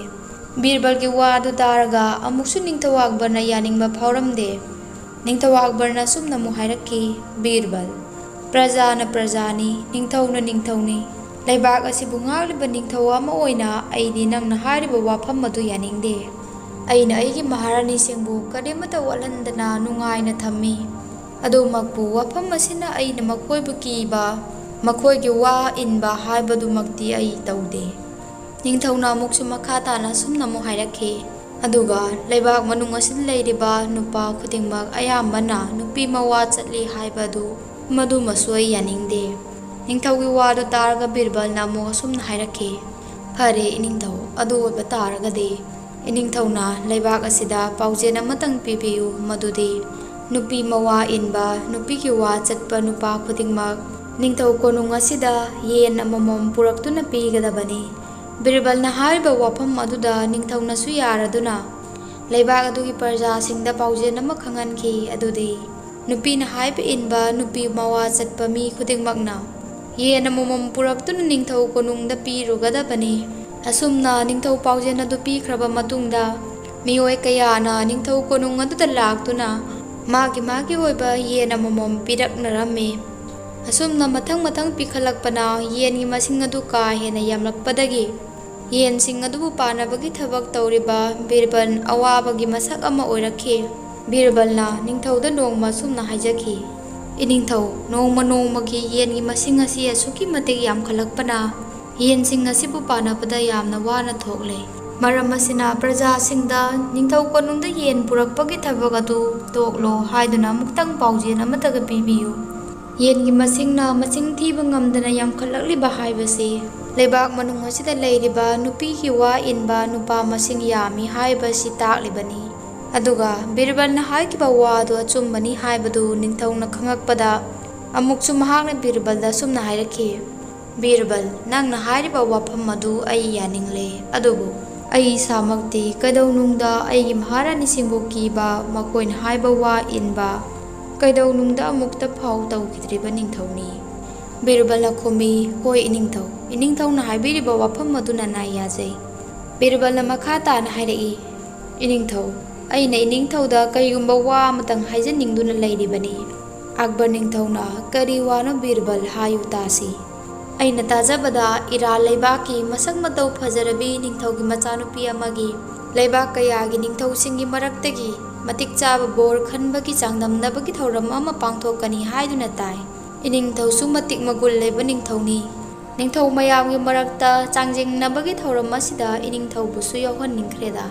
ꯕꯤꯔꯕꯜꯒꯤ ꯋꯥ ꯑꯗꯨ ꯇꯥꯔꯒ ꯑꯃꯨꯛꯁꯨ ꯅꯤꯡꯊꯧ ꯑꯛꯕꯔꯅ ꯌꯥꯅꯤꯡꯕ ꯐꯥꯎꯔꯝꯗꯦ꯫ ꯅꯤꯡꯊꯧ ꯑꯛꯕꯔꯅ ꯑꯁꯨꯝꯅ ꯑꯃꯨꯛ ꯍꯥꯏꯔꯛꯈꯤ, "ꯕꯤꯔꯕꯜ, ꯄ꯭ꯔꯖꯥꯅ ꯄ꯭ꯔꯖꯥꯅꯤ, ꯅꯤꯡꯊꯧꯅ ꯅꯤꯡꯊꯧꯅꯤ꯫ ꯂꯩꯕꯥꯛ ꯑꯁꯤꯕꯨ ꯉꯥꯛꯂꯤꯕ ꯅꯤꯡꯊꯧ ꯑꯃ ꯑꯣꯏꯅ ꯑꯩꯗꯤ ꯅꯪꯅ ꯍꯥꯏꯔꯤꯕ ꯋꯥꯐꯝ ꯑꯗꯨ ꯌꯥꯅꯤꯡꯗꯦ꯫ ꯑꯩꯅ ꯑꯩꯒꯤ ꯃꯍꯥꯔꯥꯅꯤꯁꯤꯡꯕꯨ ꯀꯔꯤꯃꯠꯇ ꯋꯥꯠꯍꯟꯗꯅ ꯅꯨꯡꯉꯥꯏꯅ ꯊꯝꯃꯤ꯫ ꯑꯗꯨꯃꯛꯄꯨ ꯋꯥꯐꯝ ꯑꯁꯤꯅ ꯑꯩꯅ ꯃꯈꯣꯏꯕꯨ ꯀꯤꯕ, ꯃꯈꯣꯏꯒꯤ ꯋꯥ ꯏꯟꯕ ꯍꯥꯏꯕꯗꯨꯃꯛꯇꯤ ꯑꯩ ꯇꯧꯗꯦ꯫" ꯅꯤꯡꯊꯧꯅ ꯑꯃꯨꯛꯁꯨ ꯃꯈꯥ ꯇꯥꯅ ꯑꯁꯨꯝꯅ ꯑꯃꯨꯛ ꯍꯥꯏꯔꯛꯈꯤ, ꯑꯗꯨꯒ ꯂꯩꯕꯥꯛ ꯃꯅꯨꯡ ꯑꯁꯤꯗ ꯂꯩꯔꯤꯕ ꯅꯨꯄꯥ ꯈꯨꯗꯤꯡꯃꯛ ꯑꯌꯥꯝꯕꯅ ꯅꯨꯄꯤ ꯃꯋꯥ ꯆꯠꯂꯤ ꯍꯥꯏꯕ ꯑꯗꯨ, ꯃꯗꯨꯃꯁꯨ ꯑꯩ ꯌꯥꯅꯤꯡꯗꯦ꯫ ꯅꯤꯡꯊꯧꯒꯤ ꯋꯥꯗꯨ ꯇꯥꯔꯒ ꯕꯤꯔꯕꯜꯅ ꯑꯃꯨꯛ ꯑꯁꯨꯝꯅ ꯍꯥꯏꯔꯛꯈꯤ, "ꯐꯔꯦ ꯏꯅꯤꯡꯊꯧ, ꯑꯗꯨ ꯑꯣꯏꯕ ꯇꯥꯔꯒꯗꯤ ꯏꯅꯤꯡꯊꯧꯅ ꯂꯩꯕꯥꯛ ꯑꯁꯤꯗ ꯄꯥꯎꯖꯦꯜ ꯑꯃꯇꯪ ꯄꯤꯕꯤꯌꯨ, ꯃꯗꯨꯗꯤ ꯅꯨꯄꯤ ꯃꯋꯥ ꯏꯟꯕ, ꯅꯨꯄꯤꯒꯤ ꯋꯥ ꯆꯠꯄ ꯅꯨꯄꯥ ꯈꯨꯗꯤꯡꯃꯛ ꯅꯤꯡꯊꯧ ꯀꯣꯅꯨꯡ ꯑꯁꯤꯗ ꯌꯦꯟ ꯑꯃꯃꯝ ꯄꯨꯔꯛꯇꯨꯅ ꯄꯤꯒꯗꯕꯅꯤ꯫" ꯕꯤꯔꯕꯜꯅ ꯍꯥꯏꯔꯤꯕ ꯋꯥꯐꯝ ꯑꯗꯨꯗ ꯅꯤꯡꯊꯧꯅꯁꯨ ꯌꯥꯔꯗꯨꯅ ꯂꯩꯕꯥꯛ ꯑꯗꯨꯒꯤ ꯄ꯭ꯔꯖꯥꯁꯤꯡꯗ ꯄꯥꯎꯖꯦꯜ ꯑꯃ ꯈꯪꯍꯟꯈꯤ, ꯑꯗꯨꯗꯤ ꯅꯨꯄꯤꯅ ꯍꯥꯏꯕ ꯏꯟꯕ ꯅꯨꯄꯤ ꯃꯋꯥ ꯆꯠꯄ ꯃꯤ ꯈꯨꯗꯤꯡꯃꯛꯅ ꯌꯦꯟ ꯑꯃꯃꯝ ꯄꯨꯔꯛꯇꯨꯅ ꯅꯤꯡꯊꯧ ꯀꯣꯅꯨꯡꯗ ꯄꯤꯔꯨꯒꯗꯕꯅꯤ꯫ ꯑꯁꯨꯝꯅ ꯅꯤꯡꯊꯧ ꯄꯥꯎꯖꯦꯜ ꯑꯗꯨ ꯄꯤꯈ꯭ꯔꯕ ꯃꯇꯨꯡꯗ ꯃꯤꯑꯣꯏ ꯀꯌꯥꯅ ꯅꯤꯡꯊꯧ ꯀꯣꯅꯨꯡ ꯑꯗꯨꯗ ꯂꯥꯛꯇꯨꯅ ꯃꯥꯒꯤ ꯃꯥꯒꯤ ꯑꯣꯏꯕ ꯌꯦꯟ ꯑꯃꯃꯝ ꯄꯤꯔꯛꯅꯔꯝꯃꯤ꯫ ꯑꯁꯨꯝꯅ ꯃꯊꯪ ꯃꯊꯪ ꯄꯤꯈꯠꯂꯛꯄꯅ ꯌꯦꯟꯒꯤ ꯃꯁꯤꯡ ꯑꯗꯨ ꯀꯥ ꯍꯦꯟꯅ ꯌꯥꯝꯂꯛꯄꯗꯒꯤ ꯌꯦꯟꯁꯤꯡ ꯑꯗꯨꯕꯨ ꯄꯥꯅꯕꯒꯤ ꯊꯕꯛ ꯇꯧꯔꯤꯕ ꯕꯤꯔꯕꯜ ꯑꯋꯥꯕꯒꯤ ꯃꯁꯛ ꯑꯃ ꯑꯣꯏꯔꯛꯈꯤ꯫ ꯕꯤꯔꯕꯜꯅ ꯅꯤꯡꯊꯧꯗ ꯅꯣꯡꯃ ꯑꯁꯨꯝꯅ ꯍꯥꯏꯖꯈꯤ, "ꯏꯅꯤꯡꯊꯧ, ꯅꯣꯡꯃ ꯅꯣꯡꯃꯒꯤ ꯌꯦꯟꯒꯤ ꯃꯁꯤꯡ ꯑꯁꯤ ꯑꯁꯨꯛꯀꯤ ꯃꯇꯤꯛ ꯌꯥꯝꯈꯠꯂꯛꯄꯅ ꯌꯦꯟꯁꯤꯡ ꯑꯁꯤꯕꯨ ꯄꯥꯅꯕꯗ ꯌꯥꯝꯅ ꯋꯥꯅ ꯊꯣꯛꯂꯦ꯫ ꯃꯔꯝ ꯑꯁꯤꯅ ꯄ꯭ꯔꯖꯥꯁꯤꯡꯗ ꯅꯤꯡꯊꯧ ꯀꯣꯅꯨꯡꯗ ꯌꯦꯟ ꯄꯨꯔꯛꯄꯒꯤ ꯊꯕꯛ ꯑꯗꯨ ꯇꯣꯛꯂꯣ ꯍꯥꯏꯗꯨꯅ ꯑꯃꯨꯛꯇꯪ ꯄꯥꯎꯖꯦꯜ ꯑꯃꯇꯒ ꯄꯤꯕꯤꯌꯨ꯫" ꯌꯦꯟꯒꯤ ꯃꯁꯤꯡꯅ ꯃꯁꯤꯡ ꯊꯤꯕ ꯉꯝꯗꯅ ꯌꯥꯝꯈꯠꯂꯛꯂꯤꯕ ꯍꯥꯏꯕꯁꯤ ꯂꯩꯕꯥꯛ ꯃꯅꯨꯡ ꯑꯁꯤꯗ ꯂꯩꯔꯤꯕ ꯅꯨꯄꯤꯒꯤ ꯋꯥ ꯏꯟꯕ ꯅꯨꯄꯥ ꯃꯁꯤꯡ ꯌꯥꯝꯃꯤ ꯍꯥꯏꯕꯁꯤ ꯇꯥꯛꯂꯤꯕꯅꯤ꯫ ꯑꯗꯨꯒ ꯕꯤꯔꯕꯜꯅ ꯍꯥꯏꯈꯤꯕ ꯋꯥ ꯑꯗꯨ ꯑꯆꯨꯝꯕꯅꯤ ꯍꯥꯏꯕꯗꯨ ꯅꯤꯡꯊꯧꯅ ꯈꯪꯂꯛꯄꯗ ꯑꯃꯨꯛꯁꯨ ꯃꯍꯥꯛꯅ ꯕꯤꯔꯕꯜꯗ ꯑꯁꯨꯝꯅ ꯍꯥꯏꯔꯛꯈꯤ, "ꯕꯤꯔꯕꯜ, ꯅꯪꯅ ꯍꯥꯏꯔꯤꯕ ꯋꯥꯐꯝ ꯑꯗꯨ ꯑꯩ ꯌꯥꯅꯤꯡꯂꯦ, ꯑꯗꯨꯕꯨ ꯑꯩ ꯏꯁꯥꯃꯛꯇꯤ ꯀꯩꯗꯧꯅꯨꯡꯗ ꯑꯩꯒꯤ ꯃꯍꯥꯔꯥꯅꯤꯁꯤꯡꯕꯨ ꯀꯤꯕ, ꯃꯈꯣꯏꯅ ꯍꯥꯏꯕ ꯋꯥ ꯏꯟꯕ, ꯀꯩꯗꯧꯅꯨꯡꯗ ꯑꯃꯨꯛꯇ ꯐꯥꯎ ꯇꯧꯈꯤꯗ꯭ꯔꯤꯕ ꯅꯤꯡꯊꯧꯅꯤ꯫" ꯕꯤꯔꯕꯜꯅ ꯈꯨꯝꯃꯤ, "ꯍꯣꯏ ꯏꯅꯤꯡꯊꯧ, ꯏꯅꯤꯡꯊꯧꯅ ꯍꯥꯏꯕꯤꯔꯤꯕ ꯋꯥꯐꯝ ꯑꯗꯨꯅ ꯅꯥꯏ ꯌꯥꯖꯩ꯫" ꯕꯤꯔꯕꯜꯅ ꯃꯈꯥ ꯇꯥꯅ ꯍꯥꯏꯔꯛꯏ, "ꯏꯅꯤꯡꯊꯧ, ꯑꯩꯅ ꯏꯅꯤꯡꯊꯧꯗ ꯀꯔꯤꯒꯨꯝꯕ ꯋꯥ ꯑꯃꯇꯪ ꯍꯥꯏꯖꯅꯤꯡꯗꯨꯅ ꯂꯩꯔꯤꯕꯅꯤ꯫" ꯑꯛꯕꯔ ꯅꯤꯡꯊꯧꯅ, "ꯀꯔꯤ ꯋꯥꯅꯣ ꯕꯤꯔꯕꯜ, ꯍꯥꯏꯌꯨ ꯇꯥꯁꯤ꯫" "ꯑꯩꯅ ꯇꯥꯖꯕꯗ ꯏꯔꯥꯟ ꯂꯩꯕꯥꯛꯀꯤ ꯃꯁꯛ ꯃꯇꯧ ꯐꯖꯔꯕꯤ ꯅꯤꯡꯊꯧꯒꯤ ꯃꯆꯥꯅꯨꯄꯤ ꯑꯃꯒꯤ ꯂꯩꯕꯥꯛ ꯀꯌꯥꯒꯤ ꯅꯤꯡꯊꯧꯁꯤꯡꯒꯤ ꯃꯔꯛꯇꯒꯤ ꯃꯇꯤꯛ ꯆꯥꯕ ꯕꯣꯔ ꯈꯟꯕꯒꯤ ꯆꯥꯡꯗꯝꯅꯕꯒꯤ ꯊꯧꯔꯝ ꯑꯃ ꯄꯥꯡꯊꯣꯛꯀꯅꯤ ꯍꯥꯏꯗꯨꯅ ꯇꯥꯏ꯫ ꯏꯅꯤꯡꯊꯧꯁꯨ ꯃꯇꯤꯛ ꯃꯒꯨꯟ ꯂꯩꯕ ꯅꯤꯡꯊꯧꯅꯤ꯫ ꯅꯤꯡꯊꯧ ꯃꯌꯥꯝꯒꯤ ꯃꯔꯛꯇ ꯆꯥꯡꯖꯦꯡꯅꯕꯒꯤ ꯊꯧꯔꯝ ꯑꯁꯤꯗ ꯏꯅꯤꯡꯊꯧꯕꯨꯁꯨ ꯌꯥꯎꯍꯟꯅꯤꯡꯈ꯭ꯔꯦꯗ꯫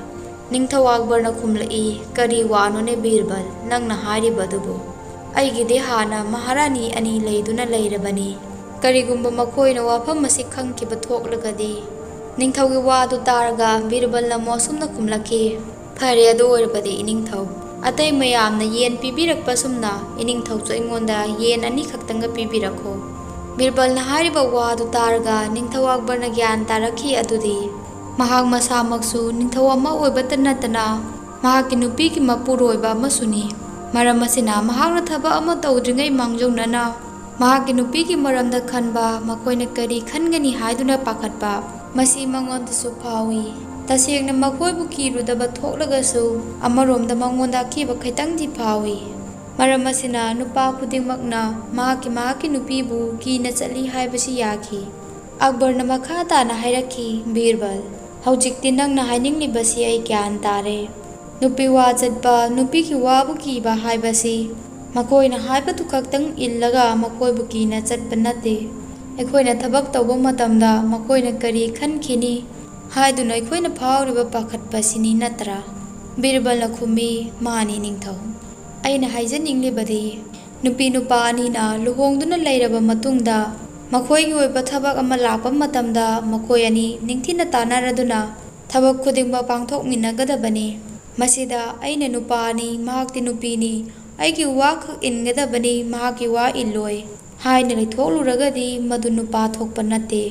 ꯅꯤꯡꯊꯧ ꯑꯛꯕꯔꯅ ꯈꯨꯝꯂꯛꯏ, "ꯀꯔꯤ ꯋꯥꯅꯣꯅꯦ ꯕꯤꯔꯕꯜ, ꯅꯪꯅ ꯍꯥꯏꯔꯤꯕ ꯑꯗꯨꯕꯨ? ꯑꯩꯒꯤꯗꯤ ꯍꯥꯟꯅ ꯃꯍꯥꯔꯥꯅꯤ ꯑꯅꯤ ꯂꯩꯗꯨꯅ ꯂꯩꯔꯕꯅꯤ꯫ ꯀꯔꯤꯒꯨꯝꯕ ꯃꯈꯣꯏꯅ ꯋꯥꯐꯝ ꯑꯁꯤ ꯈꯪꯈꯤꯕ ꯊꯣꯛꯂꯒꯗꯤ?" ꯅꯤꯡꯊꯧꯒꯤ ꯋꯥꯗꯨ ꯇꯥꯔꯒ ꯕꯤꯔꯕꯜꯅ ꯑꯃꯨꯛ ꯑꯁꯨꯝꯅ ꯈꯨꯝꯂꯛꯈꯤ, "ꯐꯔꯦ, ꯑꯗꯨ ꯑꯣꯏꯔꯕꯗꯤ ꯏꯅꯤꯡꯊꯧ, ꯑꯇꯩ ꯃꯌꯥꯝꯅ ꯌꯦꯟ ꯄꯤꯕꯤꯔꯛꯄ ꯑꯁꯨꯝꯅ ꯏꯅꯤꯡꯊꯧꯁꯨ ꯑꯩꯉꯣꯟꯗ ꯌꯦꯟ ꯑꯅꯤꯈꯛꯇꯪꯒ ꯄꯤꯕꯤꯔꯛꯈꯣ꯫" ꯕꯤꯔꯕꯜꯅ ꯍꯥꯏꯔꯤꯕ ꯋꯥꯗꯨ ꯇꯥꯔꯒ ꯅꯤꯡꯊꯧ ꯑꯛꯕꯔꯅ ꯒ꯭ꯌꯥꯟ ꯇꯥꯔꯛꯈꯤ ꯑꯗꯨꯗꯤ ꯃꯍꯥꯛ ꯃꯁꯥꯃꯛꯁꯨ ꯅꯤꯡꯊꯧ ꯑꯃ ꯑꯣꯏꯕꯇ ꯅꯠꯇꯅ ꯃꯍꯥꯛꯀꯤ ꯅꯨꯄꯤꯒꯤ ꯃꯄꯨꯔꯣꯏꯕ ꯑꯃꯁꯨꯅꯤ꯫ ꯃꯔꯝ ꯑꯁꯤꯅ ꯃꯍꯥꯛꯅ ꯊꯕꯛ ꯑꯃ ꯇꯧꯗ꯭ꯔꯤꯉꯩ ꯃꯥꯡꯖꯧꯅꯅ ꯃꯍꯥꯛꯀꯤ ꯅꯨꯄꯤꯒꯤ ꯃꯔꯝꯗ ꯈꯟꯕ, ꯃꯈꯣꯏꯅ ꯀꯔꯤ ꯈꯟꯒꯅꯤ ꯍꯥꯏꯗꯨꯅ ꯄꯥꯈꯠꯄ, ꯃꯁꯤ ꯃꯉꯣꯟꯗꯁꯨ ꯐꯥꯎꯏ꯫ ꯇꯁꯦꯡꯅ ꯃꯈꯣꯏꯕꯨ ꯀꯤꯔꯨꯗꯕ ꯊꯣꯛꯂꯒꯁꯨ ꯑꯃꯔꯣꯝꯗ ꯃꯉꯣꯟꯗ ꯑꯀꯤꯕ ꯈꯤꯇꯪꯗꯤ ꯐꯥꯎꯏ꯫ ꯃꯔꯝ ꯑꯁꯤꯅ ꯅꯨꯄꯥ ꯈꯨꯗꯤꯡꯃꯛꯅ ꯃꯍꯥꯛꯀꯤ ꯃꯍꯥꯛꯀꯤ ꯅꯨꯄꯤꯕꯨ ꯀꯤꯅ ꯆꯠꯂꯤ ꯍꯥꯏꯕꯁꯤ ꯌꯥꯈꯤ꯫ ꯑꯛꯕꯔꯅ ꯃꯈꯥ ꯇꯥꯅ ꯍꯥꯏꯔꯛꯈꯤ, "ꯕꯤꯔꯕꯜ, ꯍꯧꯖꯤꯛꯇꯤ ꯅꯪꯅ ꯍꯥꯏꯅꯤꯡꯂꯤꯕꯁꯤ ꯑꯩ ꯒ꯭ꯌꯥꯟ ꯇꯥꯔꯦ꯫ ꯅꯨꯄꯤ ꯋꯥ ꯆꯠꯄ, ꯅꯨꯄꯤꯒꯤ ꯋꯥꯕꯨ ꯀꯤꯕ ꯍꯥꯏꯕꯁꯤ ꯃꯈꯣꯏꯅ ꯍꯥꯏꯕꯗꯨ ꯈꯛꯇꯪ ꯏꯜꯂꯒ ꯃꯈꯣꯏꯕꯨ ꯀꯤꯅ ꯆꯠꯄ ꯅꯠꯇꯦ꯫ ꯑꯩꯈꯣꯏꯅ ꯊꯕꯛ ꯇꯧꯕ ꯃꯇꯝꯗ ꯃꯈꯣꯏꯅ ꯀꯔꯤ ꯈꯟꯈꯤꯅꯤ ꯍꯥꯏꯗꯨꯅ ꯑꯩꯈꯣꯏꯅ ꯐꯥꯎꯔꯤꯕ ꯄꯥꯈꯠꯄꯁꯤꯅꯤ ꯅꯠꯇ꯭ꯔꯥ?" ꯕꯤꯔꯕꯜꯅ ꯈꯨꯝꯃꯤ, "ꯃꯥꯅꯤ ꯅꯤꯡꯊꯧ꯫ ꯑꯩꯅ ꯍꯥꯏꯖꯅꯤꯡꯂꯤꯕꯗꯤ, ꯅꯨꯄꯤ ꯅꯨꯄꯥ ꯑꯅꯤꯅ ꯂꯨꯍꯣꯡꯗꯨꯅ ꯂꯩꯔꯕ ꯃꯇꯨꯡꯗ ꯃꯈꯣꯏꯒꯤ ꯑꯣꯏꯕ ꯊꯕꯛ ꯑꯃ ꯂꯥꯛꯄ ꯃꯇꯝꯗ ꯃꯈꯣꯏ ꯑꯅꯤ ꯅꯤꯡꯊꯤꯅ ꯇꯥꯟꯅꯔꯗꯨꯅ ꯊꯕꯛ ꯈꯨꯗꯤꯡꯃꯛ ꯄꯥꯡꯊꯣꯛꯃꯤꯟꯅꯒꯗꯕꯅꯤ꯫ ꯃꯁꯤꯗ ꯑꯩꯅ ꯅꯨꯄꯥꯅꯤ, ꯃꯍꯥꯛꯇꯤ ꯅꯨꯄꯤꯅꯤ, ꯑꯩꯒꯤ ꯋꯥ ꯈꯛ ꯏꯟꯒꯗꯕꯅꯤ, ꯃꯍꯥꯛꯀꯤ ꯋꯥ ꯏꯜꯂꯣꯏ ꯍꯥꯏꯅ ꯂꯩꯊꯣꯛꯂꯨꯔꯒꯗꯤ ꯃꯗꯨ ꯅꯨꯄꯥ ꯊꯣꯛꯄ ꯅꯠꯇꯦ꯫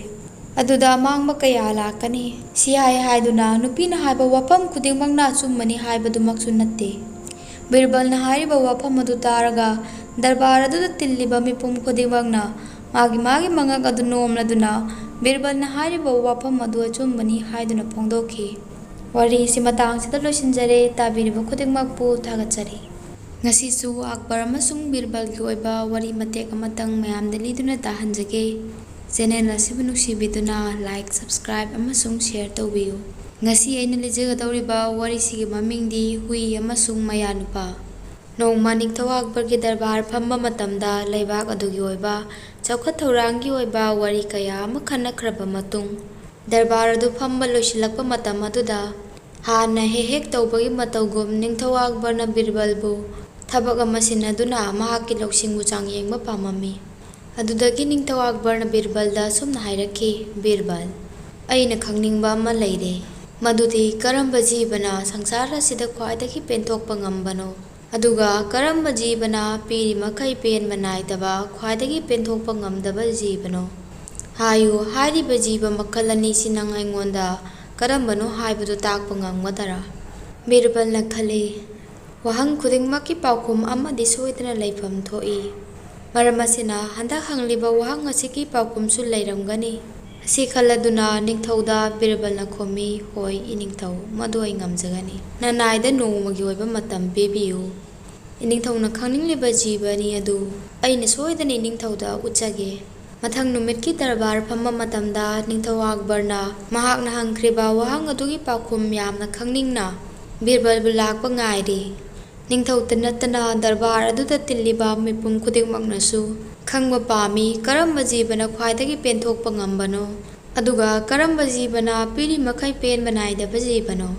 ꯑꯗꯨꯗ ꯑꯃꯥꯡꯕ ꯀꯌꯥ ꯂꯥꯛꯀꯅꯤ꯫ ꯁꯤ ꯍꯥꯏ ꯍꯥꯏꯗꯨꯅ ꯅꯨꯄꯤꯅ ꯍꯥꯏꯕ ꯋꯥꯐꯝ ꯈꯨꯗꯤꯡꯃꯛꯅ ꯑꯆꯨꯝꯕꯅꯤ ꯍꯥꯏꯕꯗꯨꯃꯛꯁꯨ ꯅꯠꯇꯦ꯫" ꯕꯤꯔꯕꯜꯅ ꯍꯥꯏꯔꯤꯕ ꯋꯥꯐꯝ ꯑꯗꯨ ꯇꯥꯔꯒ ꯗꯔꯕꯥꯔ ꯑꯗꯨꯗ ꯇꯤꯜꯂꯤꯕ ꯃꯤꯄꯨꯝ ꯈꯨꯗꯤꯡꯃꯛꯅ ꯃꯥꯒꯤ ꯃꯥꯒꯤ ꯃꯉꯛ ꯑꯗꯨ ꯅꯣꯝꯂꯗꯨꯅ ꯕꯤꯔꯕꯜꯅ ꯍꯥꯏꯔꯤꯕ ꯋꯥꯐꯝ ꯑꯗꯨ ꯑꯆꯨꯝꯕꯅꯤ ꯍꯥꯏꯗꯨꯅ ꯐꯣꯡꯗꯣꯛꯈꯤ꯫ ꯋꯥꯔꯤꯁꯤ ꯃꯇꯥꯡꯁꯤꯗ ꯂꯣꯏꯁꯤꯟꯖꯔꯦ꯫ ꯇꯥꯕꯤꯔꯤꯕ ꯈꯨꯗꯤꯡꯃꯛꯄꯨ ꯊꯥꯒꯠꯆꯔꯤ꯫ ꯉꯁꯤꯁꯨ ꯑꯛꯕꯔ ꯑꯃꯁꯨꯡ ꯕꯤꯔꯕꯜꯒꯤ ꯑꯣꯏꯕ ꯋꯥꯔꯤ ꯃꯇꯦꯛ ꯑꯃꯇꯪ ꯃꯌꯥꯝꯗ ꯂꯤꯗꯨꯅ ꯇꯥꯍꯟꯖꯒꯦ꯫ ꯆꯦꯅꯦꯜ ꯑꯁꯤꯕꯨ ꯅꯨꯡꯁꯤꯕꯤꯗꯨꯅ like, subscribe ꯑꯃꯁꯨꯡ share ꯇꯧꯕꯤꯌꯨ꯫ ꯉꯁꯤ ꯑꯩꯅ ꯂꯤꯖꯒꯗꯧꯔꯤꯕ ꯋꯥꯔꯤꯁꯤꯒꯤ ꯃꯃꯤꯡꯗꯤ ꯍꯨꯏ ꯑꯃꯁꯨꯡ ꯃꯌꯥꯅꯨꯄꯥ꯫ ꯅꯣꯡꯃ ꯅꯤꯡꯊꯧ ꯑꯛꯕꯔꯒꯤ ꯗꯔꯕꯥꯔ ꯐꯝꯕ ꯃꯇꯝꯗ ꯂꯩꯕꯥꯛ ꯑꯗꯨꯒꯤ ꯑꯣꯏꯕ ꯆꯥꯎꯈꯠ ꯊꯧꯔꯥꯡꯒꯤ ꯑꯣꯏꯕ ꯋꯥꯔꯤ ꯀꯌꯥ ꯑꯃ ꯈꯟꯅꯈ꯭ꯔꯕ ꯃꯇꯨꯡ, ꯗꯔꯕꯥꯔ ꯑꯗꯨ ꯐꯝꯕ ꯂꯣꯏꯁꯤꯜꯂꯛꯄ ꯃꯇꯝ ꯑꯗꯨꯗ ꯍꯥꯟꯅ ꯍꯦꯛ ꯍꯦꯛ ꯇꯧꯕꯒꯤ ꯃꯇꯧꯒꯨꯝ ꯅꯤꯡꯊꯧ ꯑꯛꯕꯔꯅ ꯕꯤꯔꯕꯜꯕꯨ ꯊꯕꯛ ꯑꯃ ꯁꯤꯟꯅꯗꯨꯅ ꯃꯍꯥꯛꯀꯤ ꯂꯧꯁꯤꯡꯕꯨ ꯆꯥꯡꯌꯦꯡꯕ ꯄꯥꯝꯃꯝꯃꯤ꯫ ꯑꯗꯨꯗꯒꯤ ꯅꯤꯡꯊꯧ ꯑꯛꯕꯔꯅ ꯕꯤꯔꯕꯜꯗ ꯑꯁꯨꯝꯅ ꯍꯥꯏꯔꯛꯈꯤ, "ꯕꯤꯔꯕꯜ, ꯑꯩꯅ ꯈꯪꯅꯤꯡꯕ ꯑꯃ ꯂꯩꯔꯦ, ꯃꯗꯨꯗꯤ ꯀꯔꯝꯕ ꯖꯤꯕꯅ ꯁꯪꯁꯥꯔ ꯑꯁꯤꯗ ꯈ꯭ꯋꯥꯏꯗꯒꯤ ꯄꯦꯟꯊꯣꯛꯄ ꯉꯝꯕꯅꯣ? ꯑꯗꯨꯒ ꯀꯔꯝꯕ ꯖꯤꯕꯅ ꯄꯤꯔꯤ ꯃꯈꯩ ꯄꯦꯟꯕ ꯅꯥꯏꯗꯕ ꯈ꯭ꯋꯥꯏꯗꯒꯤ ꯄꯦꯟꯊꯣꯛꯄ ꯉꯝꯗꯕ ꯖꯤꯕꯅꯣ? ꯍꯥꯏꯌꯨ, ꯍꯥꯏꯔꯤꯕ ꯖꯤꯕ ꯃꯈꯜ ꯑꯅꯤꯁꯤ ꯅꯪ ꯑꯩꯉꯣꯟꯗ ꯀꯔꯝꯕꯅꯣ ꯍꯥꯏꯕꯗꯨ ꯇꯥꯛꯄ ꯉꯝꯒꯗꯔꯥ?" ꯕꯤꯔꯕꯜꯅ ꯈꯜꯂꯤ, "ꯋꯥꯍꯪ ꯈꯨꯗꯤꯡꯃꯛꯀꯤ ꯄꯥꯎꯈꯨꯝ ꯑꯃꯗꯤ ꯁꯣꯏꯗꯅ ꯂꯩꯐꯝ ꯊꯣꯛꯏ꯫ ꯃꯔꯝ ꯑꯁꯤꯅ, ꯍꯟꯗꯛ ꯍꯪꯂꯤꯕ ꯋꯥꯍꯪ ꯑꯁꯤꯒꯤ ꯄꯥꯎꯈꯨꯝꯁꯨ ꯂꯩꯔꯝꯒꯅꯤ꯫" ꯑꯁꯤ ꯈꯜꯂꯗꯨꯅ ꯅꯤꯡꯊꯧꯗ ꯕꯤꯔꯕꯜꯅ ꯈꯨꯝꯃꯤ, "ꯍꯣꯏ, ꯏꯅꯤꯡꯊꯧ, ꯃꯗꯨ ꯑꯩ ꯉꯝꯖꯒꯅꯤ꯫ ꯅꯅꯥꯏꯗ ꯅꯣꯡꯃꯒꯤ ꯑꯣꯏꯕ ꯃꯇꯝ ꯄꯤꯕꯤꯌꯨ꯫" ꯏꯅꯤꯡꯊꯧꯅ ꯈꯪꯅꯤꯡꯂꯤꯕ ꯖꯤꯕ ꯑꯅꯤ ꯑꯗꯨ ꯑꯩꯅ ꯁꯣꯏꯗꯅ ꯏꯅꯤꯡꯊꯧꯗ ꯎꯠꯆꯒꯦ꯫ ꯃꯊꯪ ꯅꯨꯃꯤꯠꯀꯤ ꯗꯔꯕꯥꯔ ꯐꯝꯕ ꯃꯇꯝꯗ ꯅꯤꯡꯊꯧ ꯑꯛꯕꯔꯅ ꯃꯍꯥꯛꯅ ꯍꯪꯈ꯭ꯔꯤꯕ ꯋꯥꯍꯪ ꯑꯗꯨꯒꯤ ꯄꯥꯎꯈꯨꯝ ꯌꯥꯝꯅ ꯈꯪꯅꯤꯡꯅ ꯕꯤꯔꯕꯜꯕꯨ ꯂꯥꯛꯄ ꯉꯥꯏꯔꯤ꯫ ꯅꯤꯡꯊꯧꯇ ꯅꯠꯇꯅ ꯗꯔꯕꯥꯔ ꯑꯗꯨꯗ ꯇꯤꯜꯂꯤꯕ ꯃꯤꯄꯨꯝ ꯈꯨꯗꯤꯡꯃꯛꯅꯁꯨ ꯈꯪꯕ ꯄꯥꯝꯃꯤ, ꯀꯔꯝꯕ ꯖꯤꯕꯅ ꯈ꯭ꯋꯥꯏꯗꯒꯤ ꯄꯦꯟꯊꯣꯛꯄ ꯉꯝꯕꯅꯣ, ꯑꯗꯨꯒ ꯀꯔꯝꯕ ꯖꯤꯕꯅ ꯄꯤꯔꯤ ꯃꯈꯩ ꯄꯦꯟꯕ ꯅꯥꯏꯗꯕ ꯖꯤꯕꯅꯣ?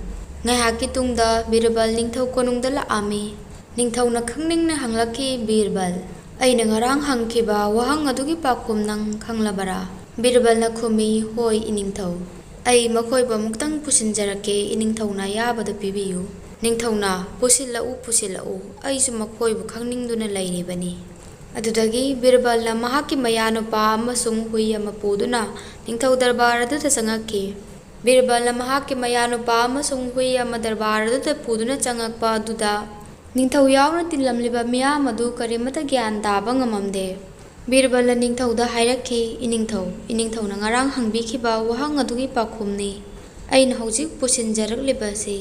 ꯉꯥꯏꯍꯥꯛꯀꯤ ꯇꯨꯡꯗ ꯕꯤꯔꯕꯜ ꯅꯤꯡꯊꯧ ꯀꯣꯅꯨꯡꯗ ꯂꯥꯛꯑꯝꯃꯤ꯫ ꯅꯤꯡꯊꯧꯅ ꯈꯪꯅꯤꯡꯅ ꯍꯪꯂꯛꯈꯤ, "ꯕꯤꯔꯕꯜ, ꯑꯩꯅ ꯉꯔꯥꯡ ꯍꯪꯈꯤꯕ ꯋꯥꯍꯪ ꯑꯗꯨꯒꯤ ꯄꯥꯎꯈꯨꯝ ꯅꯪ ꯈꯪꯂꯕꯔꯥ?" ꯕꯤꯔꯕꯜꯅ ꯈꯨꯝꯃꯤ, "ꯍꯣꯏ, ꯏꯅꯤꯡꯊꯧ꯫ ꯑꯩ ꯃꯈꯣꯏꯕꯨ ꯑꯃꯨꯛꯇꯪ ꯄꯨꯁꯤꯟꯖꯔꯛꯀꯦ꯫" ꯏꯅꯤꯡꯊꯧꯅ ꯑꯌꯥꯕꯗꯨ ꯄꯤꯕꯤꯌꯨ꯫ ꯅꯤꯡꯊꯧꯅ, "ꯄꯨꯁꯤꯜꯂꯛꯎ, ꯄꯨꯁꯤꯜꯂꯛꯎ, ꯑꯩꯁꯨ ꯃꯈꯣꯏꯕꯨ ꯈꯪꯅꯤꯡꯗꯨꯅ ꯂꯩꯔꯤꯕꯅꯤ꯫" ꯑꯗꯨꯗꯒꯤ ꯕꯤꯔꯕꯜꯅ ꯃꯍꯥꯛꯀꯤ ꯃꯌꯥꯅꯨꯄꯥ ꯑꯃꯁꯨꯡ ꯍꯨꯏ ꯑꯃ ꯄꯨꯗꯨꯅ ꯅꯤꯡꯊꯧ ꯗꯔꯕꯥꯔ ꯑꯗꯨꯗ ꯆꯪꯉꯛꯈꯤ꯫ ꯕꯤꯔꯕꯜꯅ ꯃꯍꯥꯛꯀꯤ ꯃꯌꯥꯅꯨꯄꯥ ꯑꯃꯁꯨꯡ ꯍꯨꯏ ꯑꯃ ꯗꯔꯕꯥꯔ ꯑꯗꯨꯗ ꯄꯨꯗꯨꯅ ꯆꯪꯉꯛꯄ ꯑꯗꯨꯗ ꯅꯤꯡꯊꯧ ꯌꯥꯎꯅ ꯇꯤꯜꯂꯝꯂꯤꯕ ꯃꯤꯌꯥꯝ ꯑꯗꯨ ꯀꯔꯤꯃꯠꯇ ꯒ꯭ꯌꯥꯟ ꯇꯥꯕ ꯉꯝꯃꯝꯗꯦ꯫ ꯕꯤꯔꯕꯜꯅ ꯅꯤꯡꯊꯧꯗ ꯍꯥꯏꯔꯛꯈꯤ, "ꯏꯅꯤꯡꯊꯧ, ꯏꯅꯤꯡꯊꯧꯅ ꯉꯔꯥꯡ ꯍꯪꯕꯤꯈꯤꯕ ꯋꯥꯍꯪ ꯑꯗꯨꯒꯤ ꯄꯥꯎꯈꯨꯝꯅꯤ ꯑꯩꯅ ꯍꯧꯖꯤꯛ ꯄꯨꯁꯤꯟꯖꯔꯛꯂꯤꯕꯁꯤ꯫"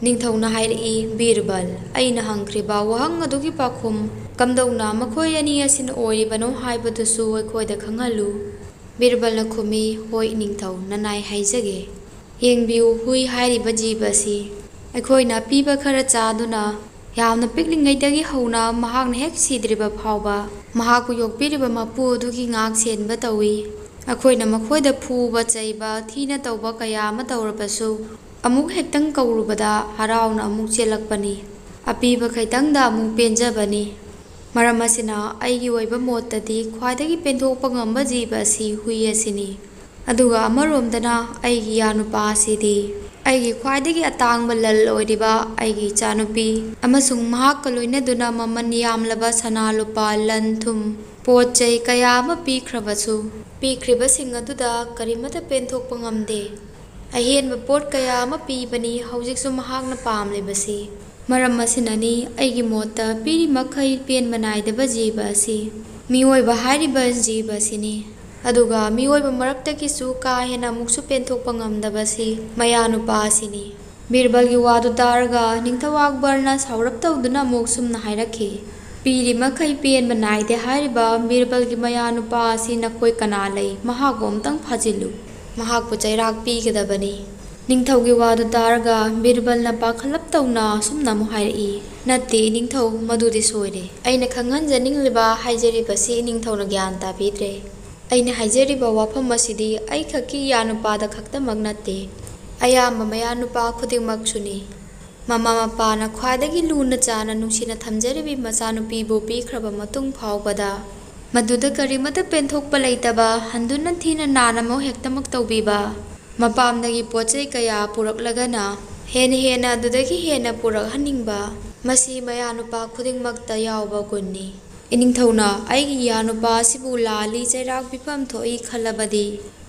ꯅꯤꯡꯊꯧꯅ ꯍꯥꯏꯔꯛꯏ, "ꯕꯤꯔꯕꯜ, ꯑꯩꯅ ꯍꯪꯈ꯭ꯔꯤꯕ ꯋꯥꯍꯪ ꯑꯗꯨꯒꯤ ꯄꯥꯎꯈꯨꯝ ꯀꯝꯗꯧꯅ ꯃꯈꯣꯏ ꯑꯅꯤ ꯑꯁꯤꯅ ꯑꯣꯏꯔꯤꯕꯅꯣ ꯍꯥꯏꯕꯗꯨꯁꯨ ꯑꯩꯈꯣꯏꯗ ꯈꯪꯍꯜꯂꯨ꯫" ꯕꯤꯔꯕꯜꯅ ꯈꯨꯝꯃꯤ, "ꯍꯣꯏ, ꯏꯅꯤꯡꯊꯧ, ꯅꯅꯥꯏ ꯍꯥꯏꯖꯒꯦ꯫ ꯌꯦꯡꯕꯤꯌꯨ, ꯍꯨꯏ ꯍꯥꯏꯔꯤꯕ ꯖꯤꯕ ꯑꯁꯤ ꯑꯩꯈꯣꯏꯅ ꯄꯤꯕ ꯈꯔ ꯆꯥꯗꯨꯅ ꯌꯥꯝꯅ ꯄꯤꯛꯂꯤꯉꯩꯗꯒꯤ ꯍꯧꯅ ꯃꯍꯥꯛꯅ ꯍꯦꯛ ꯁꯤꯗ꯭ꯔꯤꯕ ꯐꯥꯎꯕ ꯃꯍꯥꯛꯄꯨ ꯌꯣꯛꯄꯤꯔꯤꯕ ꯃꯄꯨ ꯑꯗꯨꯒꯤ ꯉꯥꯛ ꯁꯦꯟꯕ ꯇꯧꯏ꯫ ꯑꯩꯈꯣꯏꯅ ꯃꯈꯣꯏꯗ ꯐꯨꯕ ꯆꯩꯕ, ꯊꯤꯅ ꯇꯧꯕ ꯀꯌꯥ ꯑꯃ ꯇꯧꯔꯕꯁꯨ ꯑꯃꯨꯛ ꯍꯦꯛꯇꯪ ꯀꯧꯔꯨꯕꯗ ꯍꯔꯥꯎꯅ ꯑꯃꯨꯛ ꯆꯦꯜꯂꯛꯄꯅꯤ꯫ ꯑꯄꯤꯕ ꯈꯩꯇꯪꯗ ꯑꯃꯨꯛ ꯄꯦꯟꯖꯕꯅꯤ꯫ ꯃꯔꯝ ꯑꯁꯤꯅ ꯑꯩꯒꯤ ꯑꯣꯏꯕ ꯃꯣꯠꯇꯗꯤ ꯈ꯭ꯋꯥꯏꯗꯒꯤ ꯄꯦꯟꯊꯣꯛꯄ ꯉꯝꯕ ꯖꯤꯕ ꯑꯁꯤ ꯍꯨꯏ ꯑꯁꯤꯅꯤ꯫ ꯑꯗꯨꯒ ꯑꯃꯔꯣꯝꯗꯅ ꯑꯩꯒꯤ ꯏꯌꯥꯅꯨꯄꯥ ꯑꯁꯤꯗꯤ ꯑꯩꯒꯤ ꯈ꯭ꯋꯥꯏꯗꯒꯤ ꯑꯇꯥꯡꯕ ꯂꯟ ꯑꯣꯏꯔꯤꯕ ꯑꯩꯒꯤ ꯏꯆꯥꯅꯨꯄꯤ ꯑꯃꯁꯨꯡ ꯃꯍꯥꯛꯀ ꯂꯣꯏꯅꯗꯨꯅ ꯃꯃꯜ ꯌꯥꯝꯂꯕ ꯁꯅꯥ ꯂꯨꯄꯥ ꯂꯟ ꯊꯨꯝ ꯄꯣꯠ ꯆꯩ ꯀꯌꯥ ꯑꯃ ꯄꯤꯈ꯭ꯔꯕꯁꯨ, ꯄꯤꯈ꯭ꯔꯤꯕꯁꯤꯡ ꯑꯗꯨꯗ ꯀꯔꯤꯃꯠꯇ ꯄꯦꯟꯊꯣꯛꯄ ꯉꯝꯗꯦ꯫ ꯑꯍꯦꯟꯕ ꯄꯣꯠ ꯀꯌꯥ ꯑꯃ ꯄꯤꯕꯅꯤ ꯍꯧꯖꯤꯛꯁꯨ ꯃꯍꯥꯛꯅ ꯄꯥꯝꯂꯤꯕꯁꯤ꯫ ꯃꯔꯝ ꯑꯁꯤꯅꯅꯤ ꯑꯩꯒꯤ ꯃꯣꯠꯇ ꯄꯤꯔꯤ ꯃꯈꯩ ꯄꯦꯟꯕ ꯅꯥꯏꯗꯕ ꯖꯤꯕ ꯑꯁꯤ ꯃꯤꯑꯣꯏꯕ ꯍꯥꯏꯔꯤꯕ ꯖꯤꯕ ꯑꯁꯤꯅꯤ꯫ ꯑꯗꯨꯒ ꯃꯤꯑꯣꯏꯕ ꯃꯔꯛꯇꯒꯤꯁꯨ ꯀꯥ ꯍꯦꯟꯅ ꯑꯃꯨꯛꯁꯨ ꯄꯦꯟꯊꯣꯛꯄ ꯉꯝꯗꯕꯁꯤ ꯃꯌꯥꯅꯨꯄꯥ ꯑꯁꯤꯅꯤ꯫ ꯕꯤꯔꯕꯜꯒꯤ ꯋꯥꯗꯨ ꯇꯥꯔꯒ ꯅꯤꯡꯊꯧ ꯑꯛꯕꯔꯅ ꯁꯥꯎꯔꯞ ꯇꯧꯗꯨꯅ ꯑꯃꯨꯛ ꯁꯨꯝꯅ ꯍꯥꯏꯔꯛꯈꯤ, "ꯄꯤꯔꯤ ꯃꯈꯩ ꯄꯦꯟꯕ ꯅꯥꯏꯗꯦ ꯍꯥꯏꯔꯤꯕ ꯕꯤꯔꯕꯜꯒꯤ ꯃꯌꯥꯅꯨꯄꯥ ꯑꯁꯤ ꯅꯈꯣꯏ ꯀꯅꯥ ꯂꯩ? ꯃꯍꯥꯛꯄꯨ ꯑꯃꯨꯛꯇꯪ ꯐꯥꯖꯤꯜꯂꯨ꯫ ꯃꯍꯥꯛꯄꯨ ꯆꯩꯔꯥꯛ ꯄꯤꯒꯗꯕꯅꯤ꯫" ꯅꯤꯡꯊꯧꯒꯤ ꯋꯥꯗꯨ ꯇꯥꯔꯒ ꯕꯤꯔꯕꯜꯅ ꯄꯥꯈꯠꯂꯞ ꯇꯧꯅ ꯑꯁꯨꯝꯅ ꯑꯃꯨꯛ ꯍꯥꯏꯔꯛꯏ, "ꯅꯠꯇꯦ ꯏꯅꯤꯡꯊꯧ, ꯃꯗꯨꯗꯤ ꯁꯣꯏꯔꯦ꯫ ꯑꯩꯅ ꯈꯪꯍꯟꯖꯅꯤꯡꯂꯤꯕ ꯍꯥꯏꯖꯔꯤꯕꯁꯤ ꯏꯅꯤꯡꯊꯧꯅ ꯒ꯭ꯌꯥꯟ ꯇꯥꯕꯤꯗ꯭ꯔꯦ꯫ ꯑꯩꯅ ꯍꯥꯏꯖꯔꯤꯕ ꯋꯥꯐꯝ ꯑꯁꯤꯗꯤ ꯑꯩꯈꯛꯀꯤ ꯏꯌꯥꯅꯨꯄꯥꯗ ꯈꯛꯇꯃꯛ ꯅꯠꯇꯦ, ꯑꯌꯥꯝꯕ ꯃꯌꯥꯅꯨꯄꯥ ꯈꯨꯗꯤꯡꯃꯛꯁꯨꯅꯤ꯫ ꯃꯃꯥ ꯃꯄꯥꯅ ꯈ꯭ꯋꯥꯏꯗꯒꯤ ꯂꯨꯅ ꯆꯥꯅ ꯅꯨꯡꯁꯤꯅ ꯊꯝꯖꯔꯤꯕꯤ ꯃꯆꯥꯅꯨꯄꯤꯕꯨ ꯄꯤꯈ꯭ꯔꯕ ꯃꯇꯨꯡ ꯐꯥꯎꯕꯗ ꯃꯗꯨꯗ ꯀꯔꯤꯃꯠꯇ ꯄꯦꯟꯊꯣꯛꯄ ꯂꯩꯇꯕ, ꯍꯟꯗꯨꯅ ꯊꯤꯅ ꯅꯥꯅ ꯑꯃꯨꯛ ꯍꯦꯛꯇꯃꯛ ꯇꯧꯕꯤꯕ, ꯃꯄꯥꯝꯗꯒꯤ ꯄꯣꯠ ꯆꯩ ꯀꯌꯥ ꯄꯨꯔꯛꯂꯒꯅ ꯍꯦꯟꯅ ꯍꯦꯟꯅ ꯑꯗꯨꯗꯒꯤ ꯍꯦꯟꯅ ꯄꯨꯔꯛꯍꯟꯅꯤꯡꯕ, ꯃꯁꯤ ꯃꯌꯥꯅꯨꯄꯥ ꯈꯨꯗꯤꯡꯃꯛꯇ ꯌꯥꯎꯕ ꯒꯨꯟꯅꯤ꯫ ꯏꯅꯤꯡꯊꯧꯅ ꯑꯩꯒꯤ ꯏꯌꯥꯅꯨꯄꯥ ꯑꯁꯤꯕꯨ ꯂꯥꯜꯂꯤ ꯆꯩꯔꯥꯛ ꯄꯤꯐꯝ ꯊꯣꯛꯏ ꯈꯜꯂꯕꯗꯤ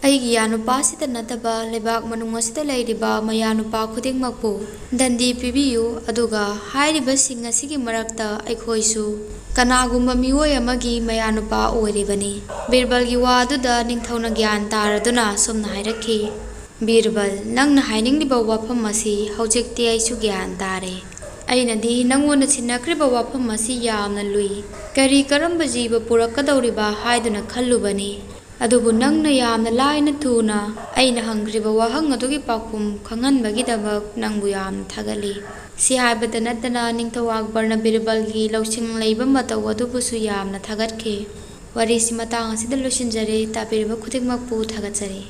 ꯑꯩꯒꯤ ꯏꯌꯥꯅꯨꯄꯥ ꯑꯁꯤꯇ ꯅꯠꯇꯕ ꯂꯩꯕꯥꯛ ꯃꯅꯨꯡ ꯑꯁꯤꯗ ꯂꯩꯔꯤꯕ ꯃꯌꯥꯅꯨꯄꯥ ꯈꯨꯗꯤꯡꯃꯛꯄꯨ ꯗꯟꯗꯤ ꯄꯤꯕꯤꯌꯨ, ꯑꯗꯨꯒ ꯍꯥꯏꯔꯤꯕꯁꯤꯡ ꯑꯁꯤꯒꯤ ꯃꯔꯛꯇ ꯑꯩꯈꯣꯏꯁꯨ ꯀꯅꯥꯒꯨꯝꯕ ꯃꯤꯑꯣꯏ ꯑꯃꯒꯤ ꯃꯌꯥꯅꯨꯄꯥ ꯑꯣꯏꯔꯤꯕꯅꯤ꯫" ꯕꯤꯔꯕꯜꯒꯤ ꯋꯥ ꯑꯗꯨꯗ ꯅꯤꯡꯊꯧꯅ ꯒ꯭ꯌꯥꯟ ꯇꯥꯔꯗꯨꯅ ꯑꯁꯨꯝꯅ ꯍꯥꯏꯔꯛꯈꯤ, "ꯕꯤꯔꯕꯜ, ꯅꯪꯅ ꯍꯥꯏꯅꯤꯡꯂꯤꯕ ꯋꯥꯐꯝ ꯑꯁꯤ ꯍꯧꯖꯤꯛꯇꯤ ꯑꯩꯁꯨ ꯒ꯭ꯌꯥꯟ ꯇꯥꯔꯦ꯫ ꯑꯩꯅꯗꯤ ꯅꯪꯉꯣꯟꯗ ꯁꯤꯟꯅꯈ꯭ꯔꯤꯕ ꯋꯥꯐꯝ ꯑꯁꯤ ꯌꯥꯝꯅ ꯂꯨꯏ꯫ ꯀꯔꯤ ꯀꯔꯝꯕ ꯖꯤꯕ ꯄꯨꯔꯛꯀꯗꯧꯔꯤꯕ ꯍꯥꯏꯗꯨꯅ ꯈꯜꯂꯨꯕꯅꯤ꯫ ꯑꯗꯨꯕꯨ ꯅꯪꯅ ꯌꯥꯝꯅ ꯂꯥꯏꯅ ꯊꯨꯅ ꯑꯩꯅ ꯍꯪꯈ꯭ꯔꯤꯕ ꯋꯥꯍꯪ ꯑꯗꯨꯒꯤ ꯄꯥꯎꯈꯨꯝ ꯈꯪꯍꯟꯕꯒꯤꯗꯃꯛ ꯅꯪꯕꯨ ꯌꯥꯝꯅ ꯊꯥꯒꯠꯂꯤ꯫" ꯁꯤ ꯍꯥꯏꯕꯇ ꯅꯠꯇꯅ ꯅꯤꯡꯊꯧ ꯑꯛꯕꯔꯅ ꯕꯤꯔꯕꯜꯒꯤ ꯂꯧꯁꯤꯡ ꯂꯩꯕ ꯃꯇꯧ ꯑꯗꯨꯕꯨꯁꯨ ꯌꯥꯝꯅ ꯊꯥꯒꯠꯈꯤ꯫ ꯋꯥꯔꯤꯁꯤ ꯃꯇꯥꯡ ꯑꯁꯤꯗ ꯂꯣꯏꯁꯤꯟꯖꯔꯦ꯫ ꯇꯥꯕꯤꯔꯤꯕ ꯈꯨꯗꯤꯡꯃꯛꯄꯨ ꯊꯥꯒꯠꯆꯔꯤ꯫